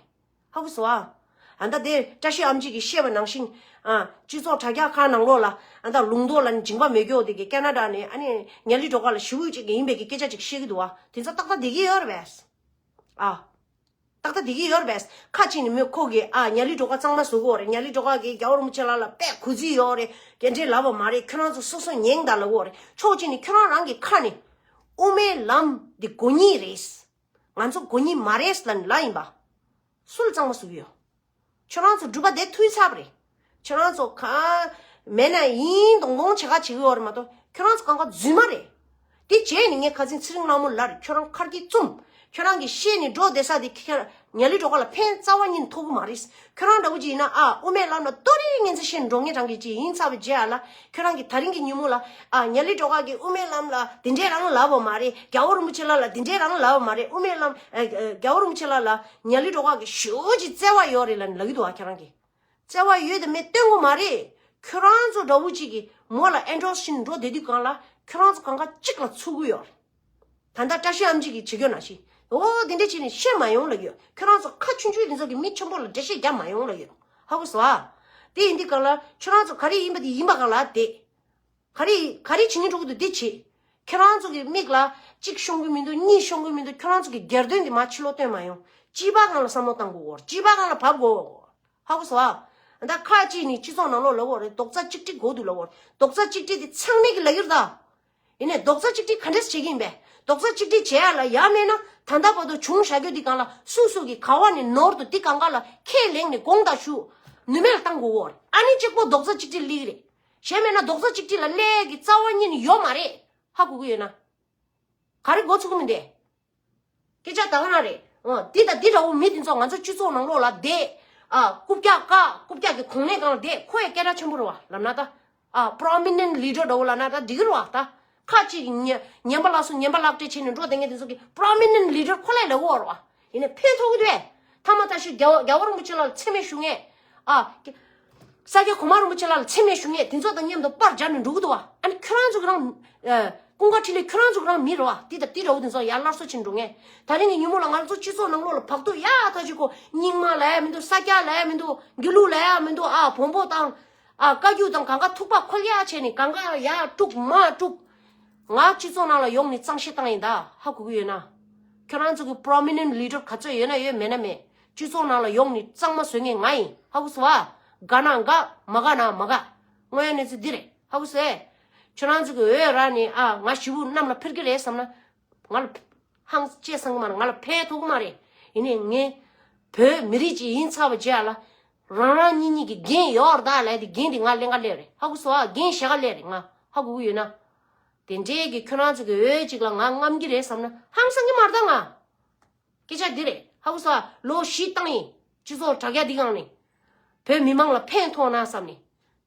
ཧ་གོ་སོང་ཨ། ཨ་ད་དེ་བཀྲ་ཤིས་ཨེམ་ཆི་གིས་བཤད་པ་ནང་བཞིན། ཨ། སྤྱི་ཚོགས་དྲ་རྒྱ་ཁག་ནང་ལོགས་ལ་ཨ་ད་ལུང་མདོ་ལ་ནི་སྦྱིན་པ་མེད་རྒྱུ་དེ་གི་ཀེ་ན་ཌ་ནས་ཨ་ནི་ཉ་ལི་སྒྲོག་ག་ལ་ཞེ་པོ་ཅིག་གི་ཡིན་པའི་གི་སྐད་ཆ་ཅིག་བཤད་ཀྱི་འདུག་བ། དེ་ཚོ་ཏག་ཏག་བསྡད་ཀྱི་ཡོད་རེད་པས། ཨ། ཏག་ཏག་བསྡད་ཀྱི་ཡོད་རེད་པས། ཁ་ཅིག་ནི་མོས་ཁོ་གིས་ཨ་ཉ་ལི་སྒྲོག་ག་གཙང་མ་བཟོ་གི་ཡོད་རེད། ཉ་ལི་སྒྲོག་ག་གིས་རྒྱལ་བ་རིན་པོ་ཆེ་ལགས་ལ་དཔེ་གུས་བརྩི་ཡོད་རེད། དེ་འདྲས་ལབ་པ་མ་རེད། ཁྱོད་རང་ཚོ་སོ་སོ་ཉན་དང་ལབ་ཀྱི་ཡོད་རེད། ཕྱོགས་གཅིག་ནས་ཁྱོད་རང་རང་གི་ཁ་ནས་དབུ་མའི་ལམ་འདི་དགོས་ངེས་རེད། ང་ཚོ་དགོས་ངེས་མ་རེད་ལབ་ལབ་ཡིན་པ། སུ་ལ་གཙང་མ་བཟོ་གི་ཡོད། ཁྱོད་རང་ཚོ་སྒྲུབ་པ་དེ་ཐུག་ཚར་བ་རེད། ཁྱོད་རང་ཚོ་གང་མེད་ན་ཡིན་མདོག་མདོག་བྱེད་ག་བྱེད་གི་ཡོད་རེད་མ་གཏོགས་ཁྱོད་རང་ཚོ་གང་ག་རྫུན་མ་རེད། དེ་བྱས་ནས་ངས་ཁ་སང་ཚེ་རིང་ལྷ་མོ་ལ་རེད། ཁྱོད་རང་ཁར་གྱིས་བཙུམ། ཁྱོད་རང་གིས་བཤད་ནས་འགྲོ་བསྡད་ས་དེ་ཁྱེད་ཉ་ལི་སྒྲོག་ག་ལ་ཕན་རྩ་བ་ཉིད་ཐོགས་གི་མ་རེད། ཁྱོད་རང་འདྲ་བོ་ཅིག་ཡིན་ན་ཨ་དབུ་མའི་ལམ་ལ་ཏོ་རེ་ངན་ཚ་བཤད་ནས་འགྲོ་ངེས་རང་གི་ཅིག་ཡིན་ཚར་བའི་རྗེས་ཨ་ལ། ཁྱོད་རང་གིས་ད་རིང་གི་ཉིན་མོ་ལ་ཨ་ཉ་ལི་སྒྲོག་ག་གིས་དབུ་མའི་ལམ་ལ་དེ་འདྲས་རང་ལབ་པ་མ་རེད། རྒྱལ་བ་རིན་པོ་ཆེ་ལགས་ལ་དེ་འདྲས་རང་ལབ་པ་མ་རེད། དབུ་མའི་ལམ་ཨ་རྒྱལ་བ་རིན་པོ་ཆེ་ལགས་ལ་ཉ་ལི་སྒྲོག་ག་གིས་ཞེ་པོ་ཅིག་བརྩེ་བ་ཡོད་རེད་ལབ་ནས་ལབ་ཀྱི་འདུག་ཨ། ཁྱེད་རང་གིས་བརྩེ་བ་ཡོད་དམ་མེད་སྟོན་དགོས་མ་རེད། ཁྱོད་རང་ཚོ་འདྲ་བོ་ཅིག་གིས་མོ་ལ་ཨེན་ཌོར་སི་བྱས་ནས་འགྲོ་བསྡད་དུས་གང་ལ་ཁྱོད་རང་ཚོ་གང་ག་གཅིག་ལ་ཚུགས་ཀྱི་ཡོད་རེད། ད་ལྟ་བཀྲ་ཤིས་ཨེམ་ཆི་གིས་བྱེད་རྒྱུ་ནང་བཞིན་འོ་དེ་འདྲས་བྱས་ནས་བཤད་མ་ཡོང་ལབ་ཡོད། ཁྱོད་རང་ཚོ་ཁ་ཆུང་ཆུང་དེ་ཚོ་གིས་མི་ཆེན་པོ་ལ་འགྲེལ་བཤད་རྒྱག་མ་ཡོང་ལབ་ཡོད། ཧ་གོ་སོང་ཨ། དེ་ཡིན་དུས་གང་ལ་ཁྱོད་རང་ཚོ་ག་རེ་ཡིན་པ་དེ་ཡིན་པ་གང་ལ་བསྡད། ག་རེ་ག་རེ་བྱེད་ངེས་འགྲོ་གི་འདུག་དེ་བྱེད། ཁྱོད་རང་ཚོ་གི་མིག་ལ་གཅིག་ཤོང་གི་མི་འདུག་གཉིས་ཤོང་གི་མི་འདུག་ཁྱོད་རང་ཚོ་གི་སྒེར་དོན་དེ་མར་ཕྱི་ལོགས་སྟོན་མ་ཡོང་། སྤྱི་པ་སྒང་ལ་བསམ་བློ་བཏང་དགོས་གོ། སྤྱི་པ་སྒང་ལ་བབས་དགོས་གོ། ཧ་གོ་སོང་ཨ། ད་ཁ་ཅིག་ནི་སྤྱི་ཚོགས་ནང་ལོགས་ལབ་ཡོད་རེད། རྡོག་རྩ་གཅིག་སྒྲིལ་དགོས་འདུག་ལབ་ཡོད་རེད། རྡོག་རྩ་གཅིག་སྒྲིལ་དེ་ཚང་མས་གི་ལབ་ཀྱི་རེད་ད། ཡིན་ནའི་རྡོག་རྩ་གཅིག་སྒྲིལ་ག་འདྲས་བྱེད་ཀྱི་ཡིན་པས། རྡོག་རྩ་གཅིག་སྒྲིལ་བྱེད་ཡ་ལ་ཡ་མེད་ན་ད་ལྟ་བར་དུ་བྱུང་བཞག་རྒྱུ་འདི་སྒང་ལ་སུ་སུ་གི་ག་བ་ནས་ནོར་འདུག་འདི་སྒང་ག་ལ་ཁས་ལེན་ནས་དགོངས་དག་ཞུ། ནུས་མེད་ལ་བཏང་དགོས་གོ། ཨ་ནི་གཅིག་པོ་རྡོག་རྩ་གཅིག་སྒྲིལ་སླེབས་ཀྱི་རེད། གཞན་མེད་ན་རྡོག་རྩ་གཅིག་སྒྲིལ་ལ་སླེབས་ཀྱི་རྩ་བ་ཉིད་ནས་ཡོད་མ་རེད། ཧ་གོ་གི་ཡོད་ན། ག་རེ་མགོ་ཚོད་ཀྱི་མི་འདུག་སྐད་ཆ་ད་ག་རང་རེད། འོ་འདི་དང་འདི་འདྲ་བོ་མི་འདི་ཚོ་ང་ཚོ་སྤྱི་ཚོགས་ནང་ལོགས་ལ་བསྡད། ཨ་རྐུབ་བཀྱག་བཀག་རྐུབ་བཀྱག་གི་གོང་ནས་སྒང་ལ་བསྡད། ཁོ་ཡི་སྐད་གྲགས་ཆེན་པོ་རེད་བ་ལབ་ན་ད། ཨ་པྲོ་མི་ནན་ལི་ཌར་འདྲ་བོ་ལབ་ན་ད་འགྲིག་གི་རེད་བ་ད། ཁ་ཅིག་ཉན་ཉན་པ་ལགས་སོ་ཉན་པ་ལག་སྤྲད་བྱས་ནས་འགྲོ་བསྡད་མཁན་དེ་ཚོ་གི་པྲོ་མི་ནན་ལི་ཌར་ཁོ་ལས་ལ་འོར་བ། ཡིན་ནའི་ཕན་ཐོགས་ཀྱི་འདུག་བས། ཐ་མ་ད་ཤོད་རྒྱལ་བ་རྒྱལ་བ་རིན་པོ་ཆེ་ལགས་ལ་མཚན་སྨད་ཞུ་ངེས། ཨ། ས་སྐྱ་གོང་མ་རིན་པོ་ཆེ་ལགས་ལ་མཚན་སྨད་ཞུ་ངེས་དེ་ཚོ་དང་མཉམ་དུ་པར་སྦྱར་ནས་འགྲོ་གི་འདུག་བ། ཨ་ནི་ཁྱོད་རང་ཚོ་གི་རང་། ཨ། ཀུན་དགའ་འཕྲིན་ལས་ཁྱོད་རང་ཚོ་གི་རང་མི་རེད་བ། དེ་དང་དེ་འདྲ་བོ་དེ་ཚོ་ཡར་སླར་གསོ་བྱེད་འགྲོ་ངེས། ད་རིང་གི་ཉིན་མོ་ལ་ང་ཚོ་སྤྱི་ཚོགས་ནང་ལོགས་ལ་བག་ཐུག་ཡག་ཐག་ཆོད་ཁོ་རྙིང་མ་ལབ་ཡ་མི་འདུག་ས་སྐྱ་ལབ་ཡ་མི་འདུག་དགེ་ལུགས་ལབ་ཡ་མི་འདུག་ཨ་བོན་པོ་དང་། ཨ་བཀའ་བརྒྱུད་དང་གང་ག་ཐུག་པ་ཁོལ་ཡ་བྱས་ནས་གང་ག་ཡ་དཀྲུག་མ་དཀྲུག་ང་སྤྱི་ཚོགས་ནང་ལ་ཡོང་ནས་གཙང་བཤེར་བཏང་ཡིན་ད། ཧ་གོ་གི་ཡོད་ན། ཁྱོད་རང་ཚོ་གི་པྲོ་མི་ནན་ལི་ཌར་ག་ཚོད་ཡོད་ན་ཡོད་མེད་ན་མེད། སྤྱི་ཚོགས་ནང་ལ་ཡོང་ནས་གཙང་མ་བཟོ་མཁན་ང་ཡིན། ཧ་གོ་སོང་ཨ། དགའ་ན་དགའ་མ་དགའ་ན་མ་དགའ། དངོས་ཡོད་གནས་ཚུལ་འདི་རེད། ཧ་གོ་སོང་ཨེ། ཁྱོད་རང་ཚོ་གི་འོས་རག་ནས་ཨ་ང་ཞེ་པོ་གནམ་ལ་འཕུར་གི་རེད་བསམ་ན། ང་ལ་ཧང་ཅེས་སང་གི་མ་རེད། ང་ལ་ཕན་ཐོགས་གི་མ་རེད། ཡིན་ནའི་ངས་བོད་མི་རིགས་ཅིག་ཡིན་ཚར་བ་རྗེས་ལ་རང་རང་གཉིས་གཉིས་ཀྱི་འགན་ཡོད་རེད་ད་ལབ་དེ་འགན་དེ་ང་ལེན་ག་སླེབས་རེད། ཧ་གོ་སོང་ཨ། འགན་བཞེས་ག་སླེབས་རེད། ང་ཧ་གོ་གི་ཡོད་ན། དེ་འདྲའི་གི་ཁྱོད་རང་ཚོ་གི་འོས་གཅིག་ལ་ང་རྔམ་གྱི་རེད་བསམ་ན་ཧང་སང་གི་མ་རེད་ད་ང་། སྐད་ཆ་འདི་རེད། ཧ་གོ་སོང་ཨ། ལོ་བཞི་བཏང་ཡིན། སྤྱི་ཚོགས་དྲ་རྒྱ་འདི་སྒང་ནས། བོད་མི་མང་ལ་ཕན་ཐོགས་ན་བསམ་ནས།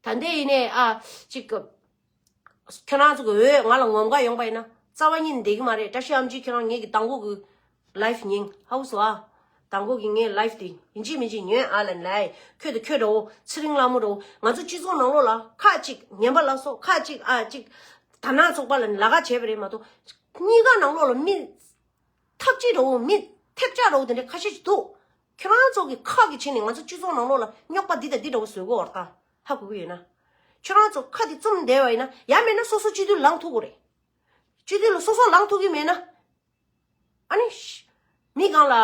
ད་ལྟའི་ཡིན་ནའི་ཨ། ཅིག་ཁྱོད་རང་ཚོ་གི་འོས་ང་ལ་ངོམ་ག་ཡོང་པ་ཡིན་ན་རྩ་བ་ཉིད་ནས་བསྡད་ཀྱི་མ་རེད། བཀྲ་ཤིས་ཨེམ་ཆི་ཁྱོད་རང་ངེད་ཀྱི་མདང་དགོང་གི་ལའིབ་ཉན། ཧ་གོ་སོང་ཨ། མདང་དགོང་གི་ངའི་ལའིབ་དེ་ཡིན་གཅིག་མིན་གཅིག་ཉན་ཨ་ལབ་ནས་ལབ་ཡ། ཁྱོད་དང་ཁྱོད་འདྲ་བོ་ཚེ་རིང་ལྷ་མོ་འདྲ་བོ་ང་ཚོ་སྤྱི་ཚོགས་ནང་ལོགས་ལ་ཁ་ཅིག་ཉན་པ་ལ་སོགས་ཁ་ཅིག་ཨ་ཅིག་དར་ནག་ཚོགས་པ་ལ་ལ་ཁ་བྱས་པ་རེད་མ་གཏོགས། གཉིས་ཀ་ནང་ལོགས་ལ་མི་ཐབས་ཅིག་འདྲ་བོ་མི་ཐེབས་ཆག་འདྲ་བོ་དེ་འདྲ་ཁ་ཤས་ཤིག་འདུག་ཁྱོད་རང་ཚོ་གི་ཁ་གི་བྱས་ནས་ང་ཚོ་སྤྱི་ཚོགས་ནང་ལོགས་ལ་རྙོག་པ་འདི་དང་འདི་འདྲ་བོ་བཟོ་གི་ཡོད་རེད་ད། ཧ་གོ་གི་ཡོད་ན། ཁྱོད་རང་ཚོ་ཁ་འདི་བཙུམ་བསྡད་པ་ཡིན་ན་ཡང་མེད་ན་སོ་སོ་སྤྱི་འཐུས་ལངས་ཐུབ་ཀྱི་རེད། སྤྱི་འཐུས་ལ་སོ་སོ་ལངས་ཐུབ་ཀྱི་མེད་ན། ཨ་ནི། མི་གང་ལ།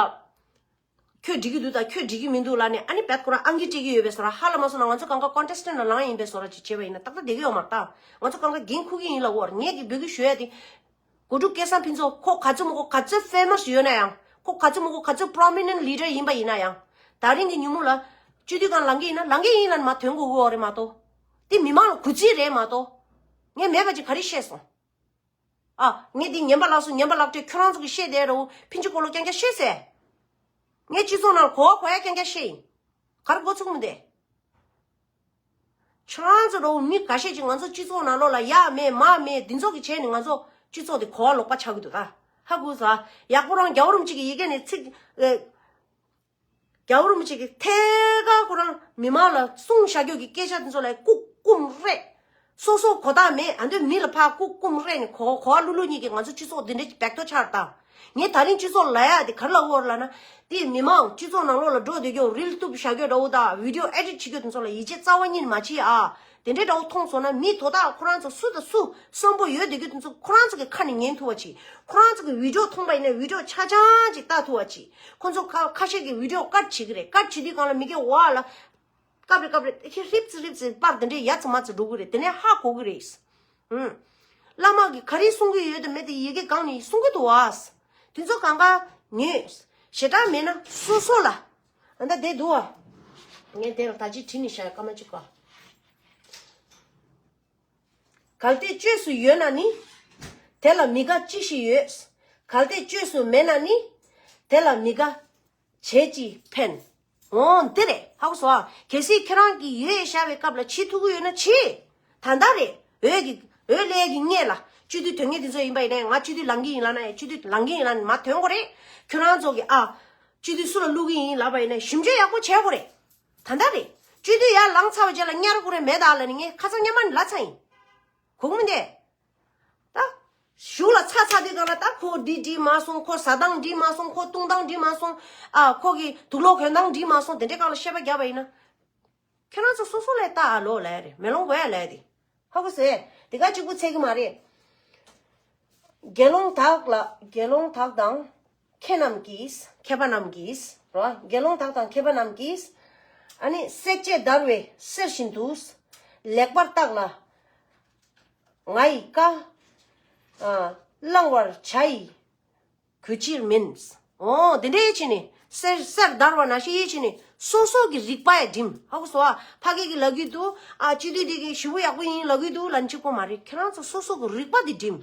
ཁྱོད་འགྲིག་གི་འདུག་ད་ཁྱོད་འགྲིག་གི་མི་འདུག་ལབ་ནས་ཨ་ནི་བད་ཁོ་རང་ཨང་ཀི་སྤྲད་ཀྱི་ཡོད་པའི་བཟོ་འདྲ། ཧ་ལས་མ་སོང་ན་ང་ཚོ་གང་ག་ཀོན་ཊེ་སི་ཊེན་ཊི་ལ་ལངས་ཡིན་པའི་བཟོ་འདྲ་ཅིག་བྱས་པ་ཡིན་ན་ཏག་ཏག་བསྡད་ཀྱི་ཡོད་མ་རེད་ད། ང་ཚོ་གང་ག་འགན་འཁུར་གྱི་ཡིན་ལབ་དགོས་རེད། ངས་ཀྱི་འབོད་སྐུལ་ཞུ་ཡ་དེ། གོ་ཀྲུག་སྐལ་བཟང་ཕུན་ཚོགས་ཁོ་ག་ཚོད་མོ་གོ་ག་ཚོད་ཕེ་མ་སི་ཡོད་ན་ཡང་། ཁོ་ག་ཚོད་མོ་གོ་ག་ཚོད་པོ་རོ་མི་ནེན་ཊི་ལི་ཌར་ཡིན་པ་ཡིན་ན་ཡང་། ད་རིང་གི་ཉིན་མོ་ལ། སྤྱི་འཐུས་སྒང་ལངས་ཀྱི་ཡིན་ན་ལངས་ཀྱི་ཡིན་ལབ་ནས་མར་ཐོན་དགོས་ཀྱི་ཡོད་རེད་མ་གཏོགས། དེ་མི་མང་ལ་གུས་བརྩི་རེད་མ་གཏོགས། ངས་མེད་པ་ཅིག་ག་རེ་བཤད་སོང་། ཨ། ངས་འདི་ངན་པ་ལབ་སོང་། ངན་པ་ལབ་འདྲ་ཁྱོད་རང་ཚོ་གིས་བཤད་བསྡད་རོགས། ཕིན་ཅི་གོ་ལོ་རྐྱང་རྐྱང་བཤད་ཟེར། ངས་སྤྱི་ཚོགས་ནང་གོ་བ་གོ་ཡ་རྐྱང་རྐྱང་བཤད་ཡིན། ག་རེ་མགོ་ཚོས་མི་འདུག་ཁྱོད་རང་ཚོ་རོགས་མི་འགའ་ཤས་ཅིག་ང་ཚོ་སྤྱི་ཚོགས་ནང་ལོགས་ལ་ཡ་མེད་མ་མེད་འདི་ཚོ་གིས་བྱས་ནས་ང་ཚོ་སྤྱི་ཚོགས་དེ་གོ་བ་ལོག་པ་ཆགས་ཀྱི་འདུག་ད། ཧ་གོ་སོང་། ཡག་པོ་རང་རྒྱལ་བ་རིན་པོ་ཆེ་གི་ཡི་གེ་ནས་ཚིག་ཨེ། རྒྱལ་བ་རིན་པོ་ཆེ་གིས་ཐད་ཀར་ཁོ་རང་མི་མང་ལ་གསུངས་བཞག་རྒྱུ་གི་སྐད་ཆ་དེ་ཚོ་ལ་ལྐུགས་རྐུབ་རེད། སོ་སོ་གོ་བརྡ་མེད། ཨ་འདོད་མི་ལ་ཕར་ལྐུགས་རྐུབ་རེད་ནས་གོ་གོ་བ་བླུག་བླུག་ཉིད་ཀྱིས་ང་ཚོ་སྤྱི་ཚོགས་འདི་འདྲའི་བེག་ཐོ་ཆགས་རེད་ད། ངས་ད་རིང་སྤྱི་ཚོགས་ལ་ཡ་དེ་ག་རེ་ལབ་ཡོད་རེད་ལབ་ན། དེ་མི་མང་སྤྱི་ཚོགས་ནང་ལོགས་ལ་འགྲོ་བསྡད་རྒྱུ་རིལ་གཏུབ་བཞག་རྒྱུ་འདྲ་བོ་དང་བི་ཌི་ཡོ་ཨེ་ཌིཊ་བྱེད་རྒྱུ་དེ་ཚོ་ལ་ཡིད་ཆེས་རྩ་བ་ཉིད་ནས་མ་བྱེད་ཨ། དེ་འདྲའི་འདྲ་བོ་མཐོང་སོང་ན་མི་དོ་བདག་ཁོ་རང་ཚོ་སུ་དང་སུ་གསོན་པོ་ཡོད་བསྡད་རྒྱུ་དེ་ཚོ་ཁོ་རང་ཚོ་གི་ཁ་ནས་ཉན་ཐུབ་པ་བྱེད། ཁོ་རང་ཚོ་གི་བི་ཌི་ཡོ་མཐོང་པ་ཡིན་ན་བི་ཌི་ཡོ་ཆ་ཚང་ཅིག་ལྟ་ཐུབ་པ་བྱེད། ཁོ་ཚོ་ཁ་ཁ་ཤས་ཀྱིས་བི་ཌི་ཡོ་ཀཊ་བྱེད་ཀྱི་རེད། ཀཊ་བྱེད་དུས་སྒང་ལ་མི་སྐད་འོག་ལ། སྐབས་རེ་སྐབས་རེ་ཧྲིབ་ཙི་ཧྲིབ་ཙི་པར་དེ་འདྲའི་ཡ་ཙི་མ་ཙི་འགྲོ་གི་རེད། དེ་ནས་ཧ་གོ་གི་རེད། ཧུམ། བླ་མ་གིས་ག་རེ་གསུང་གི་ཡོད་དམ་མེད་དེ་ཡི་གེ་སྒང་ནས་གསུང་གི་འདུག་བ། དེ་ཚོ་གང་ག་ཉོས། ཞེ་དྲག་མེད་ན་སོ་སོ་ལ། ཨ་ད་དེ་འདུག་བ། ངས་དེ་ལ་ད་ཅི་བྲིས་ནས་བཞག་སྐར་མ་གཅིག་ག་གལ་ཏེ་བཅོས་སུ་ཡོད་ན་ནི། དེ་ལ་མི་དགའ་ཅི་ཞིག་ཡོད། གལ་ཏེ་བཅོས་སུ་མེད་ན་ནི། དེ་ལ་མི་དགའ་བྱས་ཅི་ཕན། འོ་འདི་རེད། ཧ་གོ་སོང་ཨ། གལ་སྲིད་ཁྱེད་རང་གིས་འོས་བཞག་པའི་སྐབས་ལ་བྱེད་ཐུབ་ཀྱི་ཡོད་ན་བྱེད། ད་ལྟ་རེད། འོས་ཀྱི་འོས་ལས་ཀྱི་སྔས་ལ་སྤྱི་འཐུས་དོན་གཉེར་དེ་ཚོ་ཡིན་པ་ཡིན་ན་ང་སྤྱི་འཐུས་ལངས་ཀྱི་ཡིན་ལབ་ན་ཡང་སྤྱི་འཐུས་ལངས་ཀྱི་ཡིན་ལབ་ནས་མར་ཐོན་དགོས་རེད། ཁྱོད་རང་ཚོ་གིས་ཨ། སྤྱི་འཐུས་སུ་ལ་བླུག་གི་ཡིན་ལབ་པ་ཡིན་ན་ཞིབ་འཇུག་ཡག་པོ་བྱེད་དགོས་རེད། ད་ལྟ་རེད། སྤྱི་འཐུས་ཡར་ལངས་ཚར་བའི་རྗེས་ལ་གཉའ་རོ་ཁོ་རེ་མེད་ད་ལབ་ནས་ངས་ཁ་སང་སྔོན་མ་ནས་ལབ་ཚར་ཡིན། གོ་གི་མི་འདུག་ད། གཞུག་ལ་ཚར་ཚར་དུས་སྒང་ལ་ད་ཁོ་འདི་འགྲིག་མ་སོང་། ཁོ་ཟ་སྟངས་འགྲིག་མ་སོང་། ཁོ་བཏུང་སྟངས་འགྲིག་མ་སོང་། ཨ་ཁོ་གི་དུག་ལོག་གྱོན་སྟངས་འགྲིག་མ་སོང་། དེ་འདྲའི་སྒང་ལ་བཤད་པ་རྒྱབ་པ་ཡིན་ན། ཁྱེད་རང་ཚོ་སོ་སོ་ལ་ལྟ་ཨ་ལོ་ལབ་ཡ་རེད། མེ་ལོང་དགོས་ཡ་ལབ་ཡ་དེ། ཧ་གོ་སོང་། དེ་ག་གཅིག་པུ་ཚད་ཀྱི་མ་རེད། དགེ་སློང་དག་ལ་དགེ་སློང་དག་དང་མཁས་རྣམས་ཀྱིས། མཁས་པ་རྣམས་ཀྱིས་རོ། དགེ་སློང་དག་དང་མཁས་པ་རྣམས་ཀྱིས། ཨ་ནི་བསྲེག་བཅད་བརྡར་བའི་གསེར་བཞིན་དུ། ལེགས་པར་བརྟགས་ལ། ང་ཡི་བཀའ། ཨ། བླང་བར་བྱ་ཡི་གུས་ཕྱིར་མིན། འོ་དེ་འདྲའི་བྱས་ནས་གསེར་གསེར་བརྡར་བ་ནང་བཞིན་བྱས་ནས་སོ་སོ་གི་རིག་པ་ཡ་སྒྲིམ། ཧ་གོ་སོང་ཨ། ཕ་གི་གིས་ལབ་ཀྱི་འདུག་ཨ་སྤྱི་འཐུས་འདི་གིས་ཞེ་པོ་ཡག་པོ་ཡིན་ལབ་ཀྱི་འདུག་ལབ་ནས་གཅིག་པོ་མ་རེད། ཁྱེད་རང་ཚོ་སོ་སོ་གི་རིག་པ་འདི་སྒྲིམ།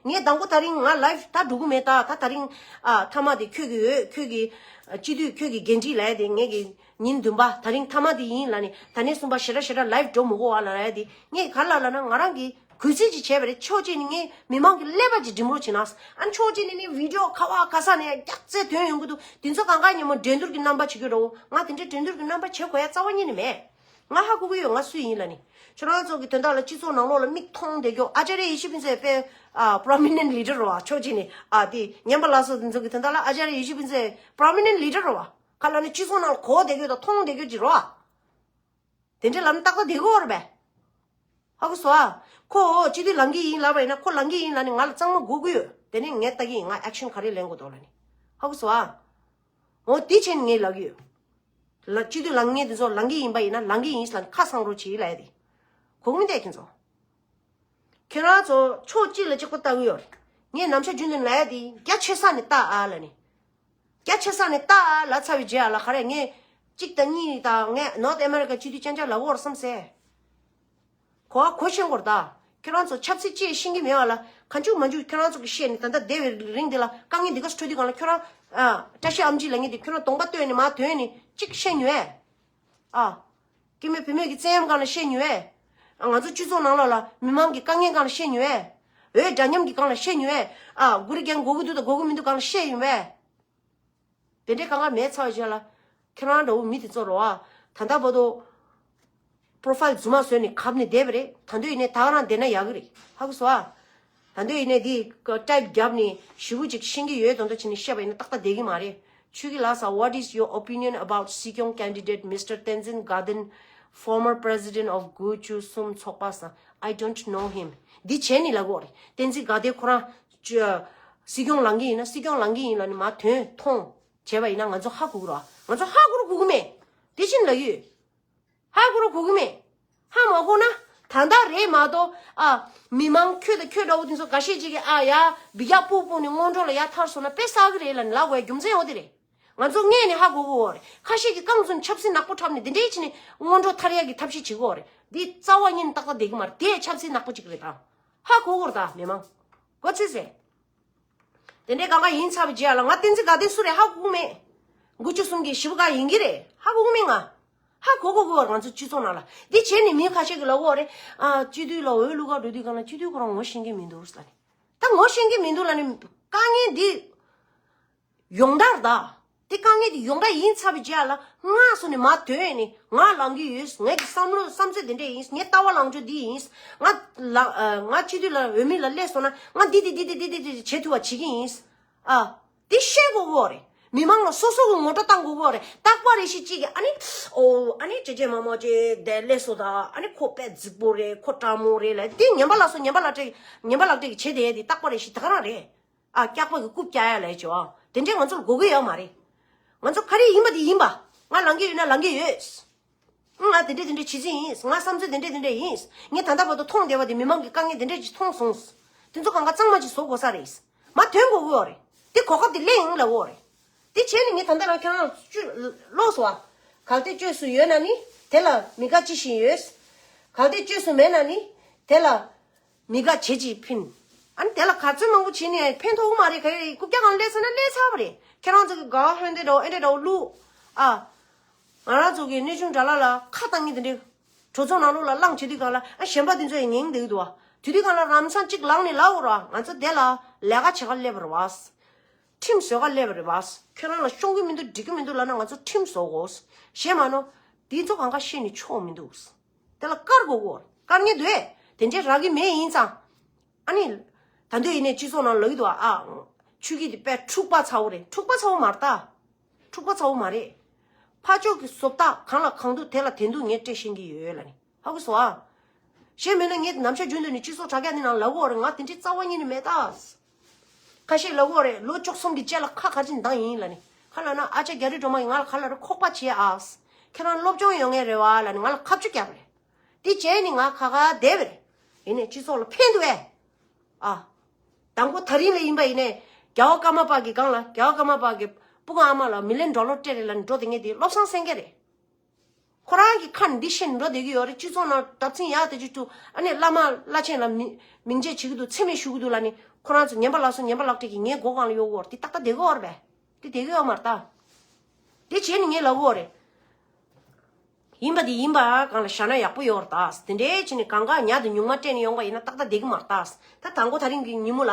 ངས་དང་པོ་ད་རིང་ང་ལའིབ་ད་འགྲོ་གི་མེད་ད། ད་ད་རིང་ཨ་མཐའ་མ་དེ་ཁྱོད་ཀྱི་འོས། ཁྱོད་ཀྱི་ཨ་སྤྱི་འཐུས། ཁྱོད་ཀྱི་འགན་འཁྲི་ལབ་ཡ་དེ་ངས་ཀྱི་ཉིན་བདུན་པ་ད་རིང་མཐའ་མ་དེ་ཡིན་ལབ་ནས་ད་ནས་གསུམ་པ་ཞེ་དྲག་ཞེ་དྲག་ལའིབ་འགྲོ་མི་དགོས་པ་ལབ་ཡ་དེ་ངས་ག་རེ་ལབ་ལབ་ན། ང་རང་གིས་གུས་བརྩི་ཅིག་བྱས་པ་རེད། ཕྱོགས་གཅིག་ནས་ངས་མི་མང་གི་ཀླད་པ་ཅིག་སྒྲིམ་རོགས་བྱེད་ན། ཨ་ནི་ཕྱོགས་གཅིག་ནས་ནི་བི་ཌི་ཡོ་ག་བ་ག་ས་ནས་རྒྱག་རྩལ་ཐོན་ཡོང་གི་འདུག་དེ་ཚོ་གང་ག་ཉིན་མོ་འགྲན་བསྡུར་གྱི་རྣམ་པ་བྱེད་ཀྱི་རེད། ང་དེ་འདྲའི་འགྲན་བསྡུར་གྱི་རྣམ་པ་བྱེད་དགོས་ཡ་རྩ་བ་ཉིད་ནས་མེད། ང་ཧ་གོ་གི་ཡོད། ང་སུ་ཡིན་ལབ་ནི། ཁྱོད་རང་ཚོ་གི་དོན་དག་ལ་སྤྱི་ཚོགས་ནང་ལོགས་ལ་མིག་མཐོང་བསྡད་རྒྱུ། ཨ་ཅཱརྱ་ཡེ་ཤེས་ཕུན་ཚོགས་དཔེ་ཨ་པྲོ་མི་ནེན་ཊི་ལི་ཌར་རེད་བ། ཕྱོགས་གཅིག་ནས་ཨ་དེ་ཉན་པ་ལགས་སོ་དེ་ཚོ་གི་དོན་དག་ལ་ཨ་ཅཱརྱ་ཡེ་ཤེས་ཕུན་ཚོགས་པྲོ་མི་ནེན་ཊི་ལི་ཌར་རེད་བ། ག་ལབ་ན་སྤྱི་ཚོགས་ནང་ལ་གོ་བསྡད་རྒྱུ་དང་མཐོང་བསྡད་རྒྱུ་ཅིག་རེད་བ། དེ་འདྲའི་ལམ་ཏག་ཏག་བསྡད་ཀྱི་ཡོད་རེད་པས། ཧ་གོ་སོང་ཨ། ཁོ་སྤྱི་འཐུས་ལངས་ཀྱི་ཡིན་ལབ་པ་ཡིན་ན། ཁོ་ལངས་ཀྱི་ཡིན་ལབ་ནས་ང་ལ་གཙང་མ་སྒུག་གི་ཡོད། དེ་ནས་ངས་ལྟ་གི་ཡིན། ང་ཨེག་ཤན་ག་རེ་ལེན་དགོས་འདུག་ལབ་ནས། ཧ་གོ་སོང་ཨ། འོ་དེ་བྱས་ནས་ངས་ལབ་ཀྱི་ཡོད། ལ་སྤྱི་འཐུས་ལངས་མཁན་དེ་ཚོ་ལངས་ཀྱི་ཡིན་པ་ཡིན་ན་ལངས་ཀྱི་ཡིན་ལབ་ནས་ཁ་གསང་རོགས་བྱེད་ལབ་ཡ་དེ། གོ་གི་མི་འདུག་ཁྱེད་ཚོ། ཁྱེད་རང་ཚོ་ཕྱོགས་གཅིག་ལ་གཅིག་པོ་ལྟ་གི་ཡོད་རེད། ངས་ནམ་ཞག་རྒྱུན་དུ་ལབ་ཡ་དེ་རྒྱ་ཆེ་ས་ནས་ལྟ་ཨ་ལབ་ནས། རྒྱ་ཆེ་ས་ནས་ལྟ་ཨ་ལབ་ཚར་བའི་རྗེས་ཨ་ལ་ག་རེ་ངས་གཅིག་དང་གཉིས་དང་ངས་ནོར་ཐི་ཨ་མེ་རི་ཀ་སྤྱི་འཐུས་རྐྱང་རྐྱང་ལབ་ཀྱི་ཡོད་རེད་བསམ་ཟེར། གོ་བ་གོ་ཤེས་དགོས་རེད་ད། ཁྱོད་རང་ཚོ་ཆབ་སྲིད་ཅིག་ཤེས་ཀྱི་མེད་པ་ལ་གང་བྱུང་མང་བྱུང་ཁྱོད་རང་ཚོ་གིས་བཤད་ནས་ད་ལྟ་འདས་པའི་རིང་འདི་ལ་དཀའ་ངལ་འདི་ག་ཚོད་འཕྲད་དུས་སྒང་ལ་ཁྱོད་རང་ཨ་བཀྲ་ཤིས་ཨེམ་ཆི་ལབ་མཁན་དེ་ཁྱོད་རང་སྟོང་པ་བཏོན་ནས་མར་ཐོན་ནས་གཅིག་བཤད་མྱོང་ཨེ། ཨ། སྐྱེ་དམན་བུད་མེད་ཀྱི་བཙན་གཡེམ་སྒང་ལ་བཤད་མྱོང་ཨེ། ང་ཚོ་སྤྱི་ཚོགས་ནང་ལོགས་ལ་མི་མང་གི་དཀའ་ངལ་སྒང་ལ་བཤད་མྱོང་ཨེ། འོས་འདྲ་མཉམ་གྱི་སྒང་ལ་བཤད་མྱོང་ཨེ། ཨ་གུ་རུ་རྒྱན་དགོས་ཀྱི་འདུག་དང་དགོས་ཀྱི་མི་འདུག་སྒང་ལ་བཤད་ཡོང་ཨེ། དེ་འདྲའི་དཀའ་ངལ་མེད་ཚར་བའི་རྗེས་ལ་ཁྱེད་རང་འདྲ་བོ་མི་དེ་ཚོ་རོ་ཨ། ད་ལྟ་བར་དུ་པོ་རོ་ཕའིལ་རྫུན་མ་བཟོས་ནས་གབ་ནས་བསྡད་པ་རེད། ད་དུང་ཡིན་ནའི་ད་ག་རང་བསྡད་ན་ཡག་གི་རེད། ཧ་གོ་སོང་ཨ། ད་དུང་ཡིན་ནའི་དེ་ཊའིབ་བརྒྱབ་ནས་ཞེ་པོ་ཅིག་ཤེས་ཀྱི་ཡོད་མདོག་མདོག་བྱས་ནས་བཤད་པ་ཡིན་ན་ཏག་ཏག་བསྡད་ཀྱི་མ་རེད། ཆོས་སྐྱིད་ལགས་སམ། What is your opinion about སྲིད་སྐྱོང་candidate Mister Tenzin Gaden, former president of གུ་ཅུ་གསུམ་ཚོགས་པ་སམ། I don't know him. འདི་བྱས་ནི་ལབ་དགོས་རེད། བསྟན་འཛིན་དགའ་ལྡན་ཁོ་རང་ཅུ་སྲིད་སྐྱོང་ལངས་ཀྱི་ཡིན་ན་སྲིད་སྐྱོང་ལངས་ཀྱི་ཡིན་ལབ་ནི་མ་དོན་མཐོང་བྱས་པ་ཡིན་ན་ང་ཚོ་ཧ་གོ་གི་རེད། ང་ཚོ་ཧ་གོ་རུ་གོ་གི་མེད། དེ་བཞིན་ལབ་ཡོད། ཧ་གོ་རུ་གོ་གི་མེད། ཧ་མ་གོ་ན་ད་ལྟ་རེད་མ་གཏོགས། ཨ། མི་མང་ཁྱོད་དང་ཁྱོད་འདྲ་བོ་དེ་ཚོ་འགའ་ཤས་ཅིག་གིས་ཨ་ཡ་འབི་རྒྱག་སྤུག་སྤུག་ནས་སྔོན་འགྲོ་ལ་ཡར་ཐར་སོང་ན་དཔེ་བསགས་གི་རེད་ལབ་ནས་ལབ་དགོས་རྒྱུ་མཚན་འོ་དེ་རེད། ང་ཚོ་སྔས་ནས་ཧ་གོ་གོ་རེད། ཁ་ཤས་ཀྱིས་རྐང་བཙུགས་ཆབ་སྲིད་ནག་པོ་འཁྲབ་ནས་དེ་འདྲའི་བྱས་ནས་སྔོན་འགྲོ་ཐར་ཡག་གི་ཐབས་ཤེས་བྱེད་གོ་རེད། འདི་རྩ་བ་ཉིད་ནས་ཏག་ཏག་བསྡད་གི་མ་རེད། དེ་ཆབ་སྲིད་ནག་པོ་ཅིག་རེད་དང་། ཧ་གོ་གོ་རེད་ད་མི་མང་། གོ་ཚོད་ཟེར། དེ་འདྲའི་གང་ག་ཡིན་ཚར་བའི་རྗེས་ལ་ང་བསྟན་འཛིན་དགའ་ལྡན་སུ་རེད་ཧ་གོ་གི་མེད། དགུ་བཅུ་གསུམ་གྱི་ཞི་བུ་ག་ཡིན་གྱི་རེད་ཧ་གོ་གི་མེད་ང་། ཧ་གོ་གོ་གི་བར་ང་ཚོ་སྤྱི་ཚོགས་ནང་ལ་འདི་བྱས་ནས་མི་ཁ་ཤས་ཀྱིས་ལབ་གོ་རེད། ཨ། སྤྱི་འཐུས་ལ་འོས་བླུག་ག་འགྲོ་དུས་གང་ལ་སྤྱི་འཐུས་ཁོ་རང་ངོ་ཤེས་ཀྱི་མི་འདུག་ལབ་ནས། ད་ངོ་ཤེས་ཀྱི་མི་འདུག་ལབ་ནས་དཀའ་ངལ་འདི་ཡོང་ད་རེད་ད། དེ་དཀའ་ངལ་དེ་ཡོང་གྲ་ཡིན་ཚར་བའི་རྗེས་ལ་སྔ་སོང་ནས་མར་ཐོན་ནས་ང་ལངས་ཀྱི་ཡོད། ངའི་གི་བསམ་བློ་བསམ་ཚུལ་དེ་འདྲས་ཡིན། ངའི་ལྟ་བ་ལངས་ཕྱོགས་འདི་ཡིན། ང་ལ་ཨ། ང་སྤྱི་འཐུས་ལ་འོས་མི་ལ་སླེབས་སོང་ན་ང་འདི་འདི་འདི་འདི་འདི་འདི་བྱེད་ཐུབ་པ་བྱེད་ཀྱི་ཡིན། ཨ། འདི་ཤེས་དགོས་གོ་རེད། མི་མང་ལ་སོ་སོ་གི་ངོ་སྤྲོད་བཏང་དགོས་གོ་རེད། རྟག་པར་རེ་ཞིག་གཅིག་གིས་ཨ་ནི་ཨོ་ཨ་ནི་ཅེ་ཅེ་མ་མོ་ཅེ་དེ་སླེབས་སོང་ད། ཨ་ནི་ཁོ་དཔེ་རྫིག་པོ་རེད། ཁོ་དྲང་མོ་རེད་ལབ། འདི་ངན་པ་ལ་སོ་ངན་པ་ལག་སྤྲད་ངན་པ་ལག་སྤྲད་ཀྱི་བྱེད་དེ་འདི་རྟག་པར་རེ་ཞིག་དེ་ག་རང་རེད། ཨ། སྐྱག་པ་གི་རྐུབ་བཀྱག་ཡ་ལས་ཅོ། ཨ། དེ་འདྲའི་ང་ཚོར་དགོས་ཀྱི་ཡོད་མ་རེད། ང་ཚོ་ག་རེ་ཡིན་པ་དེ་ཡིན་པ། ང་ལངས་ཀྱི་ཡོད་ན་ལངས་ཀྱི་ཡོད། ང་དེ་འདྲས་དེ་འདྲས་བྱེད་རྩིས་ཡིན། ང་བསམ་ཚུལ་དེ་འདྲས་དེ་འདྲས་ཡིན། ངས་ད་ལྟ་བར་དུ་མཐོང་བསྡད་པ་དེ་མི་མང་གི་དཀའ་ངལ་དེ་འདྲས་ཅིག་མཐོང་སོང་། དེ་ཚོ་གང་ག་གཙང་མ་ཅིག་བཟོ་དགོས་ས་རེད། མ་དོན་དགོས་ཀྱི་ཡོད་རེད། དེ་གོ་སྐབས་དེ་ལེན་ཡིན་ལབ་ཡོད་རེད། དེ་བྱས་ནས་ངས་ད་ལྟ་རང་ཁྱེད་རང་ལ་ལོགས་སུ་བ། གལ་ཏེ་བཅོས་སུ་ཡོད་ན་ནི་དེ་ལ་མི་དགའ་ཅི་ཞིག་ཡོད། གལ་ཏེ་བཅོས་སུ་མེད་ན་ནི་དེ་ལ། མི་དགའ་བྱེད་ཅིག་ཕིན། ཨ་ནི་དེ་ལ་ག་ཚོད་མང་པོ་བྱེད་ནས་ཕན་ཐོགས་མ་རེད། ག་རེ་རེད། རྐུབ་བཀྱག་སྒང་སླེབས་སོང་ན་སླེབས་ཚར་བ་རེད། ཁྱེད་རང་ཚོ་གི་དགའ་བ་ཧོན་ཏེ་འདྲ་བོ་ཨེ་འདྲ་འདྲ་བོ་བླུག་ཨ། ང་རང་ཚོ་གི་གནས་ཆུང་དགྲ་ལྷ་ལ་ཁ་བཏང་གི་དེ་འདྲའི་གྲོས་ཚོགས་ནང་ལོགས་ལ་བླངས་བྱེད་དུས་སྒང་ལ་ཨ་གཞན་པ་དེ་ཚོ་ཡི་ཉན་གི་འདུག་དུ་བ། དེ་དུས་སྒང་ལ་རང་སང་གཅིག་ལངས་ནས་ལབ་དགོས་ར། ང་ཚོ་དེ་ལ་ལས་ཀ་བྱེད་ག་སླེབས་པ་རེད་བ། ཁྲིམས་བཟོ་ག་སླེབས་པ་རེད་བ། ཁྱོད་རང་ལ་ཤོང་གི་མི་འདུག་འགྲིག་གི་མི་འདུག་ལབ་ན་ང་ཚོ་ཁྲིམས་བཟོ་དགོས། གཞན་མ་ནོ། དེ་ཚོ་གང་ག་བཤད་ནས་ཆོག་མི་འདུག་དེ་ལ་བཀར་དགོས་གོ། བཀར་ངེས་འདུག་དེ་འདྲའི་རག་གི་མེད་ཡིན་ཙང་། ཨ་ནི། ད་འདོད་ཡིན་ནས་སྤྱི་ཚོགས་ནང་ལོག་གི་འདུག་ཨ། ཆོས་སྐྱིད་དེ་དཔེ་འཁྲུག་པ་ཚ་བོ་རེད། འཁྲུག་པ་ཚ་བོ་མ་རེད་ད། འཁྲུག་པ་ཚ་བོ་མ་རེད། ཕར་ཕྱོགས་ཀྱི་བཟོ་ལྟ་གང་ལ་གང་འདུག་དེ་ལ་དེ་འདུག་ངས་སྤྲད་ཤེས་ཀྱི་ཡོད་ལ་ནི་ཧ་གོ་སོང་ཨ། གཞན་མིན་ན་ངས་ནམ་ཞག་རྒྱུན་དུ་ནི་སྤྱི་ཚོགས་དྲ་རྒྱ་འདི་ནང་ལབ་གོ་རེད། ང་དེ་འདྲའི་རྩ་བ་ཉིད་ནས་མེད་ད། ཁ་ཤས་ལབ་གོ་རེད། ལོ་བཅུ་གསུམ་གྱི་རྗེས་ལ་ཁ་ག་ཅི་འདང་ཡིན་ལ་ནི་ཁ་ལ་ན་ཨ་ཅག་རྒྱ་རི་སྒྲོལ་མ་ཡིས་ང་ལ་ག་ལ་རེ་ཁོག་པ་བྱེད་ཨ། ཁྱེད་རང་སློབ་སྦྱོང་ཡོང་ངེས་རེད་བ་ལ་ནི་ང་ལ་ཁ་བཅུ་བརྒྱབ་རེད། དེ་བྱས་ནི་ང་ཁ་ཁ་བསྡད་པ་རེད། ཡིན་ནས་སྤྱི་ཚོགས་ལ་ཕན་འདུག་ཨེ། ཨ། དང་པོ་ད་རིང་ལ་ཡིན་པ་ཡིན་ནས་རྒྱལ་བ་ཀརྨ་པ་གི་སྒང་ལ་རྒྱལ་བ་ཀརྨ་པ་གི་སྤུ་གུ་ཨ་མ་ལ་མི་ལན་འགྲོ་ལོ་སྤྲད་རེད་ལ་ནི་འགྲོ་དེ་ངས་དེ་བློ་བཟང་སེང་གེ་རེད། ཁོ་རང་གི་ཁ་ནས་འདི་བཤད་ནས་འགྲོ་བསྡད་ཀྱི་ཡོད་རེད། སྤྱི་ཚོགས་ནང་འདབ་ཚིང་ཡག་དེ་ཅིག་ཏུ་ཨ་ནི་བླ་མ་བླ་ཆེན་ལ་མི་མིང་ཆད་བྱེད་ཀྱི་འདུག་མཚན་སྨད་ཞུ་གི་འདུག་ལབ་ནི་ཁོ་རང་ཚོ་ངན་པ་ལ་སོ་ངན་པ་ལག་སྤྲད་ཀྱི་ངའི་མགོ་སྒང་ལ་གཡོག་གི་ཡོད་རེད། དེ་ཏག་ཏག་བསྡད་ཀྱི་ཡོད་རེད་པས། དེ་བསྡད་ཀྱི་ཡོད་མ་རེད་ད། དེ་བྱས་ནི་ངས་ལབ་ཀྱི་ཡོད་རེད། ཡིན་པ་དེ་ཡིན་པ་སྒང་ལ་བཞག་ན་ཡག་པོ་ཡོད་རེད་ད། དེ་འདྲའི་བྱས་ནི་གང་ག་ཉག་དེ་ཉུང་མ་སྤྲད་ནི་ཡོང་པ་ཡིན་ན་ཏག་ཏག་བསྡད་ཀྱི་མ་རེད་ད། ད་དང་པོ་ད་རིང་གི་ཉིན་མོ་ལ་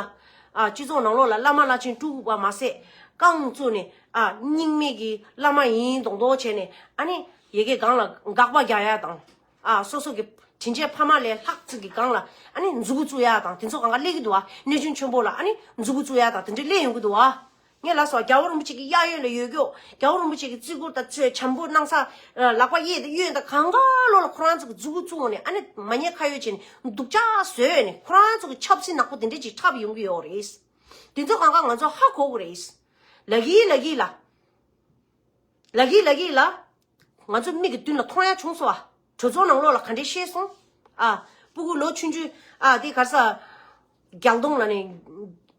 ཨ་སྤྱི་ཚོགས་ནང་ལོགས་ལ་བླ་མ་བླ་ཆེན་སྤྲུལ་སྐུ་པ་མ་ཟད་རྐང་བཙུགས་ནས་ཨ་རྙིང་མའི་གི་བླ་མ་ཡིན་མདོག་མདོག་བྱས་ནས་ཨ་ནི་ཡ་གི་སྒང་ལ་དགག་པ་རྒྱག་ཡ་དང་། ཨ་སོ་སོ་གི་དྲིན་ཅན་ཕ་མ་ལས་ལྷག་ཙིག་གི་སྒང་ལ་ཨ་ནི་མཛུ་གུ་བཙུགས་ཡ་དང་དེ་ཚོ་གང་ག་སླེབས་ཀྱི་འདུག་བ། གནས་ཆུང་ཆེན་པོ་ལ་ཨ་ནི་མཛུ་གུ་བཙུགས་ཡ་དང་དེ་འདྲ་སླེབས་ཡོང་གི་འདུག་བ། ངས་ལབ་སོང་རྒྱལ་བ་རིན་པོ་ཆེ་གི་གཡས་གཡོན་ལ་ཡོད་རྒྱུ་རྒྱལ་བ་རིན་པོ་ཆེ་གི་བརྩི་བཀུར་དང་བརྩི་བྱམས་པོ་གནང་ས་ལག་པ་གཡས་དང་གཡོན་དང་གང་ག་ལོག་ལ་ཁོ་རང་ཚོ་གི་མཛུ་གུ་བཙུགས་ནས་ཨ་ནི་མ་ཉེས་ཁ་གཡོག་བྱས་ནས་སྡུག་ཅག་བཟོས་ནས་ཁོ་རང་ཚོ་གི་ཆབ་སྲིད་ནག་པོ་དེ་འདྲ་ཅིག་འཁྲབ་ཡོང་གི་ཡོད་རེད། དེ་ཚོ་གང་ག་ང་ཚོ་ཧ་གོ་གི་རེད། ལབ་ཀྱི་ལབ་ཀྱི་ལ། ལབ་ཀྱི་ལབ་ཀྱི་ལ། ང་ཚོ་མིག་གི་མདུན་ལ་མཐོང་ཡ་བྱུང་སོང་ཨ། གྲོས་ཚོགས་ནང་ལོགས་ལ་ག་འདྲས་བཤད་སོང་། ཨ། སྤུ་གུ་ལོ་ཆུང་ཆུང་ཨ་དེ་ག་རེ་ཟ། རྒྱལ་གདོང་ལ་ནི་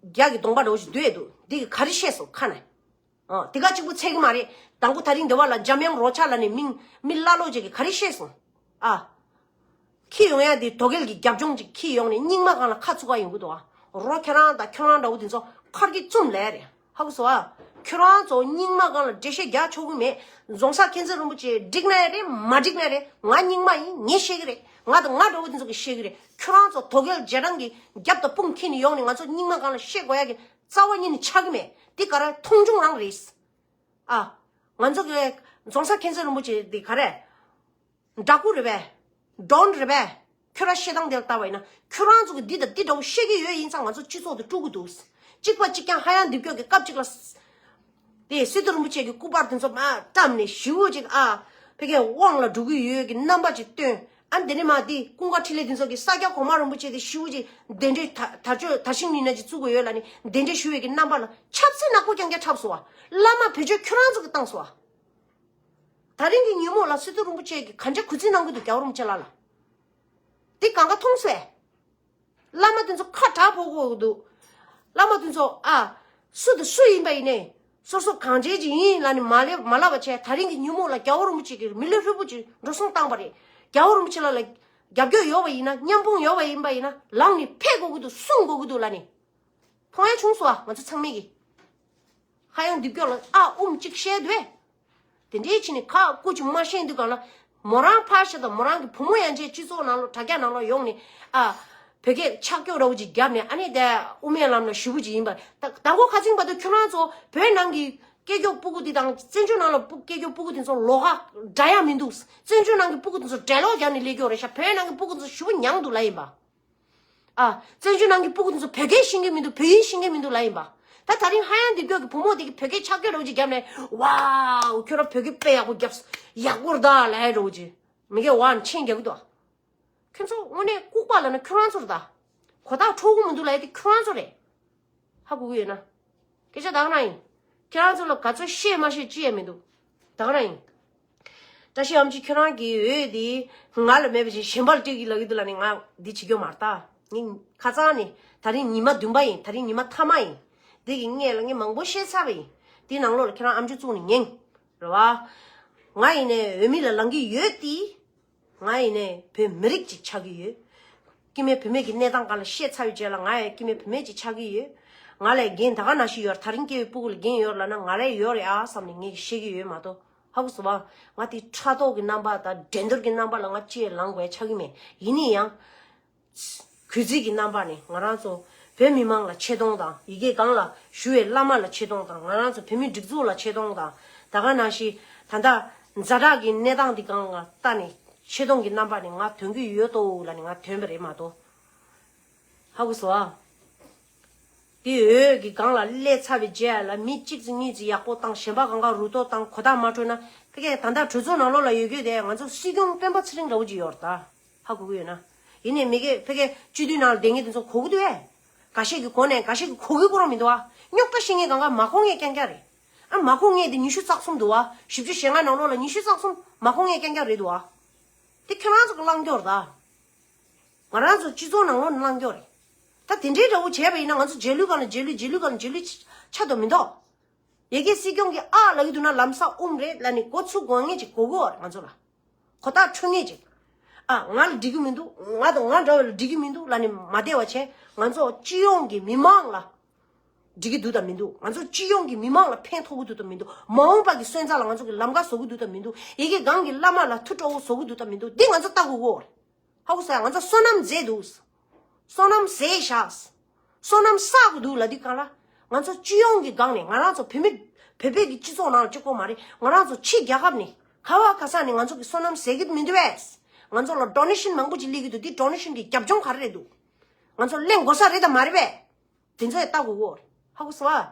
རྒྱ་གི་གདོང་པ་འདྲ་བོ་ཞིག་སྡོད་འདུག་འདི་གི་ག་རེ་བཤད་སོང་ཁ་ནས། ཨ། དེ་ག་གཅིག་པུ་ཚད་གི་མ་རེད། དང་པོ་ད་རིང་འདི་བ་ལ་འཇམ་དབྱངས་རོ་ཆ་ལ་ནི་མིང་མི་ཀླ་ཀློ་ཅིག་གི་ག་རེ་བཤད་སོང་། ཨ། འཁྱེར་ཡོང་ཡ་དེ་དོ་གལ་གྱི་རྒྱབ་ལྗོངས་ཅིག་འཁྱེར་ཡོང་ནས་རྙིང་མ་སྒང་ལ་ཁ་ཚུགས་ཀ་ཡོང་གི་འདུག་ཨ། རོ་ཁྱེད་རང་དང་ཁྱོད་རང་འདྲ་བོ་དེ་ཚོ་ཁར་གྱི་བཙུམ་ལས་རེད། ཧ་གོ་སོང་ཨ། ཁྱོད་རང་ཚོ་རྙིང་མ་སྒང་ལ་འགྲེལ་བཤད་རྒྱག་ཆོག་གི་མེད། རྫོང་སར་མཁྱེན་བརྩེ་རིན་པོ་ཆེ་འགྲིག་ན་ཡ་རེད་མ་འགྲིག་ན་ཡ་རེད། ང་རྙིང་མ་ཡིན་ངས་བཤད་གི་རེད། ང་དང་ང་འདྲ་བོ་དེ་ཚོ་གིས་བཤད་གི་རེད། ཁྱོད་རང་ཚོ་དོ་གལ་རྗེས་འབྲང་གི་རྒྱབ་དང་དཔུང་འཁྱེར་ནས་ཡོང་ནས་ང་ཚོ་རྙིང་མ་སྒང་ལ་བཤད་དགོས་ཡ་གི་རྩ་བ་ཉིད་ནས་ཆགས་གི་མེད། འདི་ག་རེ་མཐོང་ཆུང་རང་རེད། ཨ། ང་ཚོ་གི་རྫོང་སར་མཁྱེན་བརྩེ་རིན་པོ་ཆེ་འདི་ག་རེ། འདྲ་སྐུ་རེད་པས། ཌོན་རེད་པས། ཁྱོད་རང་བཤད་སྟངས་དེ་ལ་ལྟ་བ་ཡིན་ན་ཁྱོད་རང་ཚོ་གི་འདི་དང་འདི་འདྲ་བོ་བཤད་ཀྱི་ཡོད་ཡིན་ཙང་ང་ཚོ་སྤྱི་ཚོགས་དེ་དཀྲུག་གི་འདུག་གཅིག་པ་གཅིག་རྐྱང་ཧ་ཡང་འདེབས་སྐྱོར་གྱི་སྐབས་གཅིག་ལ། དེ་སི་ཏུ་རིན་པོ་ཆེ་གི་སྐུ་པར་དེ་ཚོ་མར་བཀྲམ་ནས་ཞེ་པོ་ཅིག་ཨ་ཕ་གིའི་དབང་ལ་འགྲོ་གི་ཡོད་ཀྱི་རྣམ་པ་ཅིག་སྟོན། ཨ་འདི་ནས་མར་དེ་ཀུན་དགའ་འཕྲིན་ལས་དེ་ཚོ་གི་ས་སྐྱ་གོང་མ་རིན་པོ་ཆེ་དེ་ཞེ་པོ་ཅིག་གདན་འདྲེན་དར་དར་ལྕོག་དར་ཤིང་ནི་ན་ཅིག་བཙུགས་དགོས་ཡོད་ལབ་ནས་གདན་འདྲེན་ཞུ་བའི་གི་རྣམ་པ་ལ་ཆབ་སྲིད་ནག་པོ་རྐྱང་རྐྱང་འཁྲབ་སོང་བ། བླ་མ་བེད་སྤྱོད་ཁྱོད་རང་ཚོ་གི་བཏང་སོང་བ། ད་རིང་གི་ཉིན་མོ་ལ་སི་ཏུ་རིན་པོ་ཆེ་གི་ག་འདྲ་གུས་བརྩི་གནང་གི་འདུག་རྒྱལ་བ་རིན་པོ་ཆེ་ལགས་ལ། དེ་གང་ག་མཐོང་སོང་ངས། བླ་མ་དེ་ཚོ་ཁ་གྲག་ཕོག་གོ་འདུག་བླ་མ་དེ་ཚོ་ཨ། སུ་དང་སུ་ཡིན་པ་ཡིན་ནའི། སོ་སོ་གང་བྱེད་ཀྱི་ཡིན་ལབ་ནས་མ་ལབ་མ་ལབ་པ་བྱས། ད་རིང་གི་ཉིན་མོ་ལ་རྒྱལ་བ་རིན་པོ་ཆེ་གིས་མི་ལུས་ཧྲིལ་པོ་ཅིག་འགྲོ་སོང་བཏང་པ་རེད། རྒྱལ་བ་རིན་པོ་ཆེ་ལགས་ལ་རྒྱབ་སྐྱོར་ཡོད་པ་ཡིན་ན། མཉམ་སྤུངས་ཡོད་པ་ཡིན་པ་ཡིན་ན་ལངས་ནས་ཕེབས་དགོས་ཀྱི་འདུག་གསུང་དགོས་ཀྱི་འདུག་ལབ་ནས། མཐོང་ཡ་བྱུང་སོང་ཨ། ང་ཚོ་ཚང་མས་ཀྱི། ཧ་ཡང་འདི་སྐྱོ་ལ་ཨ་ཨུམ་གཅིག་བཤད་འདུག་ཨེ། དེ་འདྲའི་ཕྱི་ནས་ཁ་སྐུ་ཅིག་མ་ཤེས་འདུག་ག་ལ། མོ་རང་ཕར་ཕྱི་དང་མོ་རང་གི་བུ་མོ་ཡན་ཆད་སྤྱི་ཚོགས་ནང་ལོགས་དྲ་རྒྱ་ནང་ལོགས་ཡོང་ནས་ཨ། བོད་སྐད་ཆག་སྐྱོ་ར་བོ་ཅིག་བརྒྱབ་ནས་ཨ་ནི་དེ་དབུ་མའི་ལམ་ལ་ཞུ་བུ་ཅིག་ཡིན་པ། ད་ད་གོ་ཁ་ཚིག་བར་དུ་ཁྱོད་རང་ཚོ་བོད་ནང་གི་སྐད་སྐྱོ་སྤུ་གུ་འདི་དང་བཙན་བྱོལ་ནང་ལ་སྐད་སྐྱོ་སྤུ་གུ་དེ་ཚོ་ལོགས་ཀ་འདྲ་ཡ་མི་འདུག་བཙན་བྱོལ་ནང་གི་སྤུ་གུ་དེ་ཚོ་འགྲེ་ལོག་རྒྱག་ནས་སླེབས་ཀྱི་ཡོད་རེད་ཤག་བོད་ནང་གི་སྤུ་གུ་དེ་ཚོ་ཞེ་པོ་མྱངས་འདུག་ལབ་ཡིན་པ། ཨ། བཙན་བྱོལ་ནང་གི་སྤུ་གུ་དེ་ཚོ་བོད་སྐད་ཤེས་ཀྱི་མི་འདུག་བོད་ཡིག་ཤེས་ཀྱི་མི་འདུག་ལབ་ཡིན་པ། ད་ད་རིང་ཧ་ཡང་འདི་སྐྱོ་གི་བུ་མོ་དེ་གི་བོད་སྐད་ཆག་སྐྱོ་ར་བོ་ཅིག་བརྒྱབ་ནས། ཝའོ། ཁྱོད་རང་བོད་སྐད་དཔེ་ཡག་པོ་བརྒྱབ། ཡག་པོ་རེད་ད་ལབ་ཡ་ར་བོ་ཅིག་མི་སྐད་ཝ་ནས་མཆན་རྒྱག་གི་འདུག་ཁྱོད་ཚོ་དངོས་གནས་ལྐུགས་པ་ལབ་ན་ཁྱོད་རང་ཚོ་རེད་ད། གོ་བརྡ་འཕྲོད་ཀྱི་མི་འདུག་ལབ་ཡ་དེ་ཁྱོད་རང་ཚོ་རེད། ཧ་གོ་གི་ཡོད་ན། སྐད་ཆ་ད་ག་རང་ཡིན། ཁྱེད་རང་ཚོ་ལ་ག་ཚོད་བཤད་མ་བཤད་ཅི་ཡང་མི་འདུག་ད་ག་རང་ཡིན། བཀྲ་ཤིས་ཨེམ་ཆི་ཁྱོད་རང་གི་འོས་འདི་ང་ལ་མེད་པ་བཞིན་གཞན་པ་ལ་སྤྲད་ཀྱི་ལབ་ཀྱི་འདུག་ལབ་ནས་ང་འདི་བྱེད་རྒྱུ་མ་རེད་ད། ངས་ཁ་སང་ནས་ད་རིང་ཉི་མ་བདུན་པ་ཡིན། ད་རིང་ཉི་མ་མཐའ་མ་ཡིན། འདི་གི་སྔོན་ལ་ངས་མང་པོ་བཤད་ཚར་བ་ཡིན། འདི་ནང་ལོགས་ལ་ཁྱེད་རང་ཨེམ་ཆི་བཙུགས་ནས་ཉན། རེད་བ། ང་ཡིན་ནའི་འོས་མི་ལ་ལངས་ཀྱི་ཡོད་དེ། ང་ཡིན་ནའི་བོད་མི་རིགས་ཅིག་ཆགས་ཀྱི་ཡོད། སྐྱེ་དམན་བུད་མེད་ཀྱི་གནས་སྟངས་སྒང་ལ་བཤད་ཚར་བའི་རྗེས་ལ་ང་ཡང་སྐྱེ་དམན་བུད་མེད་ཅིག་ཆགས་ཀྱི་ཡོད། ང་ལ་འགན་ད་ག་ནང་བཞིན་ཡོད། ད་རིང་སྐྱེ་བའི་སྤུ་གུ་ལ་འགན་ཡོད་ལབ་ན་ང་ལ་ཡོད་རེད་ཨ་བསམ་ནས་ངས་བཤད་ཀྱི་ཡོད་མ་གཏོགས། ཧ་གོ་སོང་བ། ང་དེ་ཕྲག་དོག་གི་རྣམ་པ་དང་འགྲན་བསྡུར་གྱི་རྣམ་པ་ལ་ང་ཅི་ཡང་ལངས་དགོས་ཆགས་ཀྱི་མེད། ཡིན་ན་ཡང་། གུས་བརྩི་གི་རྣམ་པ་ནས་ང་རང་ཚོ་བོད་མི་མང་ལ་ཆེ་མཐོང་དང་། ཡི་གེ་སྒང་ལ་ཞུ་བའི་བླ་མ་ལ་ཆེ་མཐོང་དང་། ང་རང་ཚོ་བོད་མི་སྒྲིག་འཛུགས་ལ་ཆེ་མཐོང་དང་། ད་ག་ནང་བཞིན་ད་ལྟ་ཛ་དྲག་གི་གནས་སྟངས་འདི་སྒང་ལ་ལྟ་ནས་ཆེ་མཐོང་གི་རྣམ་པ་ནས་ང་ཐོན་གྱི་ཡོད་དོ་ལབ་ནས་ང་ཐོན་པ་རེད་མ་གཏོགས། ཧ་གོ་སོང་ཨ། དེ་འོས་ཀྱི་སྒང་ལ་སླེབས་ཚར་བའི་རྗེས་ལ་མི་གཅིག་ཙམ་གཉིས་ཙམ་ཡག་པོ་བཏང་། གཞན་པ་གང་ག་རུ་ཏོ་བཏང་། གོ་བརྡ་མ་འཕྲོད་ན། ཕ་གིའི་ད་ལྟ་གྲོས་ཚོགས་ནང་ལོགས་ལ་ཡོད་རྒྱུ་དེ་ང་ཚོ་སྲིད་སྐྱོང་སྤེན་པ་ཚེ་རིང་འདྲ་བོ་ཅིག་ཡོད་རེད་ད། ཧ་གོ་གི་ཡོད་ན། ཡིན་ནའི་མི་སྒེར་ཕ་གིའི་སྤྱི་འཐུས་ནང་ལ་བསྡད་མཁན་དེ་ཚོ་གོ་གི་འདུག་ཨེ། འགའ་ཤས་ཀྱིས་གོ་ནས་འགའ་ཤས་ཀྱིས་གོ་གི་ཁོ་རང་མི་འདུག་ཨ། རྙོག་དྲ་བཤད་མཁན་གང་ག་མ་གོ་མཁན་རྐྱང་རྐྱང་རེད། ཨ་མ་གོ་མཁན་དེ་ཉི་ཤུ་རྩ་གསུམ་འདུག་ཨ། བཞི་བཅུ་ཞེ་ལྔ་ནང་ལོགས་ལ་ཉི་ཤུ་རྩ་གསུམ་མ་གོ་མཁན་རྐྱང་རྐྱང་རེད་འདུག་ཨ། དེ་ཁྱོད་རང་ཚོ་གི་བླང་སྐྱོར་ད། ང་རང་ཚོ་སྤྱི་ཚོགས་ནང་ལོགས་ནས་བླང་སྐྱོར་རེད། ད་དེ་འདྲའི་འདྲ་བོ་བྱས་པ་ཡིན་ན་ང་ཚོ་རྗེས་ལུས་སྒང་ལ་རྗེས་ལུས་རྗེས་ལུས་སྒང་ལ་རྗེས་ལུས་ཆགས་དོ་མི་འདུག་ཡ་གི་སྲིད་སྐྱོང་གིས་ཨ་ལབ་ཀྱི་འདུག་ན་ལམ་སང་ཨུམ་རེད་ལབ་ནས་འགོ་ཚུགས་དགོས་མཁན་ཅིག་དགོས་ཀྱི་ཡོད་རེད་ང་ཚོ་ལ། གོ་རྟོགས་འཕྲོད་མཁན་ཅིག་ཨ་ང་ལ་འགྲིག་གི་མི་འདུག་ང་དང་ང་འདྲ་བ་ལ་འགྲིག་གི་མི་འདུག་ལབ་ནས་མ་བསྡད་པ་བྱས། ང་ཚོ་སྤྱི་ཡོངས་ཀྱི་མི་མང་ལ་འགྲིག་གི་འདུག་དང་མི་འདུག་ང་ཚོ་སྤྱི་ཡོངས་ཀྱི་མི་མང་ལ་ཕན་ཐོགས་ཀྱི་འདུག་དང་མི་འདུག་མ་འོངས་པ་གི་སོན་རྩ་ལ་ང་ཚོ་གི་ལམ་ཁ་བཟོ་གི་འདུག་དང་མི་འདུག་ཡ་གི་སྒང་གི་བླ་མ་ལ་ཐུགས་སྤྲོ་བོ་བཟོ་གི་འདུག་དང་མི་འདུག་འདི་ང་ཚོ་ལྟ་དགོས་ཀྱི་ཡོད་རེད། ཧ་གོ་སོང་ཡ། ང་ཚོ་བསོད་ནམས་མཛད་འདུག་བསོད་ནམས་ཟད་བཞག་བསོད་ནམས་བསགས་དགོས་འདུག་ལབ་དུས་སྒང་ལ། ང་ཚོ་སྤྱི་ཡོངས་ཀྱི་སྒང་ནས་ང་རང་ཚོ་བོད་མི་བོད་པའི་གི་སྤྱི་ཚོགས་ནང་ལ་གཅིག་པོ་མ་རེད། ང་རང་ཚོ་ཕྱི་རྒྱལ་ཁབ་ནས་ག་བ་ག་ས་ནས་ང་ཚོ་གི་བསོད་ནམས་ཟད་ཀྱི་མི་འདུག་བས། ང་ཚོ་ལ་ཌོ་ནེ་ཤན་མང་པོ་ཅིག་སླེབས་ཀྱི་འདུག་འདི་ཌོ་ནེ་ཤན་གྱི་རྒྱབ་ལྗོངས་ག་རེ་རེད་འདུག་ང་ཚོ་གླེང་དགོས་ས་རེད་དམ་མ་རེད་པས། དེ་ཚོ་ཡང་ལྟ་དགོས་ཀྱི་ཡོད་རེད། ཧ་གོ་སོང་ཨ།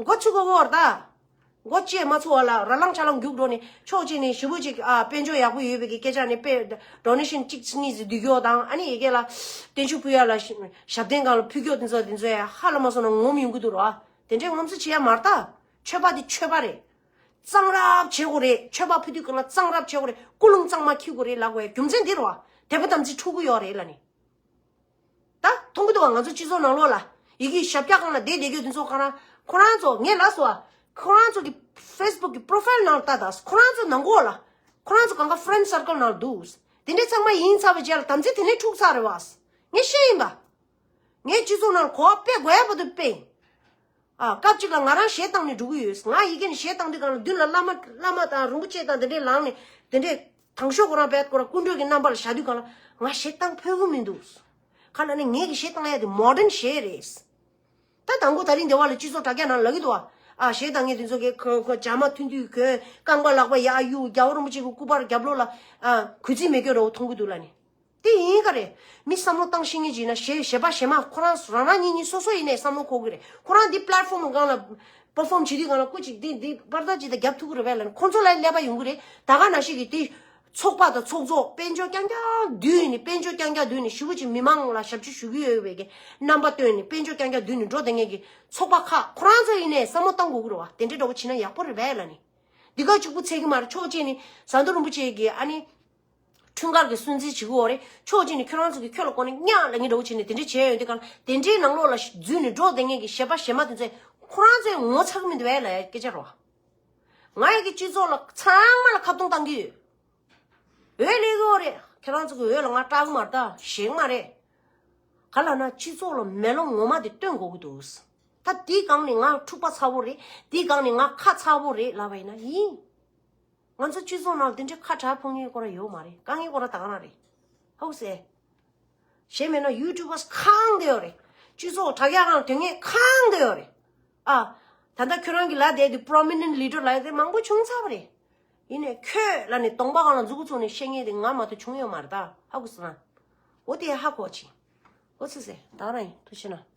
མགོ་ཚོས་དགོས་ཀྱི་ཡོད་རེད་ད། མགོ་བཅད་མ་ཚུགས་པ་ལ་ར་ལང་ཆ་ལང་རྒྱུག་འགྲོ་ནས་ཕྱོགས་གཅིག་ནས་ཞེ་པོ་ཅིག་ཨ་དཔལ་འབྱོར་ཡག་པོ་ཡོད་པའི་གི་སྐད་ཆ་ནས་དཔེ་ཌོ་ནེ་ཤན་གཅིག་གཉིས་ཟིག་བསྡུ་རྒྱུ་དང་། ཨ་ནི་ཡ་གི་ལ་བརྟན་བཞུགས་ཕུལ་ཡ་ལ་ཞབས་བརྟན་སྒང་ལ་ཕུལ་རྒྱུ་དེ་ཚོ་དེ་ཚོ་ཡང་ཧ་ལས་མ་སོང་ན་ངོམ་ཡོང་གི་འདུག་ར། དེ་འདྲའི་ངོམ་སོ་བྱེད་ཡ་མ་རེད་ད། ཆོས་པ་དེ་ཆོས་པ་རེད། གཙང་རབ་བྱེད་དགོས་རེད། ཆོས་པ་ཕུལ་དུས་སྒང་ལ་གཙང་རབ་བྱེད་དགོས་རེད། ཀུན་སློང་གཙང་མ་འཁྱེར་དགོས་རེད་ལབ་དགོས་ཡ་རྒྱུ་མཚན་འདི་རེད་བ། དད་པ་དམ་ཚིག་འཁྲུག་གི་ཡོད་རེད་ལབ་ནས། ད་མཐོང་གི་འདུག་བ། ང་ཚོ་སྤྱི་ཚོགས་ནང་ལོགས་ལ་ཡི་གེ་ཞབས་བཀྱག་སྒང་ལ་བསྡད་བསྡད་རྒྱུ་དེ་ཚོ་ག་རང་ཁོ་རང་ཚོ་ངས་ལབ་སོང་བ། ཁོ་རང་ཚོ་གི་ཕེ་སི་བུག་གི་པོ་རོ་ཕའིལ་ནང་ལ་ལྟ་དང་། ཁོ་རང་ཚོ་ནང་ལོགས་ལ་ཁོ་རང་ཚོ་གང་ག་ཕེ་རེན་སར་ཀལ་ནང་ལ་འདུག་དེ་འདྲའི་ཚང་མ་ཡིན་ཚར་བའི་རྗེས་ལ་དམ་ཚིག་དེ་ནས་འཁྲུག་ཚར་རེད་བ། ངས་བཤད་ཡིན་པ། ངས་སྤྱི་ཚོགས་ནང་ལ་གོ་བ་སྤེལ་དགོས་ཡ་བར་དུ་སྤེལ་ཡིན། ཨ། སྐབས་གཅིག་ལ་ང་རང་གཞས་བཏང་ནས་འགྲོ་གི་ཡོད། ང་ཡི་གེ་ནས་གཞས་བཏང་དུས་སྒང་ལ་མདུན་ལ་བླ་མ་བླ་མ་དང་རིན་པོ་ཆེ་དང་དེ་འདྲའི་ལངས་ནས་དེ་འདྲའི་དང་ཤོག་ཁོ་རང་བད་ཁོ་རང་སྐུ་མགྲོན་གྱི་རྣམ་པ་ལ་བཞག་དུས་སྒང་ལ་ང་གཞས་བཏང་ཕོད་གི་མི་འདུག་ག་ལ་ནི་ངས་ཀྱི་གཞས་བཏང་ཡ་དེ་མོ་ཌན་གཞས་རེད། ད་དང་པོ་ད་རིང་འདི་བ་ལ་སྤྱི་ཚོགས་དྲ་རྒྱ་ནང་ལབ་ཀྱི་འདུག་བ། ཨ། གཞས་བཏང་མཁན་དེ་ཚོ་གི་ཁོ་ཁོ་ཇ་མ་ཐུང་དུས་གོན། རྐང་པ་ལག་པ་ཡར་གཡུག་རྒྱལ་བ་རིན་པོ་ཆེ་གི་སྐུ་པར་རྒྱབ་ལོགས་ལ། ཨ། གུས་བརྩི་མེད་སྐྱོན་ར་བོ་མཐོང་གི་འདུག་ལབ་ནི། དེ་ཡིན་ག་རེད། མི་བསམ་བློ་བཏང་ཤེས་མཁན་ཅིག་ཡིན་ན་གཞས་གཞས་པ་གཞས་མ་ཁོ་རང་རང་རང་གཉིས་གཉིས་སོ་སོ་ཡིན་ནའི་བསམ་བློ་འཁོར་གི་རེད། ཁོ་རང་འདི་པི་ལེཊ་ཕོམ་སྒང་ལ་ པར་ཧྥོམ་བྱེད་དུས་གང་ལ་སྐུ་གཅིག་འདི་འདི་པར་ད་ཅིག་ད་རྒྱབ་ཐུབ་ཀྱི་རེད་པས་ལབ་ནས་ཁོང་ཚོ་ལ་ཀླད་པ་ཡོང་གི་རེད། ད་ག་ནང་བཞིན་གྱི་དེ་ཚོགས་པ་དང་ཚོགས་གཙོ་དཔལ་འབྱོར་རྐྱང་རྐྱང་བསྡུས་ནས་དཔལ་འབྱོར་རྐྱང་རྐྱང་བསྡུས་ནས་ཞེ་པོ་ཅིག་མི་མང་ལ་ཞབས་ཕྱི་ཞུ་གི་ཡོད་པའི་གི་རྣམ་པ་སྟོན་ནས་དཔལ་འབྱོར་རྐྱང་རྐྱང་བསྡུས་ནས་འགྲོ་བསྡད་མཁན་གྱི་ཚོགས་པ་ཁག་ཁོ་རང་ཚོ་ཡིན་ནས་བསམ་བློ་བཏང་དགོས་ཀྱི་རེད་བ། དེ་འདྲའི་འདྲ་བོ་བྱེད་ན་ཡག་པོ་རེད་པས་ལབ་ནས། འདི་ག་གཅིག་པུ་ཚད་ཀྱི་མ་རེད། ཕྱོགས་གཅིག་ནས་ཟམ་གདོང་རིན་པོ་ཆེ་གི་ཨ་ནི་འཁྲུངས་སྐར་གྱི་སྲུང་བརྩི་བྱེད་ཀྱི་ཡོད་རེད། ཕྱོགས་གཅིག་ནས་ཁྱོད་རང་ཚོ་གི་ཁྱོད་ལ་གོ་ནས་གཉའ་ལབ་མཁན་འདྲ་བོ་བྱས་ནས་དེ་འདྲ་བྱས་ཡོང་དུས་གང་ལ་དེ་འདྲའི་ནང་ལོགས་ལ་འཛུལ་ནས་འགྲོ་བསྡད་མཁན་གྱི་གཞས་པ་གཞས་མ་དེ་ཚོས་ཁོ་རང་ཚོའི་ངོ་ཚ་གི་མི་འདུག་པས་ལབ་ཡ་སྐད་ཆ་རེད་བ། ང་ཡི་གི་སྤྱི་ཚོགས་ལ་ཚང་མ་ལ་ཁ་རྡུང་བཏང་གི་ཡོད། འོས་སླེབས་ཀྱི་ཡོད་རེད། ཁྱེད་རང་ཚོ་གི་འོས་ལ་ང་སྐྲག་གི་མ་རེད་ད། ཞེད་གི་མ་རེད། ག་ལབ་ན་སྤྱི་ཚོགས་ལ་མེ་ལོང་ངོ་མ་དེ་སྟོན་དགོས་ཀྱི་འདུག་ད་དེའི་སྒང་ནས་ང་འཁྲུག་པ་ཚ་པོ་རེད། དེའི་སྒང་ནས་ང་ཁ་ཚ་པོ་རེད་ལབ་པ་ཡིན་ན་ཡིན། ང་ཚོ་སྤྱི་ཚོགས་ནང་ལ་དེ་འདྲའི་ཁ་གྲག་ཕོག་མཁན་སྐོར་ར་ཡོད་མ་རེད། དཀའ་ངལ་སྐོར་ར་ད་ག་རང་རེད། ཧོག་སེ། གཞན་མེད་ན་ཡུ་ཊུབ་པར་གང་དེ་ཡོད་རེད། སྤྱི་ཚོགས་དྲ་རྒྱ་སྒང་ལ་དོན་གཉེར་གང་དེ་ཡོད་རེད། ཨ། ད་ལྟ་ཁྱོད་རང་གི་ལབ་བསྡད་དེ་པྲོ་མི་ནེན་ཊི་ལི་ཌར་ལབ་ཡ་དེ་མང་པོ་བྱུང་ཚར་བ་རེད། ཡིན་ནའི་ཁྱོད་ལབ་ནས་གདོང་པ་སྒང་ལ་མཛུབ་གུ་བཙུགས་ནས་བཤད་མཁན་དེ་ང་མ་གཏོགས་བྱུང་ཡོད་མ་རེད་ད། ཧ་གོ་སོང་ན། འོ་དེ་ཧ་གོ་ཅིག་འོ་ཚེ་ཚེ་ད་རང་ཡིན། ཐུགས་རྗེ་གནང་།